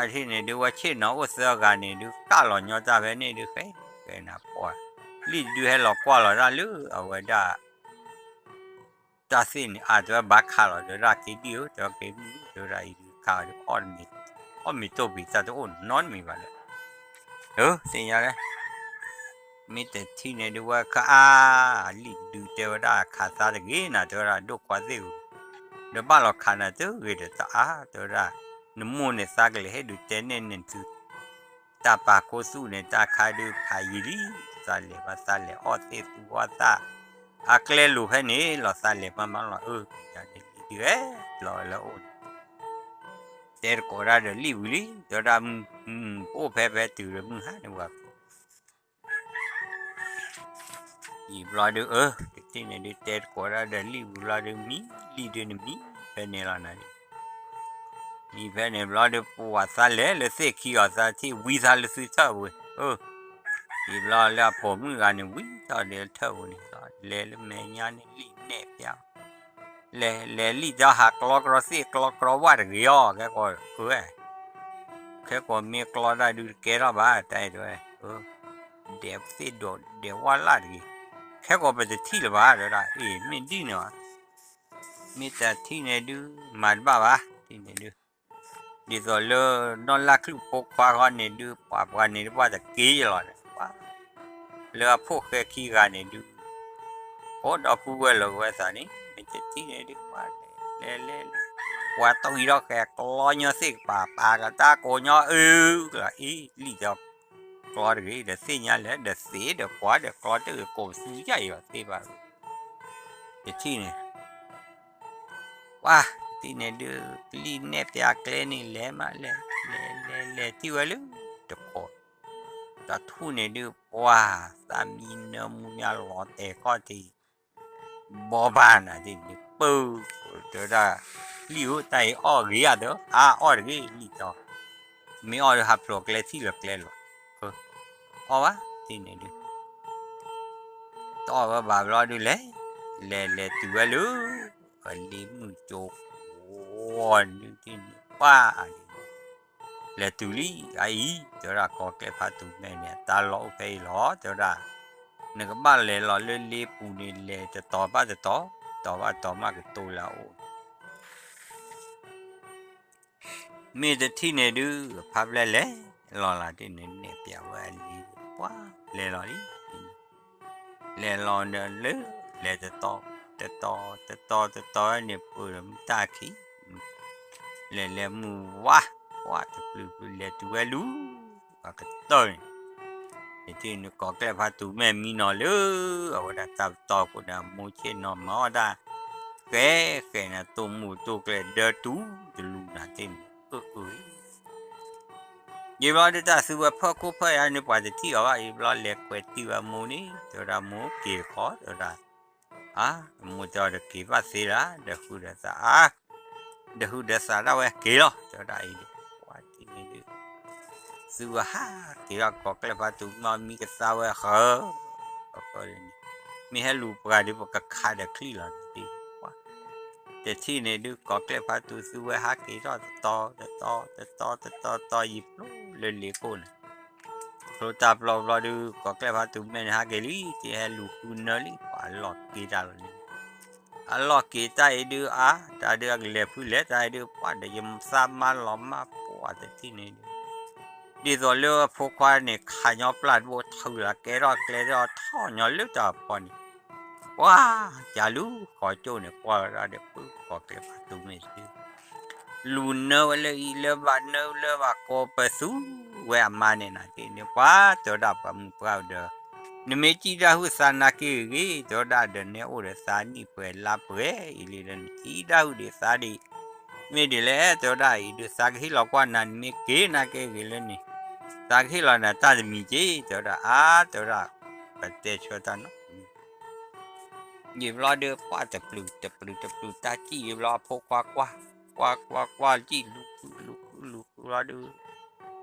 ထံၣ်န့ၣ်ဒုး ဝဲဆ့ၣ်နီၤအိၣ်သၢဂၤန့ၣ်ဒုး ကၣ်လီၤညီတၢ်ဖဲန့ၣ်ဒုး ဃဲ ဃဲနၤပှၤ လံာ်ဒုးဟဲလီၤကွၢ်လီၤတၢ်လၢအဝဲဒၣ် တၢ်သ့ၣ်န့ၣ် အါတဲဝဲဘၣ်ခးလီၤ တဲဝဲဒၣ်က့ၤဒံၣ်ဧၢ တဲဝဲက့ၤမုၢ် တဲဝဲဒၣ်အံၤဒုးခးအီၤဒုး အီၣ်မ့ၤတိၢ်ပံၤ တၢ်တအိၣ်နီတမံၤဘၣ်လၢ သ့ၣ်ညါလၢ မ့ၢ်တထံၣ်န့ၣ်ဒုး ဝဲခးအါ လံာ်ဒုးတဲဝဲဒၣ်ခးသါတဂ့ၤနၤ တဲဝဲဒၣ်ဒိၣ်ခွါသ့ၣ်ဧၢ ဒီးဘၣ်လီၤခးနၤတဂ့ၤဒီးတအါ တဲဝဲဒၣ် နမိၢ်န့ၣ်သးကလဲၤဟ့ၣ်ဒုးတဲနဲၣ်န့ၣ်သု တၢ်ပာ်ကိၢ်သူၣ်န့ၣ် တၢ်ခါဒုးဖးယံာ်လံ သးလဲၤဘၣ်သးလဲၤအီၣ်သ့ၣ်သူအီၣ်သၣ် အကျဲလိၤဖဲန့ၣ်လီၤ သးလဲၤမၤမၤလီၤ အၢ ယၤန့ၣ်လံဒုး လီၤဝဲလၢအအိၣ်န့ၣ် တဲတကိးဒၣ်ဒီးလံာ်ဝံၤလံ တဲဝဲဒၣ် အိၣ်ဖဲဖဲတုၤဒီးမုၢ်ဟါန့ၣ်ဝဲ ယံာ်ဘျီဒုး အၢ တထံၣ်န့ၣ်ဒုး တဲတကိးဒၣ်ဒီးလံာ်ဝံၤဘျီဒုး မံ လံာ်ဒုးနမံ ဖဲန့ၣ်လီၤနၤဒုး မံဖဲန့ၣ်ဘျီဒုး ပှၤသးလဲၤလၢသ့ၣ်ခံအီၤ သးထံၣ်ဝံသးလၢသုထၢၣ်ပူၤ အၢ ယံာ်ဘျီလၢအပိာ်မုၣ်ဂၤန့ၣ် ဝံထီၣ်ဒုးထၢၣ်ပူၤန့ၣ် လဲၤလၢမဲာ်ညါန့ၣ် လံာ်နဲၣ်ပျၢ် လဲၤလဲၤလံာ်ဒီးဟးကျီကြီသ့ၣ်ကျီကြီဝၣ်တဂ့ၤအီၤ ခဲကိာ် အၢ ခဲကိာ်မ့ၢ်ကျီတၢ်ဒုးတကဲထီၣ်ဘၣ် တၢ်အံၤတဲဝဲ ဒဲးသ့ၣ်ဒိးဒဲးဝၣ်လၢ်တဂ့ၤ ခဲကိာ်ပတထံၣ်လၢၤဘၣ် တဲဝဲဒၣ် အ့ၣ် မ့ၢ်ဒ်န့ၣ်အီၤ မ့ၢ်တထံၣ်န့ၣ်ဒုး မၤတဘၣ်ဘၣ် ထံၣ်န့ၣ်ဒုး ဒ်သိးလၢ နီၢ်လၢ်ချုၣ်ဖိခွါဃီန့ၣ်ဒုး ပှၤပှၤန့ၣ်တဘၣ်တက့ၢ်ယလီၤန့ၣ် ပှၤ လၢအဖိၣ်ဃဲခံဂၤန့ၣ်ဒုး ကိးဒီပုၢ်ဝဲၢ်လၢဝဲသးန့ၣ် မ့ၢ်တထံၣ်န့ၣ်ဒုး ပှၤလဲၤလဲၤလဲၤ ပှၤတဝံၤထီၣ်ဃဲကျီညီသ့ၣ်ကပၤ ပာ်ကတၢ်ကိးညီ အၢ ကလီၤအံၤ လံာ်ဒီး ကျီတဂ့ၤ ဒီးသ့ၣ်ညါလဲၣ် ဒီးသ့ၣ်ဒီးကွၢ်ဒီးကျီတဂ့ၤ ကိးပသူယၢ်အံၤဘၣ်သ့ဘၣ် တထံၣ်န့ၣ် ပှၤ တထံၣ်န့ၣ်ဒုး လံာ်နဲၣ်ပျၢ်ကျဲန့ၣ် လဲၤမးလဲၤ လဲၤလဲၤလဲၤထံၣ်ဝဲလၢ တကိး တထူၣ်န့ၣ်ဒုး ပှၤ သးမံနၢမူညါလီၤတဲာ်ခီၣ်ထံး ဘီဘၣ်နၤဒ်န့ၣ် ပၢ တဲဝဲဒၣ် လံာ်ဧၢ တၢ်အံၤအီၣ်ဂ့ၤဧါ တဲ အါအီၣ်တဂ့ၤ လံာ်ဒီး မ့ၢ်အီၣ်ဒုးဟးဖျိးကျဲထံၣ်လၢကျဲလီၤ အီၣ်ဘၣ် တထံၣ်န့ၣ်ဒုး တအီၣ်ဝဲဘၣ်ဘျီဒုးလဲၤ လဲၤလဲၤတုၤဝဲလၢ အလံာ်မုၢ်ကၠိ ဝီၤဒုးထံၣ်န့ၣ် ပှၢ် လဲၤတုၤလံအအံၤ တဲဝဲဒၣ် ကီၤကျဲၣ်ဖးတူၤမဲာ်န့ၣ် တၢ်လီၢ်အိၣ်ဖဲအံၤလီၤ တဲဝဲဒၣ်, နကဘၣ်လဲၤလီၤလၢလ့ပူၤန့ၣ် လဲၤတတီၤဘၣ်တတီၤ, တတီၤဘၣ်တတီၤမးကတိၤလၢအအိၣ် မ့ၢ်တထံၣ်န့ၣ်ဒုး ဖးဖျဲၣ်လဲၤလီၤလၢ်တ့ၢ်န့ၣ် နဲၣ်ပၠးဝဲအလံၤ ပှၢ်လဲၤလီၤလံ, လဲၤလီၤဒီးလၢ လဲၤတတီၤ, တတီၤ, တတီၤ, တတီၤန့ၣ် ပၢၢ်ဒီးမုၢ်တၢ်ခံ လဲၤလဲၤမုၢ်ဝါ, ပှၢ်တပျုၤပျုၤလဲၤတုၤဝဲလူၤ, ပှၤကတၢၢ်န့ၣ် တထံၣ်န့ၣ် ကီၤကျဲၣ်ဖးတူၤမဲာ်မံနီၤလၢ အဝဲဒၣ်တၢ်ပတီၢ်ခိၣ်န့ၣ် အမိၢ်ဆ့ၣ်နီၤမၤအီၣ်တၢ် ဃဲဃဲန့ၣ် တိၢ်မိၢ်တိၢ်ကျဲဒၢတူၤတလူၤနၤတ့ၢ်န့ၣ် အၢအၢ ယံာ်ဘျီဒုးတၢ်သုဝဲဖၢခိၣ်ဖၢယာ်န့ၣ် ပှၤတထံၣ်အီၤဘၣ် ယံာ်ဘျီလဲၤကွဲးတံၢ်ဝဲအမိၢ်န့ၣ် တဲဝဲဒၣ်မိၢ်က့ၤဃီ တဲဝဲဒၣ်, အါ, မိၢ်တဲအီၤတက့ၤဘၣ်သ့လၢ ဒီးဃုာ်ဒီးသးအါ, ဒီးဃုာ်ဒီးသးဒၣ်ဝဲက့ၤလီၤ တဲဝဲဒၣ်အံၤဒုး ပှၢ်တထံၣ်န့ၣ်ဒုး သုဝဲဟးက့ၤထီၣ်ကီၤကျဲၣ်ဖးတူၤမီမံကသါဝဲဃၢၤ မ့ၢ်ဟဲလူၤပှၤဒုး ပကခးဒီးချံၣ်လီၤတထံၣ်, တထံၣ်န့ၣ်ဒုး ကီၤကျဲၣ်ဖးတူၤသုဝဲဟးက့ၤထီၣ်တတီၤ တတီၤ တတီၤ တတီၤ တတီၤယံာ်ပျိလၢလ့ကိၣ်န့ၣ် ကျိတၢ်ပျီဘျီဒုး ကီၤကျဲၣ်ဖးတူၤမဲာ်န့ၣ် ဟးက့ၤလံ တဟဲလူၤဃုနၢလံ ပှၤအလီၢ်က့ၤတၢ်လီၤန့ၣ်, အလီၢ်က့ၤတၢ်အံၤဒုးအါ တၢ်ဒုးအကလဲၤဖုလဲၤတၢ်အံၤဒုး ပှၢ်ဒီးယသးမါလီၤမၢ်ပှၢ်တထံၣ်န့ၣ်ဒုး ဒ်သိးလၢအဖိခွါန့ၣ် ခးညီပျၢ်တဘိထၢလီၤ ကဲထီၣ်ကျဲထီၣ်ထီၣ်ညီလၢတၢ်ဖီန့ၣ်, ပှၢ် ကလူၤဃီကၠိၣ်န့ၣ် ကွၢ်ဝဲဒၣ်ဒီး ပုၢ်ကီၤကျဲၣ်ဖးတူၤမဲာ်သု လူၤနၢဝဲလၢအံၤလၢဘၣ်နၢလၢဘၣ် ကိးပသူဝဲအမါန့ၣ်နၤတ့ၢ်န့ၣ် ပှၤတဲဝဲဒၣ်ပှၤမုၣ်ပှၢ်ဒီး နမ့ၢ်စံၣ်တၢ်ဟုၣ်သးနာ်က့ဂ့ၤဂ့ၤ တဲဝဲဒၣ်ဒီးနဲအိၣ်ဒီးသးနံၣ်ပှဲၤလါပှဲၤအံၤလံဒီး နစံၣ်တၢ်ဟုၣ်ဒံးသးဒံး မ့ၢ်ဒ်လဲၣ် တဲဝဲဒၣ်အံၤဒုး သးကဟ့ၣ်လီၤကွၢ်နၤ နမ့ၢ်က့ၤနာ်က့ဂ့ၤလၢန့ၣ် သးကဟ့ၣ်လီၤနၤတၢ်တမံၤက့ၤ တဲဝဲဒၣ် အါ တဲဝဲဒၣ် ပတဲဆၢတၢ်နီၤ ယံာ်ဘျီဒုး ပှၢ်တပျုၤတပျုၤတပျုၤ တၢ်စံၣ်ယံာ်ဘျီ အဖိခွါကွၢ် ကွၢ်ကွၢ်ကွၢ် စံၣ်လူၤဃုလူၤဃုလူၤဃုလီၤဒုး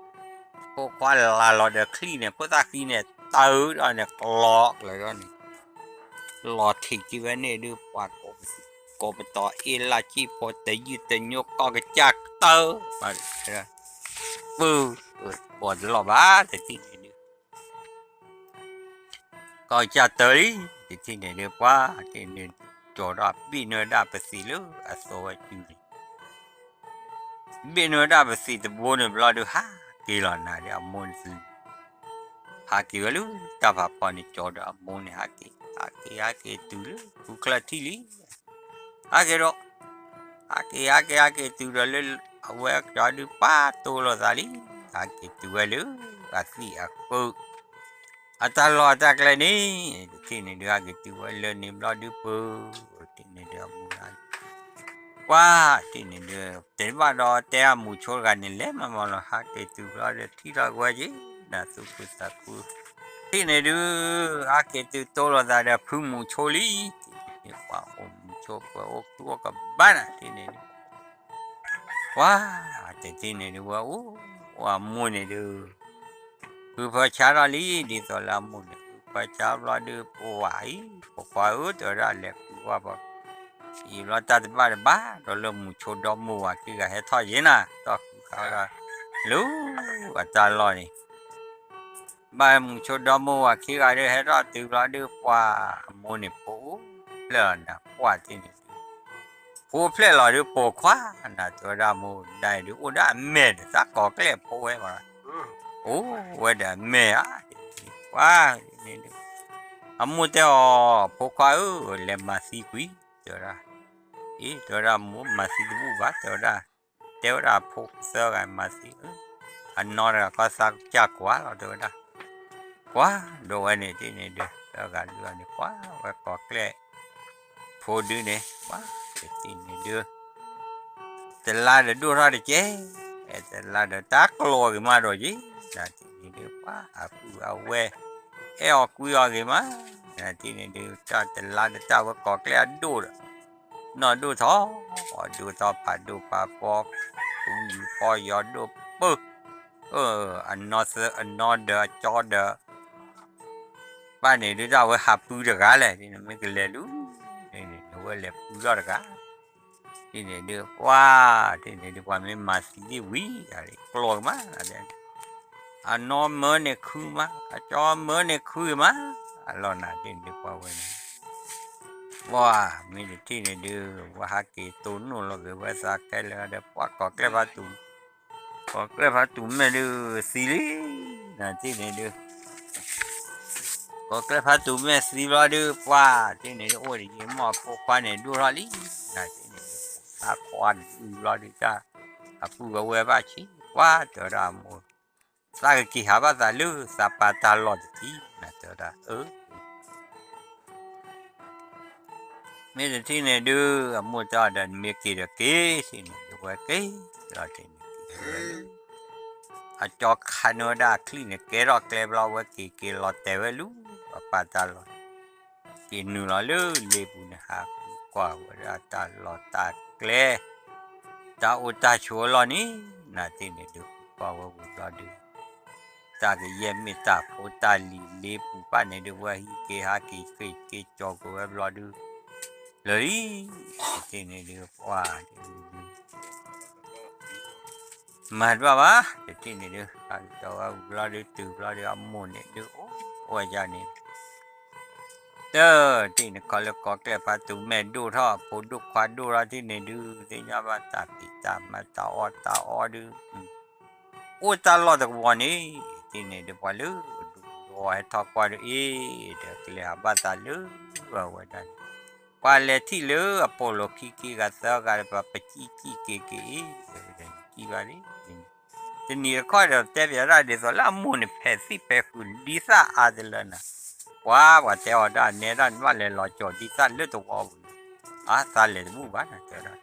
ဖိခွါလၢ်လီၤဒီးချံၣ်န့ၣ် ဖိသၣ်ဃံန့ၣ် တၢ်အၢဒီးန့ၣ် ကျီကျၢၤဒီးန့ၣ် လီၤထံးက့ၤဝဲန့ၣ်ဒုး ပှၤ ကိးပတီၤအ့လၢ်စံၣ်ဖိ တယုၢ်တညိကီၢ်ကစၢ်တၢၢ် ပုၢ် ပိာ်တလီၢ်ဘၣ် တထံၣ်န့ၣ်ဒုး ကီၢ်ကစၢ်တၢၢ်လံ တထံၣ်န့ၣ်ဒုး ပှၤတထံၣ်န့ၣ် ကၠီၤဒီးဘ့ၣ်နၢဒၣ်ပသံးလၢအသိးဝဲစုန့ၣ် ဘ့ၣ်နၢဒၣ်ပသံးတဘိန့ၣ်ဘျီဒုး ဟးက့ၤလီၤနၤဒီးအမိၢ်န့ၣ် ဟးက့ၤဝဲလၢတၢ်ဖးဖီန့ၣ် ကၠီၤဒီးအမိၢ်န့ၣ် ဟးက့ၤ ဟးက့ၤ ဟးက့ၤတုၤလၢဃုချၢထံၣ်လံ ဟးက့ၤဒီး ဟးက့ၤ ဟးက့ၤ ဟးက့ၤတုၤဒီးလၢ အဝဲကၠီၤဒုးပာ်တိလိာ်သးလံ ဟးက့ၤတုၤဝဲလၢ အသံၣ်အကုၢ် အတၢ်လီၢ်အတၢ်ကျဲန့ၣ် တထံၣ်န့ၣ်ဒုး ဟးက့ၤတုၤဝဲလၢန့ၣ်ဘျီဒုးပၢၤ တထံၣ်န့ၣ်ဒုးအမိၢ် ကွၢ်တထံၣ်န့ၣ်ဒုး တဘၣ်ဒီးတဲအမူးဆိတဂၤန့ၣ် လဲၤမၤမၤလီၤ ဟးက့ၤတုၤဘျီဒီး ထံၣ်ထီၣ်ကဝဲက့ၤ နသူၣ်ခုသးခု တထံၣ်န့ၣ်ဒုး ဟးက့ၤတုၤတိလိာ်သးဒီးဖုမူးဆိလံ တထံၣ်န့ၣ်ဒုး ပှၤအိၣ်မူးဆိ ပှၤအိၣ်ခုအိၣ်ကဘၣ်နၤ တထံၣ်န့ၣ်ဒုး ကွၢ် တထံၣ်န့ၣ်ဒုး ဝဲအိၣ် အမိၢ်န့ၣ်ဒုး ဃုဖၢဆါထီၣ်လံ ဒ်သိးလၢအမိၢ်န့ၣ် ဃုဖၢဆါဘျီဒုး ပဝဲအံၤ ဖိခွါဧၢ တဲဝဲဒၣ်လဲၤဃုဝဲပှၤ ယံာ်ဘျီတၢ်တဘၣ်တဘၣ် ဒီးလၢမူးဆိဒီမိၢ်ဝၤခံဂၤဟဲထီၣ်ယ့နၤ တီၢ်ဃုခါဝဲဒၣ် လၢအတၢ်လီၢ်န့ၣ် ဘၣ်မူးဆိဒီမိၢ်ဝၤခံဂၤဒုး ဟဲထီၣ်တုၤဘျီဒုး ပှၤအမိၢ်န့ၣ် ဖိအိၣ်ဖျဲၣ်လီၤနၤ ကွၢ်တထံၣ်န့ၣ်ဒုး ဖိဖျဲၣ်လီၤဒုးပိာ်ခွါနၤ တဲဝဲဒၣ်မိၢ်ဒၣ်အံၤဒုး အိၣ်ဒၣ်အမဲာ်ဒီး သးကီၤကျဲၣ်ဖိဝဲမး အိၣ်ဝဲဒီးအမဲာ်ဧါ ကွၢ်န့ၣ်ဒုး အမိၢ်တဲအီၤ ဖိခွါဧၢ လဲၤမၤသံကွံာ် တဲဝဲဒၣ် အ့ တဲဝဲဒၣ်မိၢ်မၤသံတဘူၣ်ဘၣ် တဲဝဲဒၣ် တဲဝဲဒၣ်ဖိသၢဂၤမၤသံ အနီၢ်တဂၤခီသးကစၢ်ကွၢ်လီၤ တဲဝဲဒၣ် ကွၢ်ဒိဝဲန့ၣ်တထံၣ်န့ၣ်ဒုး သၢဂၤလွံၢ်ဂၤန့ၣ် ကွၢ်ဝဲကီၤကျဲၣ် ဖိဒုန့ၣ် ကွၢ်တထံၣ်န့ၣ်ဒုး တလါဒီးဒိၣ်ထီၣ်တကဲ တလါဒီးတၢ်ကျီၤဂ့ၤမးဒီးယ့ၣ် နတထံၣ်န့ၣ်ဒုး ကွၢ်အပုၢ်အဝဲၢ် အဲၣ်အီၤကွံအီၤဂ့ၤမး နတထံၣ်န့ၣ်ဒုး တၢ်တလါဒီးတၢ်ဝဲကီၤကျဲၣ်အဒိၣ်ဒီး နီၢ်ဒိၣ်ထီၣ် ဒိၣ်ထီၣ်ဖးဒိၣ်ဖးပီ ပူၤယူၤပီယီၤဒိၣ်ပၢၢ် အနီၢ်သၢအနီၢ်ဒီးအကၠီဒီး ဘၣ်န့ၣ်ဒုးတၢ်ဝဲဟးပုၢ်တဂၤလဲၣ် နမ့ၢ်ကလဲၤလူၤ နဝဲလဲၤပုၢ်ထီၣ်တဂၤ တထံၣ်န့ၣ်ဒုး ပှၤတထံၣ်န့ၣ်ဒုး ပှၤမ့ၢ်မၤသံဒံးဝံၤ ကျိကမး အနီၢ်မၢန့ၣ်ခုမး အကၠီမၢန့ၣ်ခုကမး အလီၢ်နၤတထံၣ်န့ၣ်ဒုး ပှၤဝဲန့ၣ် ပှၤမ့ၢ်တထံၣ်န့ၣ်ဒုး ပှၤဟးက့ၤတိၢ်နီၣ်လီၤက့ၤဝဲသးခဲလၢာ်ဒီး ပှၤကီၢ်ကျဲၢ်ဖးတူၢ် ကီၢ်ကျဲၢ်ဖးတူၢ်မဲာ်ဒုးသံလံ နၤတထံၣ်န့ၣ်ဒုး ကီၢ်ကျဲၢ်ဖးတူၢ်မဲာ်သံဘျီဒုး ပှၤတထံၣ်န့ၣ်ဒုး အိၣ်တယံာ်မီၢ်အဖိခွါန့ၣ်ဒိၣ်ထီၣ်လံ နၤတထံၣ်န့ၣ်ဒုး သးခွါန့ၣ်ဒုးဘျီဒုးတၢ် အပုၢ်အဝဲၢ်ဘၣ်ဆံး ပှၤတဲဝဲဒၣ်အမိၢ် သးကက့ၤဟးဘၣ်သးလၢသးပၢ်တၢ်လီၢ်တထံၣ် နၤတဲဝဲဒၣ် အၢ မ့ၢ်တထံၣ်န့ၣ်ဒုး အမိၢ်တဲအီၤဒီး နမ့ၢ်က့ၤဒီးက့ၤ တထံၣ်န့ၣ်ဒုး ဝဲက့ၤလီၤတထံၣ်န့ၣ်ဒုး အကၠီခးန့ၢ်ဝဲဒၣ်အချံၣ်န့ၣ် ကဲထီၣ်ကျဲဘျီ ဝဲက့ၤက့ၤလီၤတဲာ်ဝဲလၢ ပၢ်တၢ်လီၢ် က့ၤနုာ်လီၤလၢလ့ပူၤန့ၣ် ဟးကွၢ်ဝဲဒၣ်တၢ်လီၢ်တၢ်ကျဲ တၢ်အိၣ်တၢ်ဆိးအလီၢ်န့ၣ် နၤတထံၣ်န့ၣ်ဒုး ကွၢ်ဝဲဝံၤဘျီဒုး တၢ်ကယဲၢ်မ့ၢ်တၢ်ဖိတၢ်လံၤလ့ပူၤဘၣ်န့ၣ်ဒုး ဝဲဟံးက့ၤဟးက့ၤက့ၤက့ၤကၠီၤကွံာ်ဝဲဘျီဒုး လၢာ်လံ တထံၣ်န့ၣ်ဒုး ပှၤ မၤတဘၣ်ဘၣ် တထံၣ်န့ၣ်ဒုး ဟးက့ၤကၠီၤဝဲဝံၤဘျီဒုး တုၤဘျီဒုး အမိၢ်န့ၣ်ဒုး အိၣ်ဝဲဒၣ်န့ၣ် တထံၣ်န့ၣ် ခီလၢကီၢ်ကျဲၢ်ဖးတူၢ်မဲာ်ဒိၣ်ထီၣ် အဖိဒိၣ်ခွါဒိၣ်ထီၣ်တထံၣ်န့ၣ်ဒုး သ့ၣ်ညါဘၣ်တၢ်ဖံးတၢ်မၤတၢ်အီၣ်တၢ်အီဒုး အိၣ်တၢ်လီၢ်တကဝီၤန့ၣ် တထံၣ်န့ၣ်ဒုး ပှၤလၢအဒူၣ်အီၤဟဲထီၣ်ကွၢ်ဒုး အ့ၣ် ဒီးကလဲၤဟးဘၣ်သးလၢအဝဲဒၣ်န့ၣ် ပှၤလဲၤထံၣ်လၢအပိာ်လိာ်ခံခံဂၤသၢဂၤဒီး ပှၤပစံၣ်စံၣ်က့ၤက့ၤအ့ၣ် ဒီးစံၣ်ဘၣ်လံ တနံၤတခီဒီး တဲပၠးဒၣ်ဒ်သိးလၢအမိၢ်န့ၣ် ဖဲးသံၣ်ဖဲးဃုာ်ဒ်သၣ်အါတလၢနၤ, ပှၤ ပှၤတဲအီၤဒၣ်နဲဒၣ်နဘၣ်လဲၤလီၤကၠီၤဒ်သၣ်လၢတဝီပူၤန့ၣ်, အါ သးလဲၤတဘူၣ်ဘၣ်နၤ တဲဝဲဒၣ်,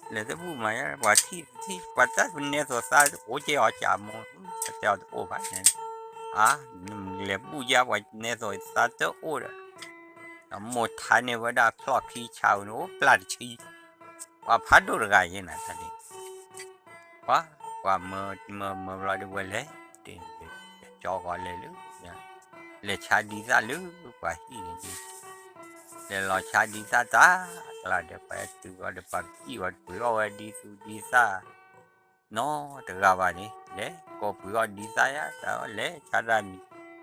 လဲၤတဘူၣ်မး ပှၤထံၣ်ထံၣ် ပှၤတၢ်နဲသိးသးအိၣ်က့ၤအီၤကၠးမိၢ်, ပှၤတဲအီၤတအိၣ်ဘၣ်န့ၣ်, အါ နလဲၤဘူၣ်ယါ ပှၤနဲသိးသးတအိၣ်ဒီး, အမိၢ်ထါန့ၢ်ဝဲဒၣ်ဖျီၣ်ခံဆါဧိၤန့ၣ် အိၣ်ပျၢ်တဆံ, ပှၤဖးဒိၣ်တဂၤယဲနၤတၢ်န့ၣ် ပှၤ ပှၤမၢမၢဘျီဒုးဝဲလဲၤ, ကၠီဂီၤလဲၤလၢ, လဲၤဆါဒ်သၣ်လၢပှၤဟံၣ်န့ၣ်ဒုး, လဲၤလီၤဆါဒ်သၣ်တၢ်ကျါဒီး ပှၤတုၤအီၤဒီး ပှၤကစံၣ်ဝဲ ပှၤပှ့ၤအီၣ်ဝဲဒ်သူဒ်သၣ် နီတဂၤဘၣ်န့ၣ် လဲၤကိးပှ့ၤအီၣ်ဒ်သၣ်ယါ တၢ်လဲၤဆါတၢ်မံ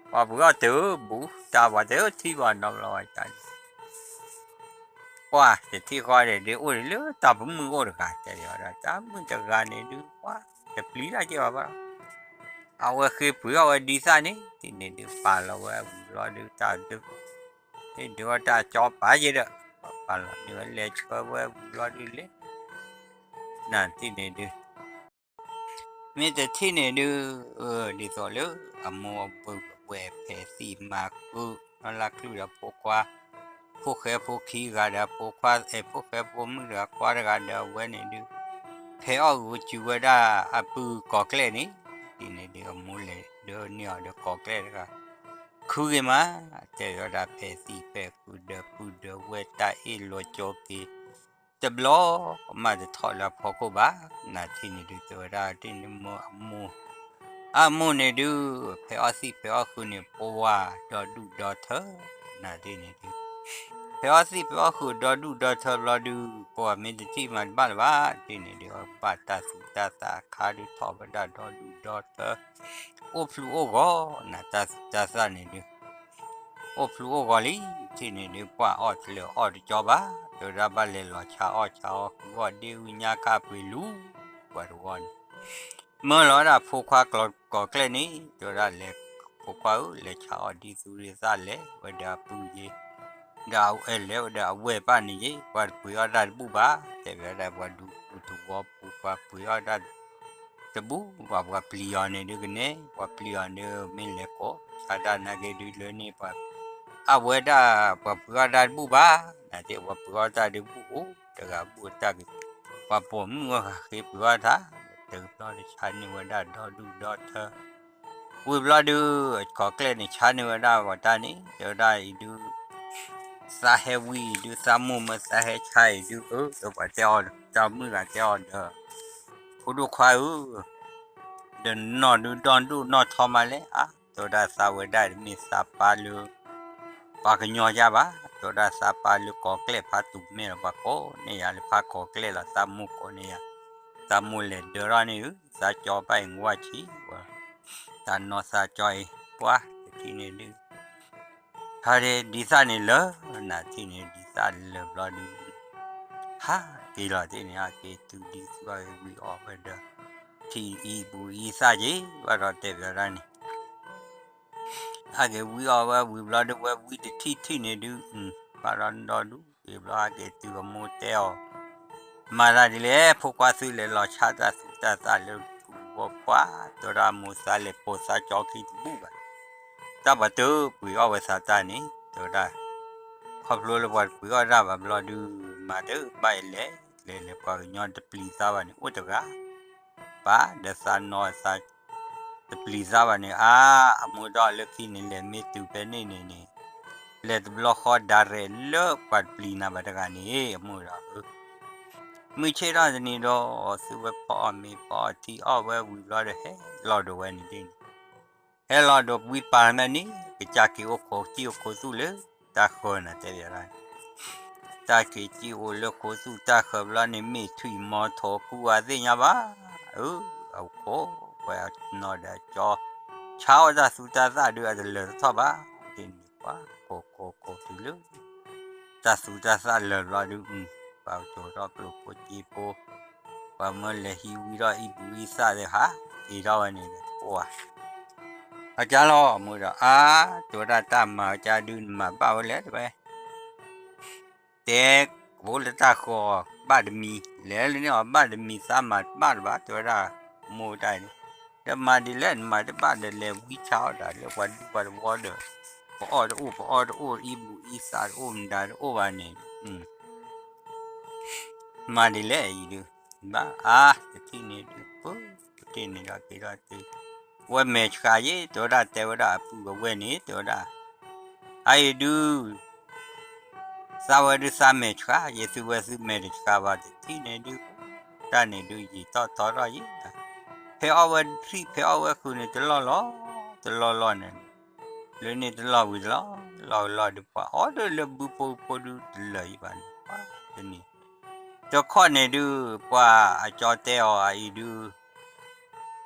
ၤ, ပှၤပှ့ၤအီၣ်တၢ်ဘူး တၢ်ပှၤတထံၣ်ဘၣ်နီတဘျီဘၣ်န့ၣ် ပှၤတထံၣ်ဃီန့ၣ်ဒုး အိၣ်ဒံးလၢတၢ်ပမုၢ်အိၣ်တဂၤ တဲဒ်အီၤဒီး တၢ်မုၢ်တဂၤန့ၣ်ဒုး ပှၤတပျံၤတၢ်က့ၤဘၣ်ဘၣ်, အဝဲဃ့ပှ့ၤအီၣ်ဝဲဒ်သၣ်န့ၣ် တထံၣ်န့ၣ်ဒုး ပာ်လီၤဝဲဝံၤဘျီဒုး တၢ်ဒုး, ဟ့ၣ်ဒုးအီၣ်တၢ်ကၠီပာ်ယဲဒီး, ပာ်လီၤန့ၢ်ဝဲလဲၤဆှၢဝဲဝံၤဘျီဒုးလဲၤ, နတထံၣ်န့ၣ်ဒုး မ့ၢ်တထံၣ်န့ၣ်ဒုး, ဒ်သိးလၢအမိၢ်အပုၢ်ဝဲၢ်ဖဲးသံၣ်မၤဃုာ် နီၢ်လၢ်ချုၣ်ဒီးဖိခွါ, ဖိၣ်ဃဲဖိခံဂၤဒီးဖိခွါ အဲၣ်ဖိၣ်ဃဲဖိမုၣ်တဂၤခွါတဂၤဒီးအဝဲန့ၣ်ဒုး, ဖဲးအီၣ်ဂုာ်စူၤဝဲဒၣ်အပုၢ်ကီၢ်ကျဲၢ်န့ၣ်, ဒ်န့ၣ်ဒုးအမိၢ်လဲၤဒၢန့ၢ်အီၤဒီးကီၢ်ကျဲၢ်တဂၤ, ခုဂ့ၤမး, တဲဝဲဒၣ်ဖဲးသံၣ်ဖဲးဃုာ်ဒီးပုၢ်ဒီးဝဲၢ်တၢ်အ့ၣ်လိာ်ကၠိက့ၤ တဘျီမးတထီၣ်လၢအဖီခိၣ်ဘၣ်, နတထံၣ်န့ၣ်ဒုးတဲဝဲဒၣ်တထံၣ်န့ၣ်မၢအမိၢ်, အမိၢ်န့ၣ်ဒုး, ဖဲးအီၣ်သံၣ်ဖဲးအီၣ်ဃုာ်န့ၣ် ပဝဲဒီဒူၣ်ဒီထၢ, နတထံၣ်န့ၣ်ဒုး, ဖဲးအီၣ်သံၣ်ဖဲးအီၣ်ဃုာ်ဒီဒူၣ်ဒီထၢဘျီဒုး, ပဝဲမ့ၢ်တထံၣ်မၤတဘၣ်လၢၤဘၣ်, တထံၣ်န့ၣ်ဒုး ဘၣ်တၢ်သူတၢ်သၣ်အခါဒုးထီၣ်ဝဲဒၣ်ဒီဒူၣ်ဒီထၢ, အိၣ်ဖျူအိၣ်ဂီၤ, နတၢ်သူတၢ်သၣ်န့ၣ်ဒုး အိၣ်ဖျူအိၣ်ဂီၤလံ, တထံၣ်န့ၣ်ဒုး ပှၤအီၣ်တလၢာ်အီၣ်တကၠီဘၣ်, တဲဝဲဒၣ်ဘၣ်လဲၤလီၤဆါအီၣ်ဆါအီၣ်ဃုအီၣ်ဒ့ဝံၤညါခါပှ့ၤလူၤ, ပှၤတဝီန့ၣ်, မၢလီၤဝဲဒၣ်ဖိခွါကျီၢ်ကီၢ်ကျဲၢ်န့ၣ်, တဲဝဲဒၣ်လဲၤ, ဖိခွါဧၢ, လဲၤဆါအီၣ်ဒ်သူဒ်သၣ်လဲၤဝဲဒီးအပုၢ်ယ့, ဒီးအဝဲလဲၤဝဲဒီးအဝဲၢ်ပၢ်န့ၣ်ယ့, ပှၤတပှ့ၤအီၣ်တၢ်တဘူၣ်ဘၣ်, တဲဝဲဒၣ်ပှၤဒူပူၤတဝီပူၤ ပှၤပှ့ၤအီၣ်တၢ် တဘူၣ်ဘၣ် ပှၤပျံၤအီၤန့ၣ်ဒုးကန့ၣ်, ပှၤပျံၤအီၤန့ၣ်မ့ၢ်လဲၤကိးဆါတၢ်နာ်က့ဒုးလၢန့ၣ်, အဝဲဒၣ်ပှၤပှ့ၤအီၣ်တၢ်တဘူၣ်ဘၣ်, နတဲပှၤပှ့ၤအီၣ်တၢ်ဒုးဘူၣ်အိၣ်, တဂၤဘူၣ်အတၢ်က, ပှၤပိာ်မုၣ်အဂၤဃ့ပှ့ၤအီၣ်တၢ်, တဘျီတဆါန့ၢ်ဝဲဒၣ်ဒီဒူၣ်ဒီထၢ ဝံၤဘျီဒုး, ကီၢ်ကျဲၢ်န့ၣ်ဆါန့ၢ်ဝဲဒၣ်ပှၤတၢ်န့ၣ်, တဲဝဲဒၣ်အံၤဒုး, သးဟဲဝံၤအံၤဒုး သးမိၢ်မၢသးဟဲဆါအံၤဒုး, အၢ ဒီးပှၤတဲအီၤ, တၢ်မုၣ်ဂၤတဲအီၤဒီး, ဖိဒိၣ်ခွါဧၢ, ဒီးနီၢ်ဒုးဒီဒူၣ်နီၢ်ထီမးလဲၣ်, အါ တဲဝဲဒၣ်သးဝဲဒၣ်တမ့ၢ်သးပၢ်လၢ ပှၤကညီယါဘၣ်, တဲဝဲဒၣ်သးပၢ်လၢကီၢ်ကျဲၣ်ဖးတူၢ်မဲာ်လီၤ ပှၤကိးန့ၢ်ယၤလၢဖးကီၢ်ကျဲၣ်လီၤ သးမိၢ်ကိးန့ၢ်ယၤ, သးမိၢ်လဲၤဒၢထီၣ်န့ၣ်ဧၢ, သးကၠီဘၣ်အံၤဝါဆံးဝဲ, သးနီၢ်သးကၠီအံၤ ပှၤတထံၣ်န့ၣ်ဒုး ဟါဒ်ဒ်သၣ်န့ၣ်လၢာ်, နၤထံၣ်န့ၣ်ဒ်သၣ်လၢာ်ဘျီဒုး, ဟးက့ၤလီၤတ့ၢ်န့ၣ် ဟးက့ၤတုၤဒ်သူၣ်ထီၣ်ဝံၤအီၣ်ဝဲဒီး, ထံၣ်အံၤပူၤအံသၣ်က့ၤ ဘၣ်ဒီးတဲပၠးဒၣ်န့ၣ် ဟဲက့ၤဝံအီၣ်ဝဲဝံၤဘျီဒုး ဝဲဝံတထံၣ်ထံၣ်န့ၣ်ဒုး, ဘၣ်ဒီးဒီဒူၣ်က့ၤဘျီဟဲက့ၤတုၤအမိၢ်တဲအီၤ, မၤတၢ်ဒ်လဲၣ် ဖိခွါသုလဲၤလီၤဆါတၢ်သူၣ်တၢ်သၣ်လၢထူဘိပှၢ်, တဲဝဲဒၣ်မိၢ်သးလဲၤပိာ်သးကၠီခံတဘူၣ်ဘၣ်, တၢ်ပှၤတပှ့ၤအီၣ်ဝဲသးတၢ်န့ၣ် တဲဝဲဒၣ်, ခီဖျိလၢပှၤတပှ့ၤအီၣ်တၢ်ဘၣ်ဘျီဒုး, မၤတဘၣ်အံၤလဲၣ်, လဲၤလဲၤပှၤကညီတပျံၤသးဘၣ်န့ၣ် အိၣ်တဂၤ ပၢ်ဒီးသးနီၢ်သး တပျံၤသးဘၣ်န့ၣ် အါ, အမိၢ်ဒီးလၢခံန့ၣ် လဲၤမ့ၢ်တုၤဖဲန့ၣ်န့ၣ်န့ၣ်, လဲၤတဘျီဃီဒၣ်ရဲၣ်လၢပှၤတပျံၤနၤဘၣ်တဂၤန့ၣ် အမိၢ်ဒီးဧၢ, မုၢ်ဆ့ၣ်ထီၣ်တနံၤဒီး သုဝဲဖီအီၣ်မ့ၤဖီအီၣ်ထံအီၣ်ဝဲဝံၤဘျီဒီး ဟဲလီၤဒိးဝဲန့ၣ်ဒ်န့ၣ်, ဟဲလီၤဒိးဝံၤပာ်မ့ၢ်န့ၣ် ကစၢ်က့ၤအိၣ်ခိးစံၣ်အိၣ်ခိးသူၣ်လၢတၢ်ဃၢၤနၤတဲပၠးဒၣ် တၢ်က့ၤစံၣ်အိၣ်လၢခိးသူၣ်တၢ်ဃၢၤဘျီန့ၣ် မ့ၢ်ထွံၣ်မီၤထိးကူအသ့ၣ်ညါဘၣ်, အၢ အခိးဝဲနီၢ်ဒီးကၠီ, ဆါအီၣ်တၢ်သူတၢ်သၣ်ဒုးအတလၢာ်တထီၣ်ဘၣ်, ဒ်န့ၣ်ပှၤ ကိးကိးကိးတုၤလၢ တၢ်သူတၢ်သၣ်လၢာ်ဘျီဒုး, ပှၤကၠိၤထီၣ်ကျိၣ်ဖိစ့ဖိ, ပှၤမၢလဲၤဟံးဝံထီၣ်အံၣ်ဘူၣ်အံသၣ်သ့ၣ်ဟးက့ၤထီၣ်ဝဲန့ၣ်ဒီး ပှၤ အကါလီၤ အမိၢ်ဒီး အါ, တဲဝဲဒၣ်တၢ်မၤအကါဒုးနမၤဘၣ်ဝဲလဲၣ် တဲဝဲ, တဲ, အိၣ်လၢတၢ်ဃီၤဘၣ်တမံၤ, လဲၤလၢန့ၣ်အီၤဘၣ်တမံၤသးမၤတဘၣ်လၢၤဘၣ် တဲဝဲဒၣ်, မိၢ်တၢ်အံၤန့ၣ်, ဒီးမၤဒ်လဲၣ်နမၤတဘၣ်ဒီးလဲၤဝံဆါအီၣ်တၢ်လၢပှၤဒူပှၤသဝီဒီး, ပအီၣ်တအိၣ် ပအီၣ်တအိၣ်အံၣ်ဘူၣ်အံသၣ်တအိၣ်မတၤတအိၣ်ဘၣ်န့ၣ် မၤဒ်လဲၣ်အံၤဒုး, ဘၣ်အါ, တထံၣ်န့ၣ်ဒုး, ပတထံၣ်န့ၣ်ဒီးက့ၤထီၣ်တုၤ, ဝဲမဲာ်ဆှးယ့ၣ် တဲဝဲဒၣ် တဲဝဲဒၣ်အပုၢ်အဝဲၢ်န့ၣ် တဲဝဲဒၣ်, အအံၤဒုး, သးဝဲဒုးသးမဲာ်ဆှး ယသုဝဲသုမဲာ်တဆှးဘၣ် တထံၣ်န့ၣ်ဒုး, တၢ်န့ၣ်ဒုးယံာ်ထီၣ်ထီထီၣ်ယ့ၣ်, ဖဲအီၣ်ဝဲထံၣ်ဖဲအီၣ်ဝဲဃုာ်န့ၣ် တလီၢ်လီၤ, တလီၢ်လီၢ်န့ၣ်, လၢန့ၣ်တလီၢ်ဝံၤတလီၢ်, လီၢ်လီၢ်ဒုး ပှၤအီၣ်ဒုးလၢဘုဖိဖိဒုးတလၢာ်ယံၤဘၣ်န့ၣ်, တနံၤ, တခီန့ၣ်ဒုး ပှၤအကၠီတဲအီၤအအံၤဒုး,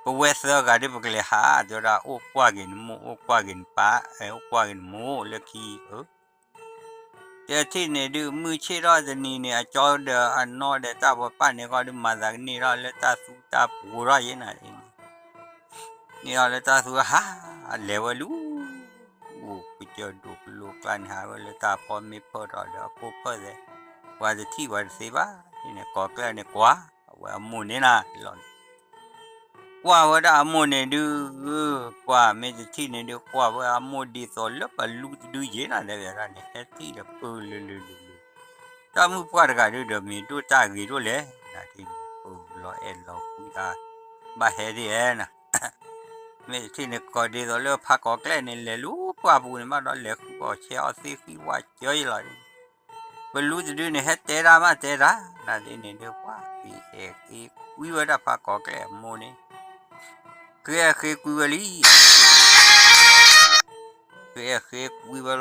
ပဝဲသၢဂၤဒုးပကလဲၤဟး တဲဝဲဒၣ် အိၣ်ကွၢ်က့ၤနမိၢ် အိၣ်ကွၢ်က့ၤနပၢ် အိၣ်ကွၢ်က့ၤနမိၢ်လၢခံအၢ တဲထံၣ်န့ၣ်ဒုး မုၢ်ဆ့ၣ်ထီၣ်တနံၤန့ၣ် အကၠီဒီးအနီၢ်ဒီးတၢ်ပှၤပာ်န့ၢ်ဃီဒုး မၤသးကန့ၢ်ထီၣ်လၢတၢ်သူတၢ်ပှိၤထီၣ်ယ့ၣ်နၤန့ၣ်, န့ၢ်ထီၣ်လၢတၢ်သူဟး လဲၤဝဲလူၤ, အိၣ်ကစၢၢ်ဒိၣ်ကလိကျါန့ၣ် ဟးဝဲလၢတၢ်ဖီမ့ၢ်ဖၢထီၣ်ဒီးအခိၣ်ဖၢၣ်သဲး, ပှၤတထံၣ်ပှၤတသ့ဘၣ်န့ၣ် ကိးကျဲၢ်န့ၣ်ကွၢ်, အဝဲအမိၢ်န့ၣ်နၤလီၤန့ၣ် ကွၢ်ဝဲဒၣ်အမိၢ်န့ၣ်ဒုး, ကွၢ်မ့ၢ်တထံၣ်န့ၣ်ဒုး ကွၢ်ဝဲအမိၢ်ဒ်သိးလၢပလူတဒုယ့ၣ်နၤ တဲဝဲဒၣ်န့ၣ် ဟဲထံၣ်ဒီးပၢလုာ်လုာ်လုာ်လုာ်, တၢ်မုၣ်ပှၢ်တဂၤဒုးဒီးမ့ၢ်ဒိၣ်တၢ်ဂ့ၤဒိၣ်လဲၣ်, နၤဒ်န့ၣ် ပၢလီၤအဲၣ်လီၤကွံတၢ်, ဘၣ်ဟဲဒ်အဲၣ်နၤ မ့ၢ်တထံၣ်န့ၣ် ကိးဒ်သိးလၢဖးကိးကျဲၢ်န့ၣ် လဲၤလူၤပှၢ်ပူၤန့ၣ် ဘၣ်ဒီးလဲၤဃုအီၣ်ဆဲးအီၣ်သ့ဃံဝၣ်ကၢယ့လီၤ, ပလူတဒုန့ၣ် ဟဲတဲတၢ်မးတဲတၢ်, နၤဒ်န့ၣ်ဒုး ပှၤဃ့အဲၣ်ဃ့ကွံဝဲဒၣ်ဖးကိးကျဲၢ်အမိၢ်န့ၣ်, ဃ့အဲၣ်ဃ့ကွံဝဲလံ, ဃ့အဲၣ်ဃ့ကွံဝဲလီၤ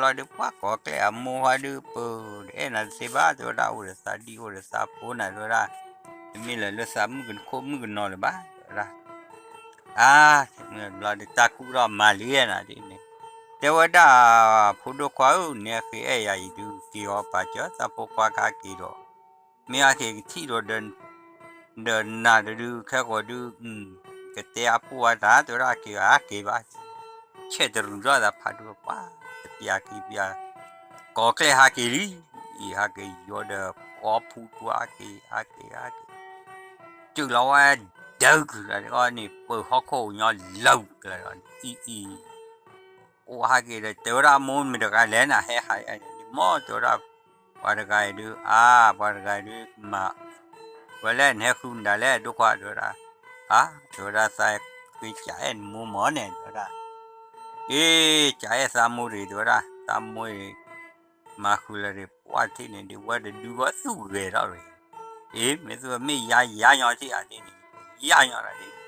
ဒုး ပှၤကိးကျဲၢ်အမိၢ်ဟီဒုး ပၢဒီးအဲၣ်နၤတသ့ဘၣ် တဲဝဲဒၣ် အိၣ်ဒီးသးဒံၣ်အိၣ်ဒီးသးဖိနၤ တဲဝဲဒၣ်, တမ့ၢ်လၢၤလၢသးမုၣ်ကခိၣ်မုၣ်ကနီၤလၢၤဘၣ် တဲဝဲဒၣ် အါ, မ့ၢ်ဘျီဒုးတၢ်ကူၣ်ထီၣ်မၤလံနၤဒ်န့ၣ်, တဲဝဲဒၣ်, ဖိဒိၣ်ခွါဧၢ နဲဃ့အဲၣ်ယၤအံၤဒုး က့ၤအီၤပာ်စၢၤသးဖိခွါကဟးက့ၤဒီး, မ့ၢ်ဟးက့ၤကထံၣ်ဒီး, ဒီးနၤတဒုး ခဲကိာ်ဒုး, ကတဲအပိၢ်အတၢ် တဲဝဲဒၣ်က့ၤဟးက့ၤဘၣ် ဆဲးတရူးထီၣ်သးဖးဒိၣ်ပှၢ်, တပျးက့ၤပျး, ကိးကျဲၢ်ဟးက့ၤလံ, အံၤဟးက့ၤယီၤဒီး အီဖူပှၢ်ဟးက့ၤ ဟးက့ၤ ဟးက့ၤ, တုၤလီၤဝဲဒၢးကလၤဒီးန့ၣ် ပၢၤဟီၣ်ခိၣ်ညီလၢကလၤဒီး အံၤအံၤ, အိၣ်ဟးက့ၤဒီး တဲဝဲဒၣ်အမိၢ်မ့ၢ်တဂၤလဲၣ်နၤ ဟဲဟးန့ၣ် မ့ၢ်တဲဝဲဒၣ်, ပှၤတဂၤအံၤဒုး အါ, ပှၤတဂၤအံၤဒုး မၤ, ဝဲလဲၣ်နဟဲဃုမတၤလဲၣ် ဒိၣ်ခွါ တဲဝဲဒၣ်, အါ, တဲဝဲဒၣ်သးဃ့ကးအဲၣ်နမိၢ်မၢ်န့ၣ် တဲဝဲဒၣ်, အ့, ကးအဲၣ်သးမိၢ်တဂ့ၤ တဲဝဲဒၣ် သးမိၢ်အံၤ, မၤဃုာ်လၢၤတဂ့ၤ ပှၢ်ထံၣ်န့ၣ်ဒုး ဝဲတဒုဘၣ်သူၣ်ဂဲၤထီၣ်တဂ့ၤ, အ့, မ့ၢ်သူၣ်မ့ၢ်ယါယါညီထံၣ်အါဒ်န့ၣ်, ယါညီတၢ်ဒ်န့ၣ်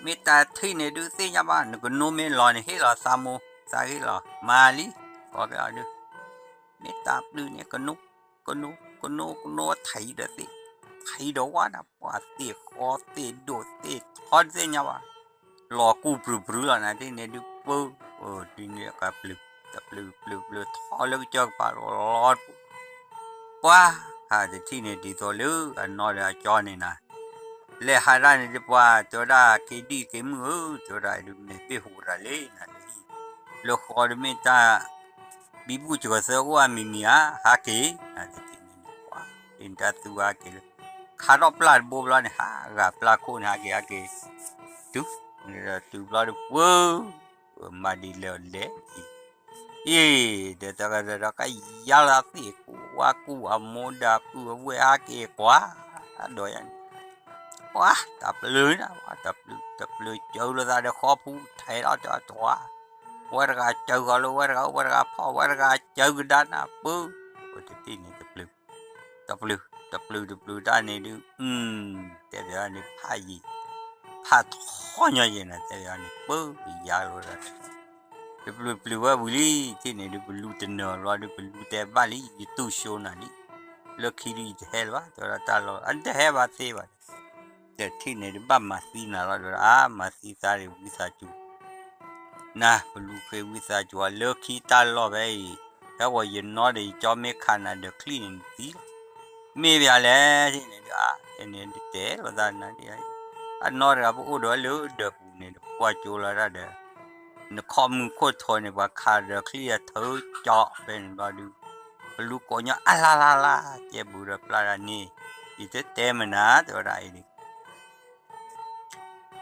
မ့ၢ်တၢ်ထံၣ်န့ၣ်ဒုးသ့ၣ်ညါဘၣ် နကနိမ့ၢ်လီၤန့ၣ် ဟ့ၣ်လီၤသးမိၢ် သးဟ့ၣ်လီၤ မၤလံ, ကိးက့ၤအီၤဒုး, မ့ၢ်တၢ်ပျုၤန့ၣ် ကနိ ကနိ ကနိ ကနိ ထံဒီးသ့ၣ်, ထံဒီးဝါဒၣ် ပှၤသ့ၣ်ဃီသ့ၣ်ဒိၣ်သ့ၣ်ထီတသ့ၣ်ညါဘၣ်, လီၤကူပြူၤပြူၤလီၤနၤ တထံၣ်န့ၣ်ဒုး ပၢ, ဒ်န့ၣ်ကပျုၤ, တပျုၤပျုၤပျုၤထီလၢကစၢၢ်ကပၤလီၤလီၤ, ပှၤ, ဟးတထံၣ်န့ၣ်ဒ်သိးလၢအနီၢ်ဒီးအကၠီန့ၣ်နၤ လဲၤဟးဒၣ်န့ၣ်ဒုးပှၤ တဲဝဲဒၣ် က့ၤဒံၣ်က့ၤမုၣ်ဧၢ, တဲဝဲဒၣ်အံၤဒုး မ့ၢ်ဘ့ၣ်ဟူးတၢ်လံနၤ, လၢဃီဒုးမ့ၢ်တၢ် ဘံဘူၣ်စှီၤသၢအိၣ်အမံၤမံၤဧါ, ဟးက့ၤ, နၤတထံၣ်န့ၣ်ဒုးပှၤ ဒ်န့ၣ်တၢ်သူဟးက့ၤလၢ ခးထီၣ်ပျၢ်တဘိဘျီန့ၣ် ဟးဂၤပျၢ်ခိၣ်န့ၣ် ဟးက့ၤဟးက့ၤ, တုၤ, တုၤဘျီဒုးပှၤ မၤဒ်လဲၣ်လဲၣ်အံၤ, အ့ၣ်, ဒီးတဂၤဒီးကယါလီၤသ့ၣ် ကူဝါကူအမိၢ်ဒီးပုၢ်အဝဲၢ်ဟးက့ၤကွၢ်, ဒီးယၤန့ၣ်, ပှၤ တၢ်ပျုၤနၤ ပှၤ တပျုၤ တပျုၤစၢၤလိာ်သးဒီးဃီပူၤ ထဲးထီၣ်တဲအီၤတဝါ, ဝဲတဂၤစၢၤဃီၤလၢဝဲတဂၤ ဝဲတဂၤဖီၣ် ဝဲတဂၤစၢၤကဒါနၤပၢ, ပတထံၣ်န့ၣ်တပျုၤ တပျုၤ တပျုၤတပျုၤတၢ်န့ၣ်ဒုး, တဲဘၣ်န့ၣ်ဖးယံာ်, ဖးထီညီယဲၢ်နၤ တဲဘၣ်န့ၣ် ပၢယၤလိာ်ဒီး, တပျုၤပျုၤဝဲဝံၤလံ, တထံၣ်န့ၣ်ဒုး ပလူတနၢၤဘျီဒုး ပလူတဲဘၣ်လံ ယတူၢ်ဆိနၤလံ, လၢခံဒုးယတဟဲလၢၤဘၣ် တဲဝဲဒၣ်တၢ်လီၢ် အတဟဲဘၣ်သ့ဘၣ်, တထံၣ်န့ၣ်ဒုး ဘၣ်မၤသံနၤလီၤ တဲဝဲဒၣ် အါ မၤသံသးဒုးဝံသးစူၤ နၤ ပလူဃ့ဝံသးစူၤ လၢခံတၢ်လီၢ်ဖဲအံၤ, ဟဲဝဲယနီၢ်ဒီးယကၠီမ့ၢ်ခးနၤဒီးချံၣ်န့ၣ်နသံလီၤ, မ့ၢ်ဘၣ်လဲၣ် တထံၣ်န့ၣ်ဒုး အါ တထံၣ်န့ၣ်ဒုးတဲလိာ်သးနၤဒ်အံၤ, အနီၢ်တဂၤပအိၣ်ဒီးလၢဒၢးပူၤန့ၣ် တကွၢ်ကၠိလီၤတၢ်ဒီး, နခီၣ်မုၢ်ခိၣ်ထိးန့ၣ် ပှၤခးဒီးချံၣ်အထၢကၠီဖဲန့ၣ်ဘျီဒုး, ပလူကိးညီအလါလါလါ, ကဲဘူးဒီးပျၢ်တၢ်န့ၣ်, ယတတဲမနၤ တဲဝဲဒၣ်အံၤဒုး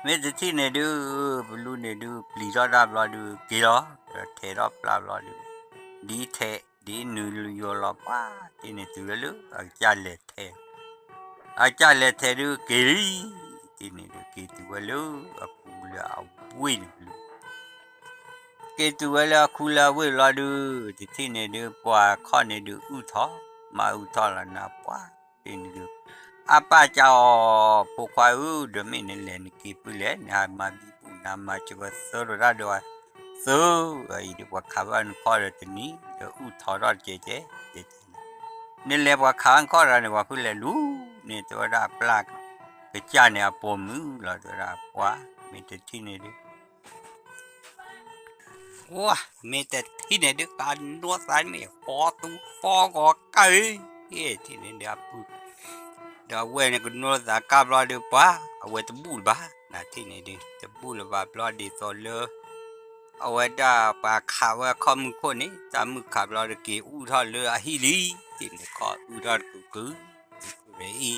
မ့ၢ်တထံၣ်န့ၣ်ဒုး, ပလူန့ၣ်ဒုး ပျံၤထီၣ်တၢ်ဘျီဒုး က့ၤလီၤ, ထဲးထီၣ်ပျၢ်ဘျီဒုး, ဒ်ထဲး ဒ်နုာ်ယိာ်လီၤပှၤ, တထံၣ်န့ၣ်တုၤဝဲလၢအကစၢ်လဲၤထဲး, အကစၢ်လဲၤထဲးဒုးက့ၤလံ, တထံၣ်န့ၣ်ဒုး က့ၤတုၤဝဲလၢအပူၤလၢအဝ့ၢ်န့ၣ်ပလူ က့ၤတုၤဝဲလၢအခူလၢအဝ့ၢ်ဘျီဒုး, တထံၣ်န့ၣ်ဒုး ပှၤခီၣ်န့ၣ်ဒုးအုၣ်ထီၣ်, မၤအုၣ်ထီၣ်လီၤနၤပှၤ, တထံၣ်န့ၣ်ဒုး, အပၢ်ကးအီၤ ဖိခွါဧၢ, ဒီးမ့ၢ်နလဲၤနက့ၤဖုလဲၣ်, နဟးမၤဘံဘူၣ် နဟးမၤစှၤသၢလိာ်တၢ်ဒီး, သၢ, အံၤဒုး ပှၤခးဘၣ်နခီၣ်ဒီးတနံၤ, ဒီးအုၣ်ထီၣ်ထီၣ်တကဲးကဲး, နလဲၤပှၤခးနခီၣ်တဂၤန့ၣ် ပှၤဖုလဲၤလူၤန့ၣ် တဲဝဲဒၣ်အပျၢ်ကစၢ်န့ၣ်အပိာ်မုၣ်လီၤ တဲဝဲဒၣ်ပှၤ, မ့ၢ်တထံၣ်န့ၣ်ဒုး ဝါ, မ့ၢ်တထံၣ်န့ၣ်ဒုး ကနိသးမ့ၢ်ဃီသူဃီဂီၤကၢ်, တထံၣ်န့ၣ်ဒုးအပုၢ်, ဒီးအဝဲန့ၣ်ကနိသးကၢ်ဘျီဒုးပှၤ, အဝဲတဘူၣ်လၢၤဘၣ်, နထံၣ်န့ၣ်ဒုး တဘူၣ်လၢၤဘၣ်ဘျီဒ်သိးလၢ အဝဲဒၣ်ပှၤခးဝဲအခီၣ်မုၢ်ခိၣ်န့ၣ် တၢ်မုၢ်ခးဘျီဒုးက့ၤအုၣ်ထီၣ်လၢအဟံၣ်လံ, တထံၣ်န့ၣ်ခီၣ်အုၣ်ထီၣ်တကုာ်ကုာ်, အံၤ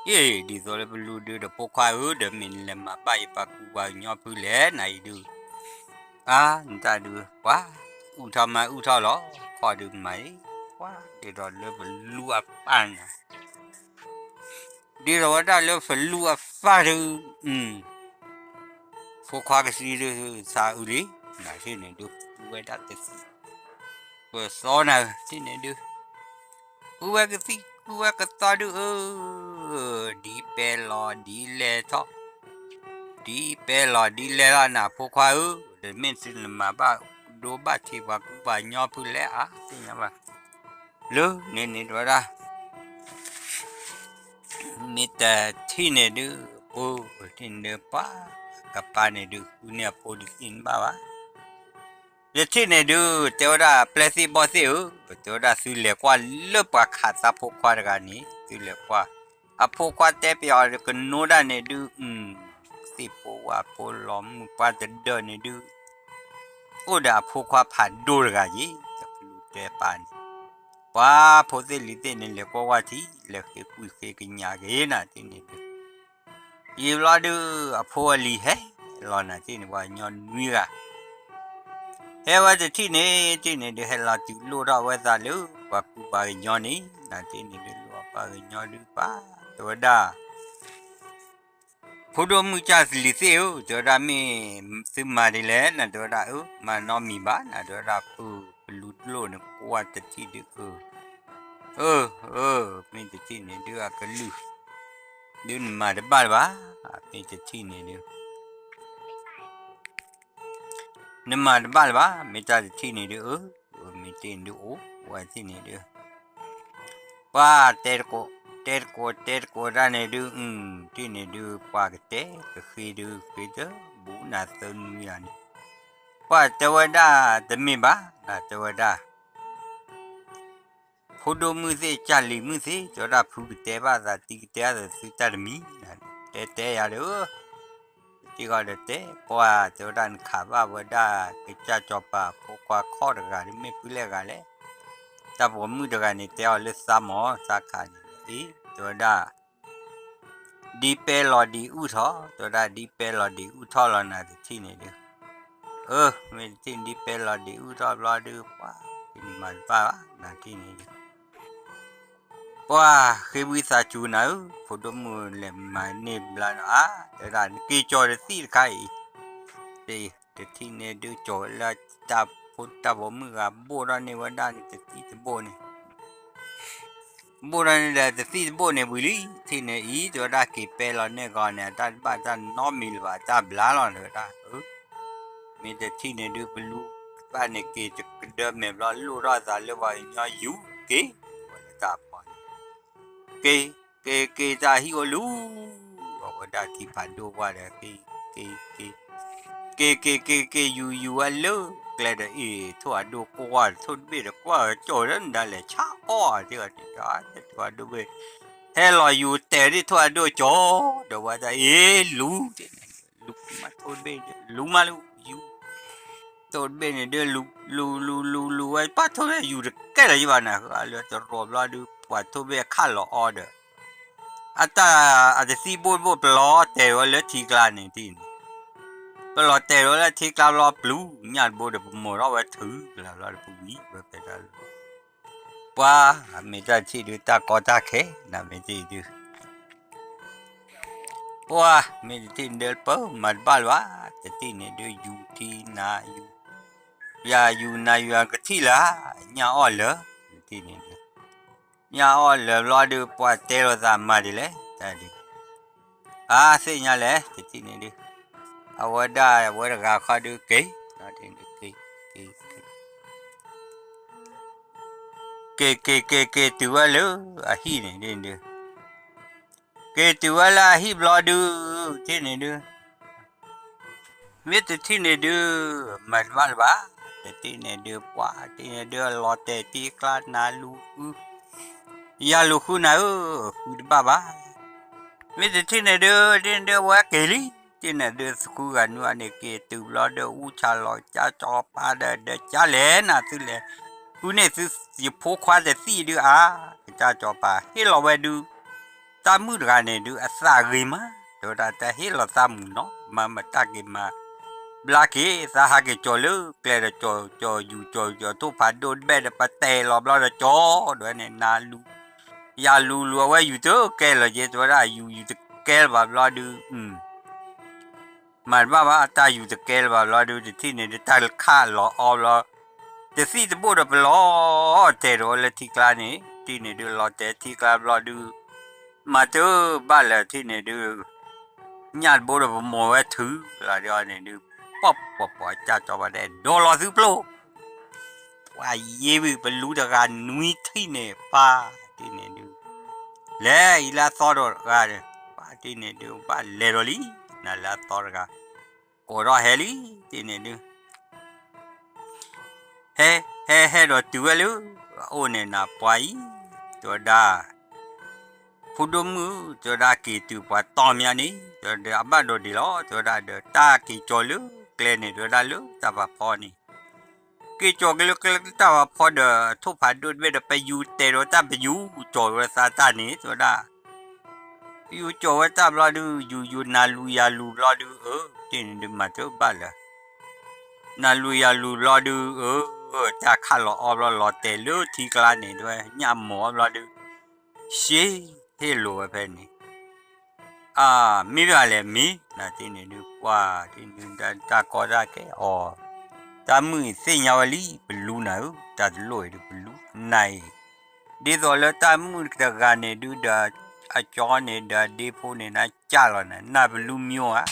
အ့ၣ် ဒ်သိးလၢပလူဒုးဒီးဖိခွါဧၢ, ဒီးမ့ၢ်နလဲၤမၤဘၣ်ယပှၤကူပှၤကညီဖုလဲၣ် နအံၤဒုး, အါ နတၢ်ဒုး ပှၤ, အုၣ်ထီၣ်မၤအုၣ်ထီၣ်လီၤ, ခီၣ်ဒုးမၤအံၤ, ပှၤဒ်သိးလၢပလူအပၢ်န့ၣ်, ဒ်သိးဝဲဒၣ်လၢပလူအပၢ်ဒုး, ဖိခွါကသံဒုးသးအုးလံ, နထံၣ်န့ၣ်ဒုး ဃုဝဲဒၣ်ကသံၣ်, ပသီနၤ ထံၣ်န့ၣ်ဒုး, ဃုဝဲကသံၣ် ဃုဝဲကသီဒုးအၢ, ဒ်ပဲလီၤဒ်လဲၣ်ထီၣ်, ဒ်ပဲလီၤဒ်လဲၣ်လီၤ နဖိခွါဧၢ, ဒီးမ့ၢ်သုနမၤဘၣ်ဒိဘၣ်ထံးပှၤကူပှၤကညီဖုလဲၣ်ဧါ, သ့ၣ်ညါဘၣ်, လၢန့ၣ်န့ၣ်တဝဲဒၣ် မ့ၢ်တထံၣ်န့ၣ်ဒုး, အိၣ် တထံၣ်န့ၣ်ဒုး ပှၤကပၢ်န့ၣ်ဒုး ဃုန့ၢ်အဖိဒုးသ့ၣ်ညါဘၣ်ဘၣ်, တထံၣ်န့ၣ်ဒုး တဲဝဲဒၣ်ပျဲၢ်သ့ၣ်ဘီၣ်သ့ၣ်ဧၢ, တဲဝဲဒၣ်သုလဲၤကွၢ်လၢပှၤခးသးဖိခွါတဂၤန့ၣ် သုလဲၤကွၢ်, အဖိခွါတဲပျီအီၤကနိဒၣ်န့ၣ်ဒုး, သ့ၣ်ဖိဝၣ်ဖိလီၤမုၢ်ပှၢ်တဒၢးန့ၣ်ဒုး အိၣ်ဒီးအဖိခွါဖးဒိၣ်တဂၤယ့ၣ်, တပလူတဲပာ်န့ၣ်, ပှၤဖိသ့ၣ်လံၤသ့ၣ်န့ၣ် လဲၤကွၢ်ဝၢ်ထံ လဲၤဃ့ကွံာ်ဃ့ကညးက့ၤနၤတထံၣ်န့ၣ်ဒုး, ယံာ်ဘျီဒုး အဖိအလံၤဟဲလီၤနၤတထံၣ်န့ၣ် ပှၤကညီနွံဂၤ ဟဲဝဲတထံၣ်န့ၣ် တထံၣ်န့ၣ်ဒုး ဟဲလီၤတုၤလိၣ်ထီၣ်ဝဲသးလၢပှၤကူပှၤကညီန့ၣ် နၤတထံၣ်န့ၣ်ဒုး လိၣ်ပှၤကညီဒုးပာ် တဲဝဲဒၣ် ဖိဒိၣ်မုၣ်ကၢ်လံၤသ့ၣ်ဧၢ, တဲဝဲဒၣ်မ့ၢ်သုမၤဒ်လဲၣ် နၤတဲဝဲဒၣ်အၢ မၤနီတမံၤဘၣ် နၤတဲဝဲဒၣ် ပလူတလိၣ်န့ၣ် ကွၢ်တထံၣ်ဒုးအၢ, အၢ အၢ မ့ၢ်တထံၣ်န့ၣ်ဒုးအကလုၢ် ဒုးနမၤတဘၣ်လၢၤဘၣ်, မ့ၢ်တထံၣ်န့ၣ်ဒုး နမၤတဘၣ်လၢၤဘၣ်, မ့ၢ်တၢ်တထံၣ်န့ၣ်ဒုးအၢ ထံၣ်န့ၣ်ဒုးအိၣ်ဝဲထံၣ်န့ၣ်ဒုး ပှၤတဲတကိး တဲတကိး တဲတကိးတၢ်န့ၣ်ဒုး ထံၣ်န့ၣ်ဒုး ပှၤကတဲကဃ့ဒုး ဃ့တဘူးနၤသၢနွံဂၤန့ၣ် ပှၤတဲဝဲဒၣ်တမ့ၢ်ဘၣ် နတဲဝဲဒၣ် ဖိဒိၣ်မုၣ်သ့ၣ် ကၢ်လံၤမုၣ်သ့ၣ် တဲဝဲဒၣ် ဖုကတဲဘၣ်သး တံၤကတဲဘၣ်သး သုတၢ်တမံၤ တဲတဲယၤဒီး တံၤဃီဒီးတဲ ပှၤတဲဝဲဒၣ် နခးဘၣ်ဝဲဒၣ် ကစၢ်စီၤပၤ ဖိခွါခီၣ်တဂၤ မ့ၢ်ဖုလဲၣ်ဂၤလဲၣ် တၢ်ပိာ်မုၣ်တဂၤန့ၣ် တဲအီၤလၢသးမီၤ သးခးန့ၣ် အ့ တဲဝဲဒၣ် ဒ်ပဲလီၤဒ်အုၣ်ထီၣ် တဲဝဲဒၣ် ဒ်ပဲလီၤဒ်အုၣ်ထီၣ်လီၤ နၤတထံၣ်န့ၣ်ဒုး အၢ မ့ၢ်တထံၣ်န့ၣ် ဒ်ပဲလီၤဒ်အုၣ်ထီၣ်ဘျီဒုး ပှၤ တမၤတဘၣ်ဘၣ် နၤထံၣ်န့ၣ်ဒုး ပှၤဃ့ဝံသးစူၤနၤဧၢ ဖိဒိၣ်မုၣ်လဲၤမၤန့ၢ်ဘျါဒီး အါ တဲဝဲဒၣ် နက့ၤကၠီၤတသံၣ်တခါအံၤ တထံၣ်န့ၣ်ဒုး ကၠီၤဝဲလၢတၢ်ဖိတၢ်ပိာ်မုၣ်ဂၤ ဘိၣ်ထီၣ်န့ၢ်ဝဲဒၣ်န့ၣ် တသံၣ်တဘိၣ်န့ၣ် ဘိၣ်ထီၣ်န့ၢ်ဒီးတသံၣ်တဘိၣ်န့ၣ်ဝံၤလံ ထံၣ်န့ၣ်အံၤ တဲဝဲဒၣ် က့ၤပဲလီၤန့ၢ်ဂီၤန့ၣ် အတၢ်တဘၣ်တၢ်နီတမံၤလၢၤဘၣ် တၢ်ဘျါလီၤ တဲဝဲဒၣ် မ့ၢ်တထံၣ်န့ၣ်ဒုး ပလူဘၣ်န့ၣ်က့ၤတကဒၢမဲာ်ဘျီ လိၣ်ထီၣ်သးလၢပှၤကညီယူၤက့ၤ ဝဲလၢတၢ်ဖီန့ၣ် က့ၤ က့ၤ က့ၤ တၢ်ဟံၣ်အိၣ်လူၤ အဝဲဒၣ်ထံဖးဒိၣ်ဝဲဒီး က့ၤ က့ၤ က့ၤ က့ၤ က့ၤ က့ၤ က့ၤ ယူၤ ယူၤဝဲလၢကျဲဒီး အ့ၣ် ထိၣ်အဒိၣ်ကွၢ် ထိၣ်တဘ့ၣ်ဒီးကွၢ်ကၠီၤလၢနဒၣ်လဲာ် ဆါအီၣ် တဲဝဲ ထိၣ်အဒိၣ်ဘ့ၣ် ဟဲလီၤယူၤတဲာ်ဒၣ်ထိၣ်အဒိၣ်ကၠီၤ ဒီးဝဲဒၣ် အ့ၣ် လူၤ မးထိၣ်တဘ့ၣ် လူၤမးလူၤ ယူၤ ထိၣ်တဘ့ၣ်န့ၣ်ဒုး လူၤ လူၤ လူၤ လူၤ လူၤဝဲ ပှၤထိၣ်တဘ့ၣ်ယူၤတကဲလၢၤယဘၣ်နၤ ဃၢလၢတရီၤဘျီဒုး ပှၤထိၣ်တဘ့ၣ်ခးလီၤအီဒီး အတၢ်အတသံၣ်ဘိၣ်တဘိၣ် ပလီၤတဲာ်ဝဲလၢထံကျါန့ၣ် ထံၣ်န့ၣ် ပလီၤတဲာ်ဝဲလၢထံကျါဘျီပျူၤ ညၣ်တဘိဒီး ပမိာ်ထီၣ်ဝဲထုးလီၤဘျီဒီး ပဝံၤဝဲဖဲတၢ်လီၢ် ပှၤ မ့ၢ်တၢ်ထံၣ်ဒုး တၢ်ကီတၢ်ခဲ နမ့ၢ်ထံၣ်ဒုး ပှၤ မ့ၢ်တထံၣ်န့ၣ်ဒုး ပမၤတဘၣ်လၢၤဘၣ် တထံၣ်န့ၣ်ဒုး ယူၤထံနၤယူၤ ယၤယူၤနၤယူၤ ယကထံၣ်လၢၤ ညၣ်အီၣ်လၢာ် တထံၣ်န့ၣ်ဒုး ညၣ်အီၣ်လၢာ်ဘျီဒုး ပှၤတဲလိာ်သးမၤဒ်လဲၣ် တၢ်ဒုး အါ သ့ၣ်ညါလဲၣ် တထံၣ်န့ၣ်ဒုး အဝဲဒၣ် အဝဲတဂၤခီဒုး က့ၤ က့ၤ က့ၤ က့ၤ က့ၤ က့ၤ က့ၤ က့ၤ တုၤဝဲလၢအဟံၣ်န့ၣ်ဒုး က့ၤတုၤဝဲလၢအဟံၣ်ဘျီဒုး ထံၣ်န့ၣ်ဒုး မ့ၢ်တထံၣ်န့ၣ်ဒုး မၤတဘၣ်လၢၤဘၣ် တထံၣ်န့ၣ်ဒုး ပှၤထံၣ်န့ၣ်ဒုး လီၤတဲာ်ထံကျါ နၤလူၤဃု ယၤလူၤဃုနၤဧၢ ဃုတဘၣ်ဘၣ် မ့ၢ်တထံၣ်န့ၣ်ဒုး ထံၣ်န့ၣ်ဒုး အဝဲက့ၤလံ ထံၣ်န့ၣ်ဒုး သဃုဂၤနွံဂၤန့ၣ် က့ၤတုၤဘျီဒုး အူဆါလီၤ ကၠါကၠီၤပၤဒီး ဒီးကၠါလဲၣ် နသုလဲၣ် ဃုန့ၢ်သု ယဖိခွါတသံၣ်ဒုးအါ ကၠါကၠီၤပၤ ဟ့ၣ်လီၤဝဲဒုး တၢ်မုၣ်တဂၤန့ၣ်ဒုး အသးဂ့ၤမး တဲဝဲဒၣ် တၢ်ဟ့ၣ်လီၤသးမုာ်နီၤ မၤမတၢ်က့ၤမၤ ဘျါက့ၤ သးဟးက့ၤကၠီၤလၢကျဲဒီး ကၠီၤ ကၠီၤယူၤ ကၠီၤယူၤ ထိၣ်ဖးဒိၣ်တဘ့ၣ်ဒီး ပတဲလီၤဘျီဒီး ကၠီၤဒွဲန့ၣ် နၤလူၤ ယၤလူၤလူၤ အဝဲယူၤတကဲလၢၤက့ၤ တဲဝဲဒၣ် ယူၤယူၤတကဲလၢၤဘၣ်ဘျီဒုး မၤတဘၣ်ဘၣ် တၢ်ယူၤတကဲလၢၤဘၣ်ဘျီဒုး တထံၣ်န့ၣ်ဒုး တၢ်ခးလီၤအီဘျီ တသံၣ်တဘိၣ်ဒီးပလီၤတဲာ်ဒီးလၢထံကျါန့ၣ် ထံၣ်န့ၣ်ဒုး လီၤတဲာ်ထံကျါဘျီဒုး မၤတဘၣ်လၢၤ ထံၣ်န့ၣ်ဒုး ညၣ်တဘိဒီးပမိာ်ဝဲထုးလီၤဒ်အီၤန့ၣ်ဒုး ပီၣ်ပီၣ်ပီၣ် ကၢ်ကၠီၤပၤဒဲး ဒိးလီၤသုပျိၢ် ပှၤယ့ဝံၤ ပလူတဂၤနွံထံၣ်န့ၣ် ပၢ် ထံၣ်န့ၣ်ဒုး လဲၤအံၤလၢအသီတဂၤဒီး ပၢ်ထံၣ်န့ၣ်ဒုး ဘၣ်လဲၤဒီးလံ နၤလၢအသီတဂၤ ကိးထီၣ်ဟဲလံ ထံၣ်န့ၣ်ဒုး ဟဲ ဟဲ ဟဲဒီးတုၤဝဲလၢ အအိၣ်န့ၣ်နၤပှၤအံၤ တဲဝဲဒၣ် ဖိဒိၣ်မုၣ် တဲဝဲဒၣ် က့ၤတုၤပှၤတီၢ်မးန့ၣ် တဲဝဲဒၣ် အဘၣ်ဒိးဒံးလီၤ တဲဝဲဒၣ်ဒီး တၢ်က့ၤကၠီၤလၢကျဲန့ၣ် တဲဝဲဒၣ်လၢတၢ်ဖးဖီန့ၣ် က့ၤကၠီၤက့ၤလၢကျဲတၢ်ဖးဖီဒီး ထိၣ်ဖးဒိၣ်တဘ့ၣ်ဒီး ပယူၤတဲာ်ဒီးတၢ်ပယူၤ ကၠီၤဝဲသးတၢ်န့ၣ် တဲဝဲဒၣ် ပယူၤကၠီၤဝဲတၢ်ဘျီဒုး ယူၤယူၤနၤလူၤယၤလူၤဘျီဒုး အၢ ထံၣ်န့ၣ်ဒုး မၤတဘၣ်လၢၤ နၤလူၤယၤလူၤဘျီဒုး အၢ တၢ်ခးလီၤအီဘျီ လီၤတဲာ်လၢထံကျါန့ၣ် တဲဝဲ ညၣ်မိာ်အီဘျီဒုး ရှ့ ဟ့ၣ်လိာ်ဝဲဖဲန့ၣ် အၢ မ့ၢ်ဘၣ်လဲၣ်မ့ၢ် နၤထံၣ်န့ၣ်ဒုး ပှၤထံၣ်န့ၣ်ဒုး တၢ်ကီတၢ်ခဲအီၤ တၢ်မုၣ်အံၤသ့ၣ်ညါဝဲလံ ပလူနၤဧၢ တၢ်တလိၣ်အံၤဒုး ပလူနၤအံၤ ဒ်သိးလၢတၢ်မုၣ်တဂၤန့ၣ်ဒုးဒီး အကၠီန့ၣ်ဒီး ဒ့ဖိန့ၣ် နကၢ်လီၤနၤ နၤပလူမၠိဧါ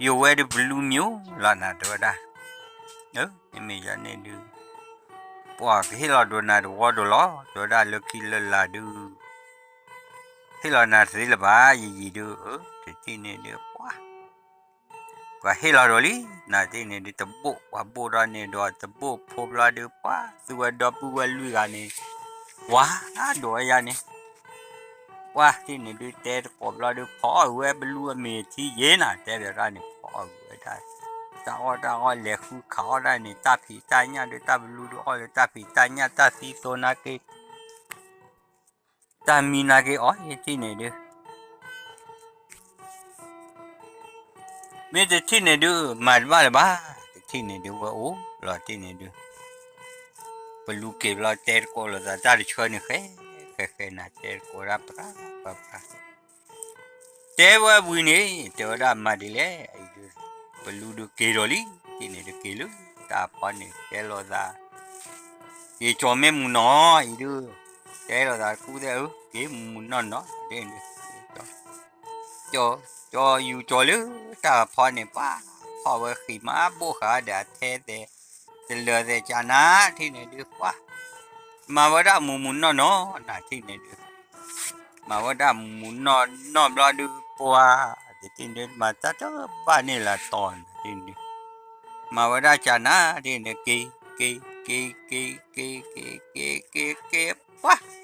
ယဝဲဒုးပလူမၠိလီၤနၤ တဲဝဲဒၣ် မ့မ့ၢ်ယၤန့ၣ်ဒုး ပှၤကဟ့ၣ်လီၤဒိးနၤတဝီဒိၣ်လီၤ, တဲဝဲဒၣ်လၢခံလၢလာ်ဒုး ဟ့ၣ်လီၤနၤတသ့လၢၤဘၣ် ယယံာ်ဒုး, တထံၣ်န့ၣ်ဒုး ပှၤ ပှၤဟ့ၣ်လီၤဒိးလံ, နၤတထံၣ်န့ၣ်ဒုး တဘိၣ် ပှၤဘိၣ်ထီၣ်န့ၢ်ဒီးတဘိၣ်ဖိဘျီဒုး ပှၤသူဝဲဒီပုၢ်ဝဲၢ်လွံၢ်ဂၤန့ၣ် ဝါဒိးဝဲယၤန့ၣ် ပှၤတထံၣ်န့ၣ်ဒုး တဲတကိးဘျီဒုး ဖီအီၣ်ဝဲပလူအမ့ၢ်ထံယဲနၤ တဲဘၣ်ဒၣ်န့ၣ် ဖီအီၣ်ဝဲဒၣ် တၢ်အီၣ်တၢ်အီၣ် လဲၤဃုခးအီၣ်ဒၣ်န့ၣ် တၢ်ဖံးတၢ်ညၣ်ဒုး တၢ်ပလူဒုး အီၣ်လၢတၢ်ဖံးတၢ်ညၣ် တၢ်သံသိနာ်က့ တၢ်မံနာ်က့အီၤ ယထံၣ်န့ၣ်ဒုး မ့ၢ်တထံၣ်န့ၣ်ဒုး မၤတဘၣ်လၢၤဘၣ်, တထံၣ်န့ၣ်ဒုး ဝဲအိၣ်လီၤတထံၣ်န့ၣ်ဒုး ပလူက့ၤဘျီ တဲတကိးလိာ်သးတၢ်တဆၢန့ၣ် ဃဲ ဃဲဃဲနၤ တဲတကိးဒၣ်ပှၤပှၤပှၤ တဲဝဲဝံၤန့ၣ် တဲဝဲဒၣ်မၤဒ်လဲၣ်အံၤဒုး ပလူဒုးက့ၤဒီးလံ, တထံၣ်န့ၣ်ဒုးက့ၤလၢတၢ်ဖီန့ၣ် တဲလိာ်သး က့ၤကၠီၤမ့ၢ်မုၢ်နီၢ်အံၤဒုး တဲလိာ်သးတကူၣ်သ့ၣ်ဧၢ က့ၤမုၢ်မုၢ်နီၢ်နီၢ် ဒ်န့ၣ်ဒုး ကၠီၤ ကၠီၤယူၤကၠီၤလၢတၢ်ဖီန့ၣ် ပှၤဖီၣ်ဝဲဃံးမး ဘိၣ်ဃာ်ဒီးအထဲသဲး တလၢာ်သဲးကၢ်နၤ တထံၣ်န့ၣ်ဒုး ပှၤ မၤဝဲဒၣ်မုၢ်မုၢ်နီၢ်နီၢ် နၤတထံၣ်န့ၣ်ဒုး မၤဝဲဒၣ်မုၢ်မုၢ်နီၢ်နီၢ်ဘျီဒုး ပှၤ တထံၣ်န့ၣ်ဒုး မၤတၢ်တဘၣ်န့ၣ်လၢတီၤ နၤတထံၣ်န့ၣ်ဒုး မၤဝဲဒၣ်ကၢ်နၤ တထံၣ်န့ၣ် က့ၤ က့ၤ က့ၤ က့ၤ က့ၤ က့ၤ က့ၤ က့ၤ က့ၤ ပှၤ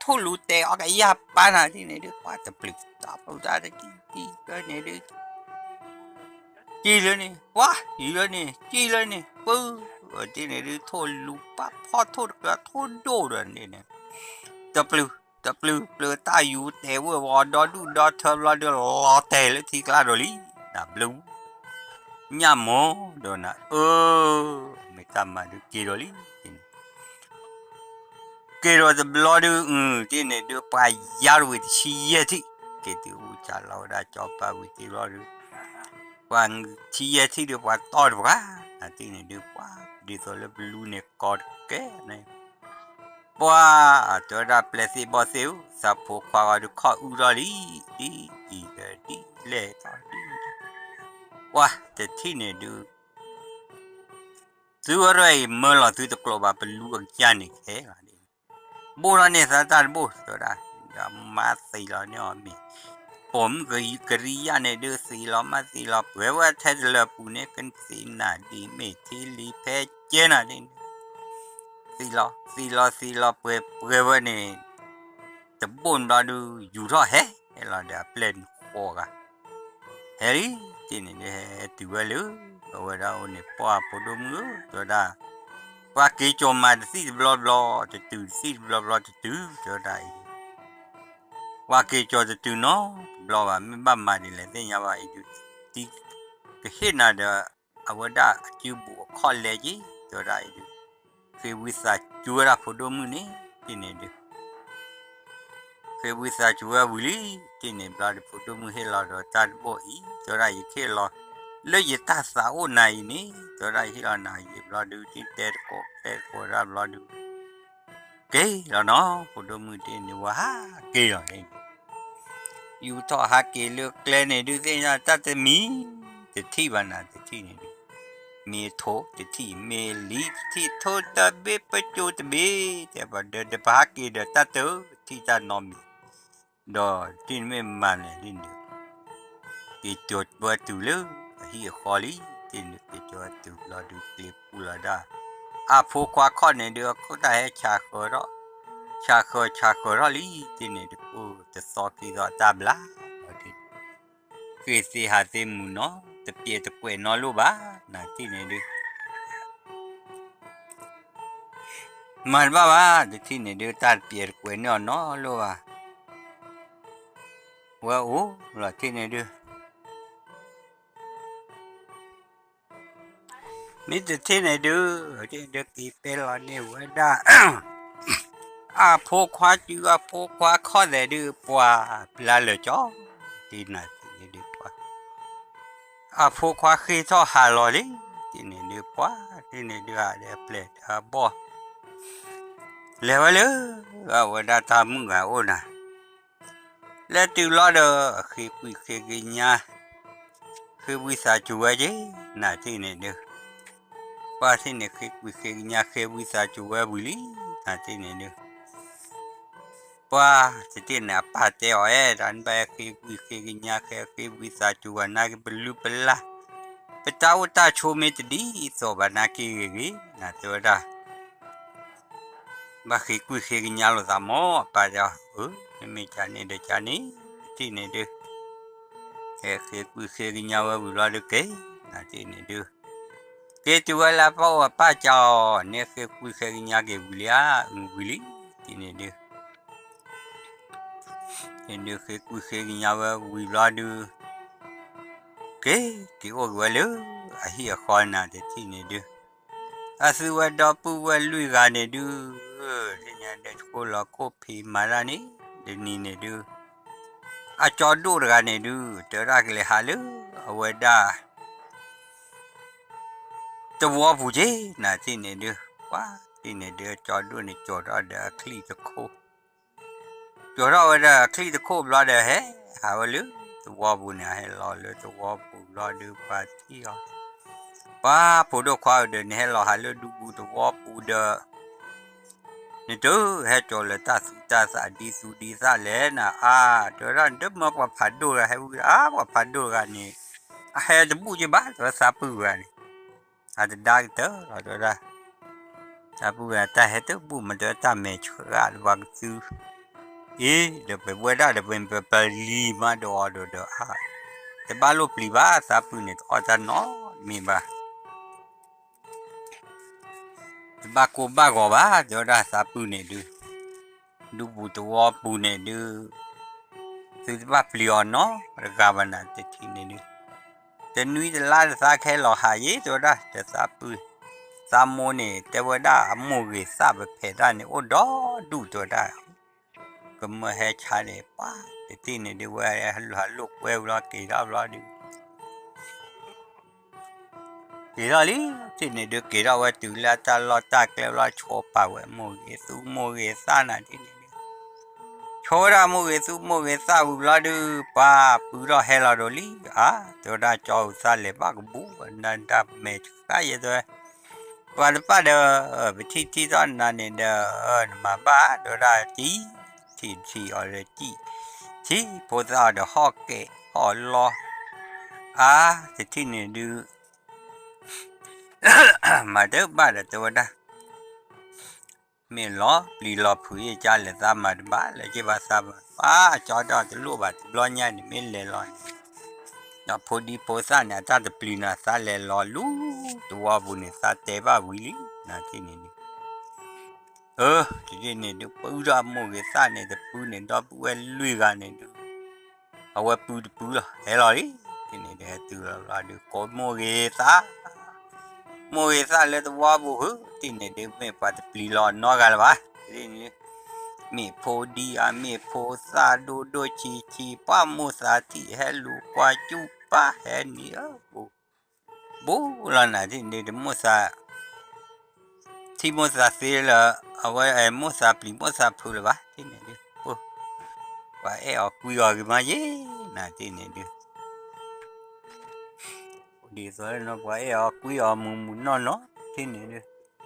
ထိၣ်လူၤတဲာ်အီၤကယၢ်ပာ်နၤ တထံၣ်န့ၣ်ဒုး ပှၤတပျုာ် တၢ်ပျုာ်တၢ်တကံၢ်ကံၢ်ကၢန့ၣ်ဒုး ကံၢ်လၢန့ၣ် ပှၤ ကံၢ်လၢန့ၣ် ကံၢ်လၢန့ၣ် ပှၤ တထံၣ်န့ၣ်ဒုး ထိၣ်လူၤပာ်ဖီထိၣ်တကျၢၤ ထိၣ်ဒိၣ်ဒီးန့ၣ် တပျုာ် တပျုာ် ပျုာ်တၢ်ယူၤတဲာ်ဝဲဝီၤဒီဒူၣ်ဒီထၢဘျီဒုး လီၤတဲာ်လၢထံကျါဒီးလံ နဘျုး ညၣ်မိၢ်ဒီးနၤ အၢ မ့ၢ်တၢ်မၤဒုးက့ၤဒီးလံ တထံၣ်န့ၣ် က့ၤဒီးတဘျီဒုး အု တထံၣ်န့ၣ်ဒုး ပှၤယါတဝံၤတဆံယဲၢ်ထံၣ် က့ၤတုၤအူစၢ်လီၤဝဲဒၣ်ကၠီပာ်ဝံၤတဘျီဒုး ပှၤဆံယဲၢ်ထံၣ်ဒုး ပှၤတီၢ်တပှၤ နၤတထံၣ်န့ၣ်ဒုး ပှၤ ဒ်သိးလၢပလူန့ၣ်ကီတကဲန့ၣ် ပှၤ တဲဝဲဒၣ်ပျဲၢ်သ့ၣ်ဘီၣ်သ့ၣ်ဧၢ သးဖိခွါဂီၤဒုးခီၣ်အုထီၣ်လံ ဒ်အံၤဒီးဒ်လဲၣ်ထီၣ်ဒ် ပှၤတထံၣ်န့ၣ်ဒုး သုဝဲဒၣ်အံၤ မၢလီၤသုတကျိးဘၣ် ပလူအကစၢ်န့ၣ်ခဲလီၤ ဘိၣ်ထီၣ်န့ၢ်သးတၢ်တဘိၣ် တဲဝဲဒၣ် မၤသံလီၤန့ၢ်အီၤမ့ၢ် ပိာ်မုၣ်ကရံယါန့ၣ်ဒုး သံလီၤမၤသံလီၤ ပှဲၤဝဲထဲတလၢာ်ပူၤန့ၣ် ကသံနၤဒ်မ့ၢ်ထံလံဖဲကဲနၤဒ်န့ၣ် သံလီၤ သံလီၤ သံလီၤ ပှဲၤပှဲၤဝဲန့ၣ် တဘိၣ်ဘျီဒုး ယူၤထီၣ်ဟဲလီၤဒီးအပျဲၢ်န့ၣ်ဃိးဂၤ ဟဲလံ တထံၣ်န့ၣ်ဒုး ဟဲတုၤဝဲလၢ အဝဲဒၣ်အိၣ်န့ၣ် ပှၤဖိဒိၣ်မုၣ်ဧၢ တဲဝဲဒၣ် ပှၤက့ၤကၠီၤမၤတသံၣ်တဘျီဘျီ တတုၤတသံၣ်တဘျီဘျီတတုၤ တဲဝဲဒၣ်အံၤ ပှၤက့ၤကၠီၤတတုၤနီတဘျီဘၣ် မ့ၢ်ဘၣ်မၤဒ်လဲၣ်သ့ၣ်ညါဘၣ်အံၤဒုး တံၤ ကဟ့ၣ်နၤဒီး အဝဲဒၣ်အစုဘူးအခီၣ်လဲက့ၤ တဲဝဲဒၣ်အံၤဒုး ဃ့ဝံသးစူၤဝဲဒၣ်ဖိဒိၣ်မုၣ်န့ၣ် တထံၣ်န့ၣ်ဒုး ဃ့ဝံသးစူၤဝဲဝံၤလံ တထံၣ်န့ၣ်ဘျီဒုး ဖိဒိၣ်မုၣ်ဟ့ၣ်လီၤဒီးတၢ်တဘိၣ်အံၤ တဲဝဲဒၣ်ယကဟ့ၣ်လီၤ လၢယတၢ်သးအိၣ်နၤအံၤန့ၣ် တဲဝဲဒၣ်ယဟ့ၣ်လီၤနၤအံၤဘျီဒုး တထံၣ်တဲတကိးတဲတကိးဒၣ်ဘျီဒုး က့ၤလီၤနီၤ ဖိဒိၣ်မုၣ်တထံၣ်န့ၣ် ဝဲဟးက့ၤလီၤန့ၣ် ယူၤထီၣ်ဟးက့ၤလၢကျဲန့ၣ်ဒုးသ့ၣ်ညါ တၢ်တမံၤ တထံၣ်ဘၣ်နၤ တထံၣ်န့ၣ်ဒုး မ့ၢ်ထိၣ်တထံၣ် မ့ၢ်လံတထံၣ် ထိၣ်တဘ့ၣ် ပစိၤတဘ့ၣ် တဲဘၣ်ဒီး တပဟးက့ၤဒီးတၢ်တထံၣ်တၢ်နီတမံၤ ဒီးတထံၣ်န့ၣ်မ့ၢ်မၤလဲၣ်ဒ်န့ၣ် က့ၤကၠီၤဝဲတုၤလၢအဟံၣ်အဃီလံ တထံၣ်န့ၣ် က့ၤကၠီၤဝဲတုၤဘျီဒုး ကျ့ၤပူလီၤဒၣ် အဖိခွါခီၣ်န့ၣ်ဒုး အခိၣ်တၢ်ဟဲဆးဃၢၤထီၣ် ဆးဃၢၤဆးဃၢၤထီၣ်လံ တထံၣ်န့ၣ်ဒုး အိၣ်တသီက့ၤသီတၢ်ဘျါလီၤ တထံၣ် ဃ့သ့ဟးသ့မုာ်နီၤ တပျဲၢ်တကွဲးနီၤလိၣ်ဘၣ် နၤတထံၣ်န့ၣ်ဒုး မၤတဘၣ်ဘၣ် တထံၣ်န့ၣ်ဒုး တၢ်တပျဲၢ်တကွဲးန့ၢ်အီၤနီၤလိၣ်ဘၣ် ဝဲအိၣ်လီၤတထံၣ်န့ၣ်ဒုး မ့ၢ်တထံၣ်န့ၣ်ဒုး တထံၣ်န့ၣ်ဒုး က့ၤပဲလီၤန့ၢ်ဝဲဒၣ် အဖိခွါစု အဖိခွါခီၣ်သဲးဒုး ပှၤဘျါလၢာ်ကၠီ တထံၣ်န့ၣ်ဒုး ပှၤ အဖိခွါဃ့ထီၣ်ဟးလီၤလံ တထံၣ်န့ၣ်ဒုး ပှၤ တထံၣ်န့ၣ်ဒုး ဟးဒီးအပျဲၢ်ဒီးအဘီၣ် လဲၤဝဲလၢ အဝဲဒၣ်တၢ်မုၣ်ဂၤအိၣ်နၤ လဲၤတုၤလီၤဒီး ဃ့ကွံာ်ဃ့ကညါ ဃ့ဝံသးစူၤဝဲက့ၤ နၤတထံၣ်န့ၣ်ဒုး ပှၤ ပၢ်ထံၣ်န့ၣ် ဃ့ကွံာ်ဃ့ကညါ ဃ့ဝံသးစူၤဝဲဝံၤလံ, နၤတထံၣ်န့ၣ်ဒုး ပှၤတထံၣ်န့ၣ် အပၢ်တဲအီၤအဲၣ် တၢ်နဘၣ်ဟဲဃ့ကွံာ်ဃ့ကညါ ဟဲဃ့ဝံသးစူၤဝဲ နာ်က့ပလုၢ်ပလၢ် ပတၢ်အိၣ်တၢ်ဆိးမ့ၢ်တဒ်သိးဘၣ် နာ်က့ဂ့ၤဂ့ၤ နၤတဲဝဲဒၣ် ဘၣ်ဃ့ကွံာ်ဃ့ကညါလိာ်သးမၢ် အပၢ်တဲအီၤ, မ့မ့ၢ်ကန့ၣ်ဒီးကန့ၣ် တထံၣ်န့ၣ်ဒုး ဟဲဃ့ကွံာ်ဃ့ကညါဝဲဝံၤလီၤဒုးက့ၤ နၤတထံၣ်န့ၣ်ဒုး က့ၤတုၤဝဲလၢအပၢ်အိၣ်အပၢ်ကးအီၤ န့ၣ်ဃ့ကွံာ်ဃ့ကညါက့ၤဝံၤလံဧါ ဝံၤလံ တထံၣ်န့ၣ်ဒုး န့ၣ်ဒုးဃ့ကွံာ်ဃ့ကညါဝဲဝံၤဘျီဒုး က့ၤက့ၤအိၣ်က့ၤဝဲလၢ အဟံၣ်အဃီနၤတထံၣ်န့ၣ်ဒုး အသုဝဲဒီပုၢ်ဝဲၢ်လွံၢ်ဂၤန့ၣ်ဒုး သ့ၣ်ညါဒီးတဃိလီၤခိၣ်ဖံးမၤတၢ်န့ၣ် တနံၤန့ၣ်ဒုး အကၠီဒိၣ်တဂၤန့ၣ်ဒုး တဲဝဲဒၣ်ကလဲၤဟးလၢ အဝဲဒၣ် သဝီပူၤက့ၤ နၤတထံၣ်န့ၣ်ဒုး ပှၤတထံၣ်န့ၣ်ဒုး ကၠီဒိၣ်န့ၣ် ကၠီထီၣ်ဒီးအချံၣ်တခိၣ် ကၠီထီၣ်ဝဲဒီးအချံၣ်တခိၣ်ဘျီဒီး ဟဲဟးဝဲလၢသဝီပူၤန့ၣ် ဟဲလီၤလၢသဝီပူၤဘျီဒုး ပှၤထံၣ်အီၤ ပှၤဖိဒိၣ်ခွါဧၢဒီး နဟဲလီၤဟးလၢဒူပူၤသဝီပူၤဒီး နတဟဲကၠီၤလၢတၢ်သူတၢ်သးဒ်သူဒ်သၣ်လဲၣ်နၤ အါ တဲဝဲဒၣ် နတမၢပှၤဖးဒိၣ်တဂၤဟဲဝံၤ အါ ပှၤဖးဒိၣ်တဂၤန့ၣ် အဟဲတဘူၣ်က့ဘၣ် တဲဝဲသးပုၢ်တဂၤန့ၣ် အတဒါကတၢၢ်လီၤ တဲဝဲဒၣ် သးပုၢ်ဝဲတၢ်ဟဲတဘူၣ်မး တဲဝဲတၢ်မဲာ်ဆှးဒီးပှၤကသု အ့ ဒီးပဝဲဒၣ်ဒီးပပလံၤမးဒီးအီၤဒီးဒီး အါ တဘၣ်လိၣ်ပျံၤဘၣ် သးပုၢ်န့ၣ် တအီၣ်တၢ်နီတမံၤဘၣ် တဘၣ်ကိၢ်ဘၣ်ဂီၤဘၣ် တဲဝဲဒၣ်သးပုၢ်န့ၣ်ဒုး ဒူပူၤသဝီပူၤန့ၣ်ဒုး သုတဘၣ်ပျံၤအီၤနီတဂၤဘၣ်နၤ တထံၣ်န့ၣ်ဒုး တနွံတလါတသးကဟဲလီၤဟးယ့ၣ် တဲဝဲဒၣ် တသးပုၢ် သးမိၢ်န့ၣ် တဲဝဲဒၣ်အမိၢ်ဂ့ၤသၣ်ပဖဲးတၢ်န့ၣ် အိၣ်ဒီဒူၣ်တဲဝဲဒၣ် ကမၢဟဲဆါန့ၣ် ပှၤတထံၣ်န့ၣ်ဒုး ဝဲဟးလိာ်ကွဲဝံၤလီၤ က့ၤထီၣ်ဘျီဒုး က့ၤထီၣ်လံ တထံၣ်န့ၣ်ဒုး က့ၤထီၣ်ဝဲတုၤလၢတၢ်လီၢ်တၢ်ကျဲဘျီ ဆိပာ်ဝဲ မိၢ်ဂ့ၤသူ မိၢ်ဂ့ၤသၣ်နၤ တထံၣ်န့ၣ်ဒုး ဆိဝဲဒၣ်မိၢ်ဂ့ၤသူ မိၢ်ဂ့ၤသၣ်ဝံၤဘျီဒုး ပှၤပုၢ်ထီၣ်ဟဲလီၤဒိးလံ အါ တဲဝဲဒၣ် ကၠီဧၢ သးလဲၤဘၣ်ကဘူး နတၢ်မဲာ်ဆှးယဲၢ်တဲဝဲ ပှၤတပၣ်ဒီး ပထံၣ်ထံၣ်ထီၣ်နၤန့ၣ်ဒီး နမၤဘၣ် တဲဝဲဒၣ် တံၢ် ထံၣ်ထံၣ်အီၤဒီး တံၢ် ထံၣ်ဖိသၣ်အီၤဒီး ဟီၣ်ကဲဟီၣ်လီ အါ တထံၣ်န့ၣ်ဒုး မၤတဘၣ်ဒီးတဲဝဲဒၣ် မ့ၢ်လီၤပျံၤလီၤဖုး ယကလဲၤသးမၤတဘၣ် လဲၤက့ၤဘၣ်သးဘၣ် ပှၤကၠီဒီးတလိၣ်ဘၣ် တဘျီညါန့ၣ် မ့ၢ်လဲၤလီၤန့ၣ် ဒီးဖိဒံဖိသၣ်န့ၣ် အတၢ်တပျံၤနၤ သးလဲၤလီၤလူၤသဝီပူၤန့ၣ် သးတဲဘၣ်ဝံၤလံ နၤတထံၣ်န့ၣ်ဒုး အၢ တထံၣ်န့ၣ်ဒုး ပုၢ်ထီၣ်မိၢ်ဂ့ၤသၣ်န့ၣ် တပုၢ်န့ၣ် ဒီပုၢ်ဝဲၢ်လွံၢ်ဂၤန့ၣ်ဒုး အဝဲပုၢ်တပုၢ်လီၤ ဟဲလီၤလံ တထံၣ်န့ၣ်ဒုး ဟဲတုၤလီၤဘျီဒုး ကိးမိၢ်ဂ့ၤသၣ် မိၢ်ဂ့ၤသၣ်လၢသဝီပူၤ တထံၣ်န့ၣ်ဒုး မ့ၢ်ပှၤတပျံၤလီၤနီတဂၤလၢၤဘၣ် တထံၣ်န့ၣ်ဒုး မ့ၢ်ဖိဒံဧါ မ့ၢ်ဖိသၣ်ဒိၣ်ဒိၣ်ဆံးဆံး ပှၤမိၢ်သးထံၣ်ဟဲလူၤကွၢ်စူၣ်ပၢ်ဟဲနံၤဧၢ ဘူး ဘူးလီၤနၤ တထံၣ်န့ၣ်ဒုး မိၢ်သး ထံမိၢ်သးသ့လၢ အဝဲမိၢ်သးပျံၤမိၢ်သးဖုးလၢၤဘၣ် တထံၣ်န့ၣ်ဒုး ပှၤအဲၣ်အီၤကွံအီၤဂ့ၤမးယ့ၢ် နၤတထံၣ်န့ၣ်ဒုး ဒ်သိးလၢနီၢ်ပှၤအဲၣ်အီၤကွံအီၤမုာ်မုာ်နီၢ်နီၢ် တထံၣ်န့ၣ်ဒု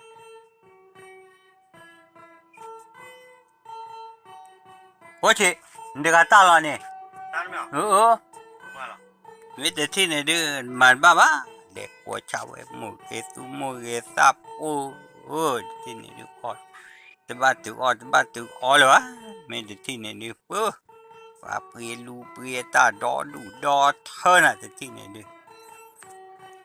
း ဖိဆံး နတဂၤတၢ်လီၤန့ၣ် မ့ၢ်တထံၣ်န့ၣ်ဒုး မၤတဘၣ်ဘၣ် လဲၤကိးဆၣ်ဝဲ မိၢ်ဂ့ၤသူ မိၢ်ဂ့ၤသၣ်ဖိ တထံၣ်န့ၣ်ဒုး အီၣ် တဘၣ်တုၤအီၣ် တဘၣ်တုၤအီလၢၤဘၣ် မ့ၢ်တထံၣ်န့ၣ်ဒုး ပှၤပှ့ၤလူၤပှ့ၤအတၢ် ဒီဒူၣ်ဒီထၢနၤ တထံၣ်န့ၣ်ဒုး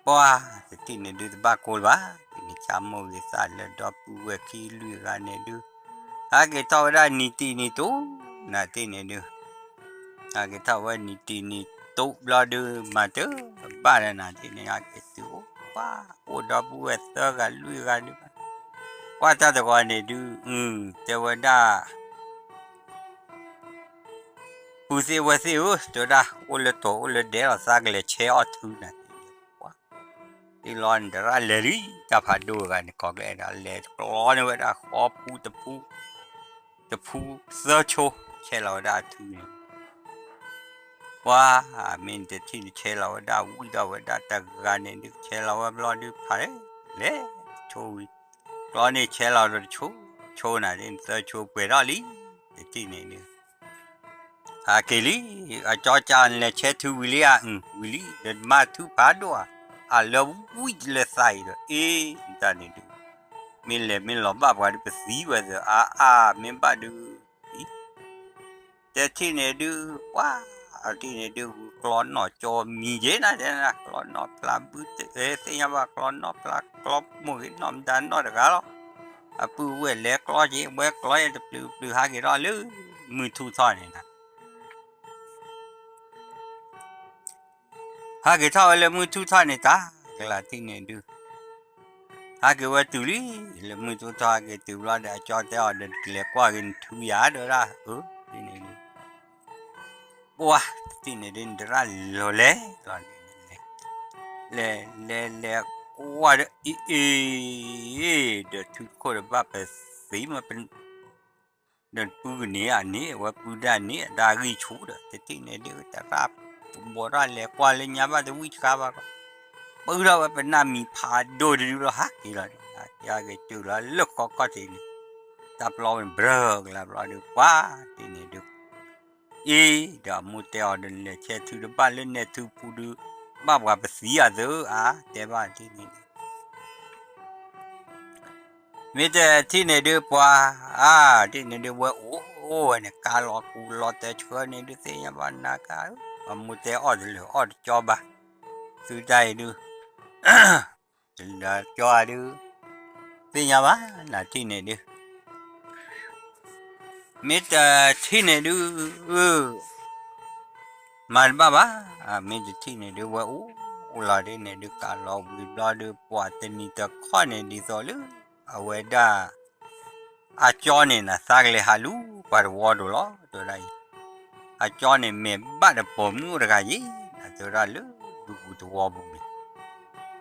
ပှၤတထံၣ်န့ၣ်ဒုး တဘၣ်ကိၢ်လၢၤဘၣ် တနံၤဆါမိၢ်ဂ့ၤသၣ်လၢဒီပုၢ်ဝဲၢ်ခံလွံၢ်ဂၤန့ၣ်ဒုး ဟဲက့ၤထီၣ်ဝဲဒၣ်နံၤတံၤနံၤတူး နၤတထံၣ်န့ၣ်ဒုး ဟဲက့ၤထီၣ်ဝဲနံၤတံၤနံၤတူးဘျီဒုး မၤတဘၣ်ဒီးနၤတထံၣ်န့ၣ် ဟဲက့ၤတုၤအိၣ်ပှၤ အိၣ်ဒီပုၢ်ဝဲၢ်သၢဂၤလွံၢ်ဂၤဒုး ပှၤတၢ်တဂီၤန့ၣ်ဒုး တဲဝဲဒၣ် ပုၢ်သ့ၣ်ဝဲၢ်သ့ၣ်ဧၢ တဲဝဲဒၣ် အိၣ်လၢတိၤအိၣ်လၢဒဲးလီၤ သးကလဲၤဆဲးအီၣ်ထုနၤ သ့ၣ်လီၤနတရၣ်လဲၤလံ တၢ်ဖးဒိၣ်တဂၤန့ၣ် ကိးကလဲၤဒီး လဲၤကျီန့ၢ်ဝဲဒၣ်ဃီဖူတဖူ တဖူသၢဆိ ဆဲးလီၤဝဲဒၣ်အထုန့ၣ် ပှၤ မ့ၢ်တထံၣ်န့ၣ် ဆဲးလီၤဝဲဒၣ် ဝံၣ်ဒီးဝဲဒၣ်တဂၤန့ၣ်ဒုး ဆဲးလီၤဝဲဘျီဒုး ဖးလဲၣ် ထိၣ်ဝံၤ, ကျီန့ၣ်ဆဲးလီၤဒီးတဆိ, ဆိနၤဒ်န့ၣ် သၢဆိပှဲၤထီၣ်လံ, တထံၣ်န့ၣ်ဒုး ဟးက့ၤလံ, အကၠီကၢ် နလဲၤဆဲးထုဝံၤလံဧါ, အုၣ်ဝံၤလံ, ဒီးမၤထုဖးဒိၣ်ဧါ, အလၢဝံၣ်လၢသးအံၤဒီး အ့ၣ် တၢ်န့ၣ်ဒုး မ့ၢ်လဲၤမ့ၢ်လီၤဘၣ်ပှၤဒုးပသံဝဲသၢ အါအါ မ့ၢ်ဘၣ်ဒုး တဲထံၣ်န့ၣ်ဒုး ပှၤ အထံၣ်န့ၣ်ဒုး ကျီနီၣ်ကၠီမံၤယ့နၤ တဲနၤ ကျီနီၣ်ဖျါဘု သ့ၣ်ညါဘၣ် ကျီနီၣ်ဖျါ ကျီမိၢ်ဂ့ၤနီၣ်မတၤနီၣ်တဂၤလီၤ, အပုၢ်ဝဲၢ်လဲၤကျီက့ၤ ဝဲကျီယဲတပျုၤပျုၤ ဟးက့ၤထီၣ်လၢမုၢ်ထူၣ်ထီၣ်န့ၣ်နၤ ဟးက့ၤထီၣ်ဝဲလၢမုၢ်ထူၣ်ထီၣ်န့ၣ် တၢ်ကလၤထံၣ်န့ၣ်ဒုး ဟးက့ၤဝဲတုၤလံ, လၢမုၢ်ထူၣ်ထီၣ်ဟးက့ၤတုၤဘျီဒီး အကၠီတဲအီၤဒီး နကလဲၤကွၢ်က့ၤနထူယၤဒီးဒၣ်, အၢ ထံၣ်န့ၣ်ဒုး ပှၤ ထံၣ်န့ၣ်ဒုး နတရၣ်လီၤလဲၤလီၤန့ၣ် လဲၤ လဲၤ လဲၤကွၢ်ဒီး အ့ အ့ ဒီးထူတခိၣ်ဒီးဘၣ်ပသံမး ဒီးပုၢ်ကန့ၢ်အန့ၣ် အဝဲပုၢ်ဒၣ်န့ၣ် အတၢ်ဂံၢ်ဆူၣ်ဒီး တထံၣ်န့ၣ်ဒုး တရၣ်ဘီထီၣ်လဲၤကွၢ်လၢညါဘၣ်တဝံၣ်တခါဘၣ်, ပုၢ်ထီၣ်ဝဲပနၢ်မံၤဖးဒိၣ်တဒုလီၤ ဟးက့ၤလီၤ, ဟးက့ၤတုၤလီၤလၢဃီခီၣ်ထံးန့ၣ်, တၢ်ပျီဝဲန့ၣ်ဘြၢကလါဘျီဒုး ပှၤထံၣ်န့ၣ်ဒုး အ့ ဒီးအမိၢ်တဲအီၤဒီး နလဲၤဆဲးထုတဘၣ်လၢနဲၣ်ထူပူၤဒုး ဘၣ်ပှၤပသံအသးဧါ တဲဘၣ်ထံၣ်န့ၣ်ဒုး မ့ၢ်တထံၣ်န့ၣ်ဒုးပှၤ, အါ ထံၣ်န့ၣ်ဒုးဝဲအိၣ်ဝဲန့ၣ် ကါလီၤကူလီၤတၢ်ဆှၢန့ၣ်ဒုးသ့ၣ်ညါဘၣ်နၤကါ, အမိၢ်တဲအီၣ်တလၢာ်အီၣ်တကၠီဘၣ်, သုတၢ်အံၤဒုး တလၢာ်ကၠီဒုး သ့ၣ်ညါဘၣ်နၤထံၣ်န့ၣ်ဒုး မ့ၢ်တထံၣ်န့ၣ်ဒုး မၤတဘၣ်ဘၣ်, မ့ၢ်တထံၣ်န့ၣ်ဒုး ဝဲအိၣ်လီၤဒ်န့ၣ်ဒုး ကးလီၤဝံၤဘျီဒုး ပှၤတနံၤတခီန့ၣ် ဒ်သိးလၢ အဝဲဒၣ် အကၠီန့ၣ်နသးကလဲၤဟးလူၤပှၤတဝီဒိၣ်လီၤ တဲဝဲဒၣ်အံၤ, အကၠီန့ၣ်မဲာ်ဘၣ်ဒီးပိာ်မုၣ်အိၣ်တဂၤယံၤ နတဲဝဲဒၣ်လၢဒူပူၤတဝီပူၤန့ၣ်,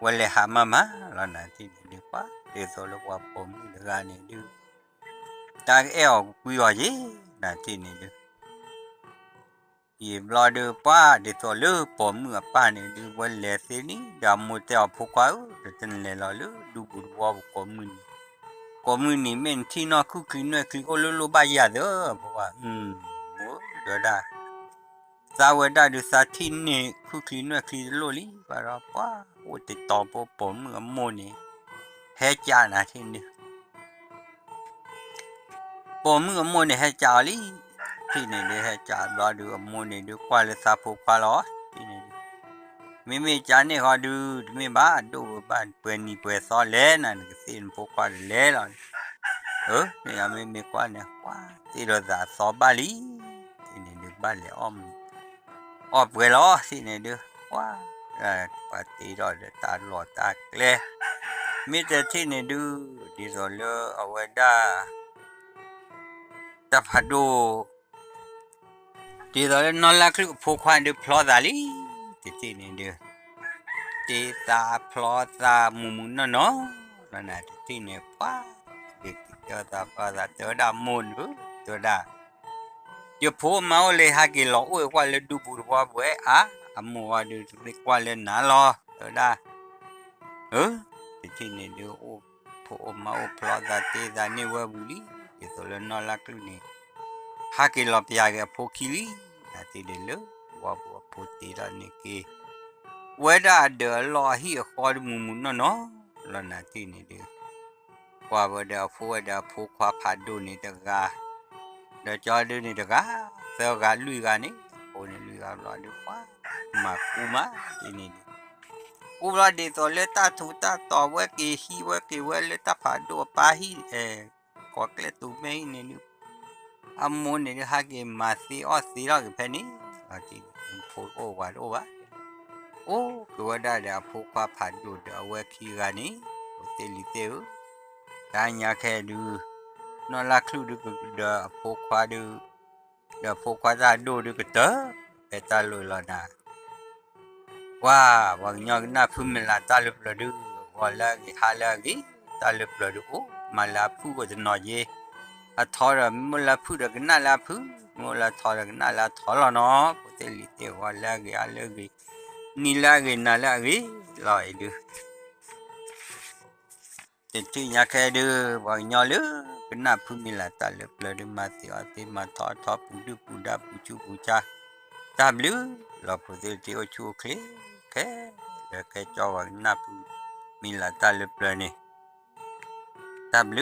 ဝဲလဲၤဟးမၤမၤလီၤနၤထံၣ်န့ၣ်ဒုး ပှၤဒ်သိးလၢပှၤပိာ်မုၣ်တဂၤန့ၣ်ဒုး တၢ်ကအဲၣ်အီၤကကွံအီၤယံၤ နၤထံၣ်န့ၣ်ဒုး ယံာ်ဘျီဒုး ပှၤဒ်သိးလၢပိာ်မုၣ်အပၢ်န့ၣ်ဒုး ဝဲလဲၤသ့န့ၣ် ဒီးအမိၢ်တဲအီၤဖိခွါဧၢ ဒီးတနလဲၤလီၤလၢဒူပူၤတဝီပူၤကိးမုၢ်နံၤ, ကိးမုၢ်နံၤမ့ၢ်နထံၣ်နီၢ်ခုၣ်ချံနွဲၣ်ချံအိၣ်လိၣ်လိၣ်ဘၣ်ယၤသၢ ဖိခွါ, တဲဝဲဒၣ် သးဝဲဒၣ်ဒုးသးထံၣ်န့ၢ်ခုၣ်ချံနွဲၣ်ချံတလိၣ်လံ ဘၣ်ဒီးပှၤအိၣ်တတီၤဖိပိာ်မုၣ်အမိၢ်န့ၣ် ဟဲကးနၤထံၣ်န့ၣ်ဒုး ပိာ်မုၣ်အမိၢ်န့ၣ်ဟဲကးအီၤလံ, ထံၣ်န့ၣ်ဒုးဟဲကးဘျီဒုး အမိၢ်န့ၣ်ဒုးကွၢ်လၢသးဖိခွါလီၤ, ထံၣ်န့ၣ်ဒုး မ့မ့ၢ်ကးန့ၢ်ဃီဒုး တမ့ၢ်ဘၣ်ဒိၣ်ဝဲဘၣ် ပှဲၤနံၤပှဲၤသီလဲၣ်နၤ နကသ့ၣ်နဖိခွါတလဲၤလီၤ, အၢ မ့ၢ်ယမ့ၢ်မ့ၢ်ကွၢ်န့ၣ် ကွၢ်သ့ၣ်ဒီးသးသီဘၣ်လံ, ထံၣ်န့ၣ်ဒုးဘၣ်လဲၤအီၣ်မူ အီၣ်ပှဲၤလီၤ ထံၣ်န့ၣ်ဒုး ပှၤ ပှၤတ့ထီၣ်ဒီးတၢ်လီၢ်တၢ်ကျဲ, မ့ၢ်တထံၣ်န့ၣ်ဒုး ဒ်သိးလၢအဝဲဒၣ် တၢ်ဖးဒိၣ် ဒ်သိးလၢနီၢ်လါချုၣ်အဖိခွါဒုးဖျီသးလံ, တထံၣ်န့ၣ်ဒုး တ့သးဖျီသးမူးမူးနီၢ်နီၢ် လီၤနၤ တထံၣ်န့ၣ် ပှၤ ဒုးတ့သးဖျီသး တဲဝဲဒၣ်မိၢ်ဒုး တဲဝဲဒၣ် ယဖိမါအိၣ်လၢဟဲက့ၤလီၤအိၣ်ကွၢ်လၢဒူပူၤတဝီပူၤဝဲအါ, အမိၢ်ဝဲဒုးတသ့ကွၢ်လၢနၤလီၤ တဲဝဲဒၣ်, အၢ တထံၣ်န့ၣ်ဒုး အိၣ်ဖိအိၣ်မါအိၣ်ဖျီသးတ့သးန့ၢ်ဝဲဝံၤလံ, ဒ်သိးလၢနီၢ်လါချုၣ်န့ၣ် ဟဲက့ၤလီၤပျၢ်က့ၤအဖိခံလံ, နၤတထံၣ်န့ၣ်လၢ ဝီပူၤအဖိတ့ထီၣ်န့ၢ်က့ၤ ဝဲဒၣ်အဒၢးအလီၢ်အဟံၣ်အဃီတမူးမူးနီၢ်နီၢ် လီၤ နၤတထံၣ်န့ၣ်ဒုး ကွၢ်ဝဲဒီးအဖိဝဲဒီးအဖိခွါဖးဒိၣ်န့ၣ်တဂၤ, ဒီးကၠီဒုးန့ၣ်တဂၤ, သၢဂၤလွံၢ်ဂၤန့ၣ်, အဖိန့ၣ်လွံၢ်ဂၤဘျီဒုး ပှၤ မၤကူမး တထံၣ်န့ၣ်ဒုး ကူဘျီဒ်သိးလၢတၢ်ထူးတၢ်တီၤဝဲက့ၤဟံးဝဲက့ၤဝဲလၢတၢ်ဖးဒိၣ်အပၢ်ဟံၣ်, ကိးကျဲတူၤမဲဟံၣ်န့ၣ်ဒုး အမိၢ်န့ၣ်ဒုးဟဲက့ၤမၤသ့အီၣ်သ့ထီၣ်က့ၤဖဲန့ၣ်, ဖိတအိၣ်ဝၤတအိၣ်ဘၣ်, အိၣ်က့ၤဝဲဒၣ်ဒီးအဖိခွါဖးဒိၣ်ဒီးအဝဲခံဂၤန့ၣ်, ဖိသ့ၣ်လံၤသ့ၣ်ဧၢ, တၢ်ညါခဲဒုး နီၢ်လါချုၣ်ဒုးကဒီးအဖိခွါဒုး, ဒီးဖိခွါတၢ်ဒိၣ်ဒုးကတၢၢ်, ဖဲတၢ်လိၣ်လီၤနၤ ပှၤ ပှၤကညီကနၣ်ဖုမုၢ်လၢ်တၢ်လၢပျၢၤဒုး, ဂီၤလၢအဂ့ၤ ဟါလၢအဂ့ၤ, တၢ်လၢပျၢၤဒုးအိၣ်, မၤလၢအဖုၣ်အိၣ်တနီၤယ့, အထီဒီး မ့ၢ်အိၣ်လၢအဖုၣ်ဒီးကနၣ်လၢအဖုၣ်, မ့ၢ်အိၣ်လၢအထီဒီးကနၣ်လၢအထီလီၤနီၤ, ဖိသ့ၣ်လံၤသ့ၣ် ဂီၤလၢအဂ့ၤ ဟါလၢအဂ့ၤ, နံၤလၢအဂ့ၤ နၤလၢအဂ့ၤလီၤအံၤဒုး တထံၣ်ညါခဲဒုး ပှၤကညီလၢကနၢ်ဖုမံၤလၢ်တၢ်လၢပျၢၤဒုး မၤသ့အီၣ်သ့ မၤထီၣ်အထီ ပူၤဒုၣ်ပူၤဒါ ပူၤဆူပူၤဆါ တၢ်ဘျုးလီၤ. ဖိသ့ၣ်တထံၣ် အိၣ်ဆူၣ်အိၣ်ချ့ခဲလၢာ် ကဲကၠီ ပှၤကနၢ်ဖုမံၤလၢ်တၢ်လၢပျၢၤန့ၣ် တၢ်ဘျုး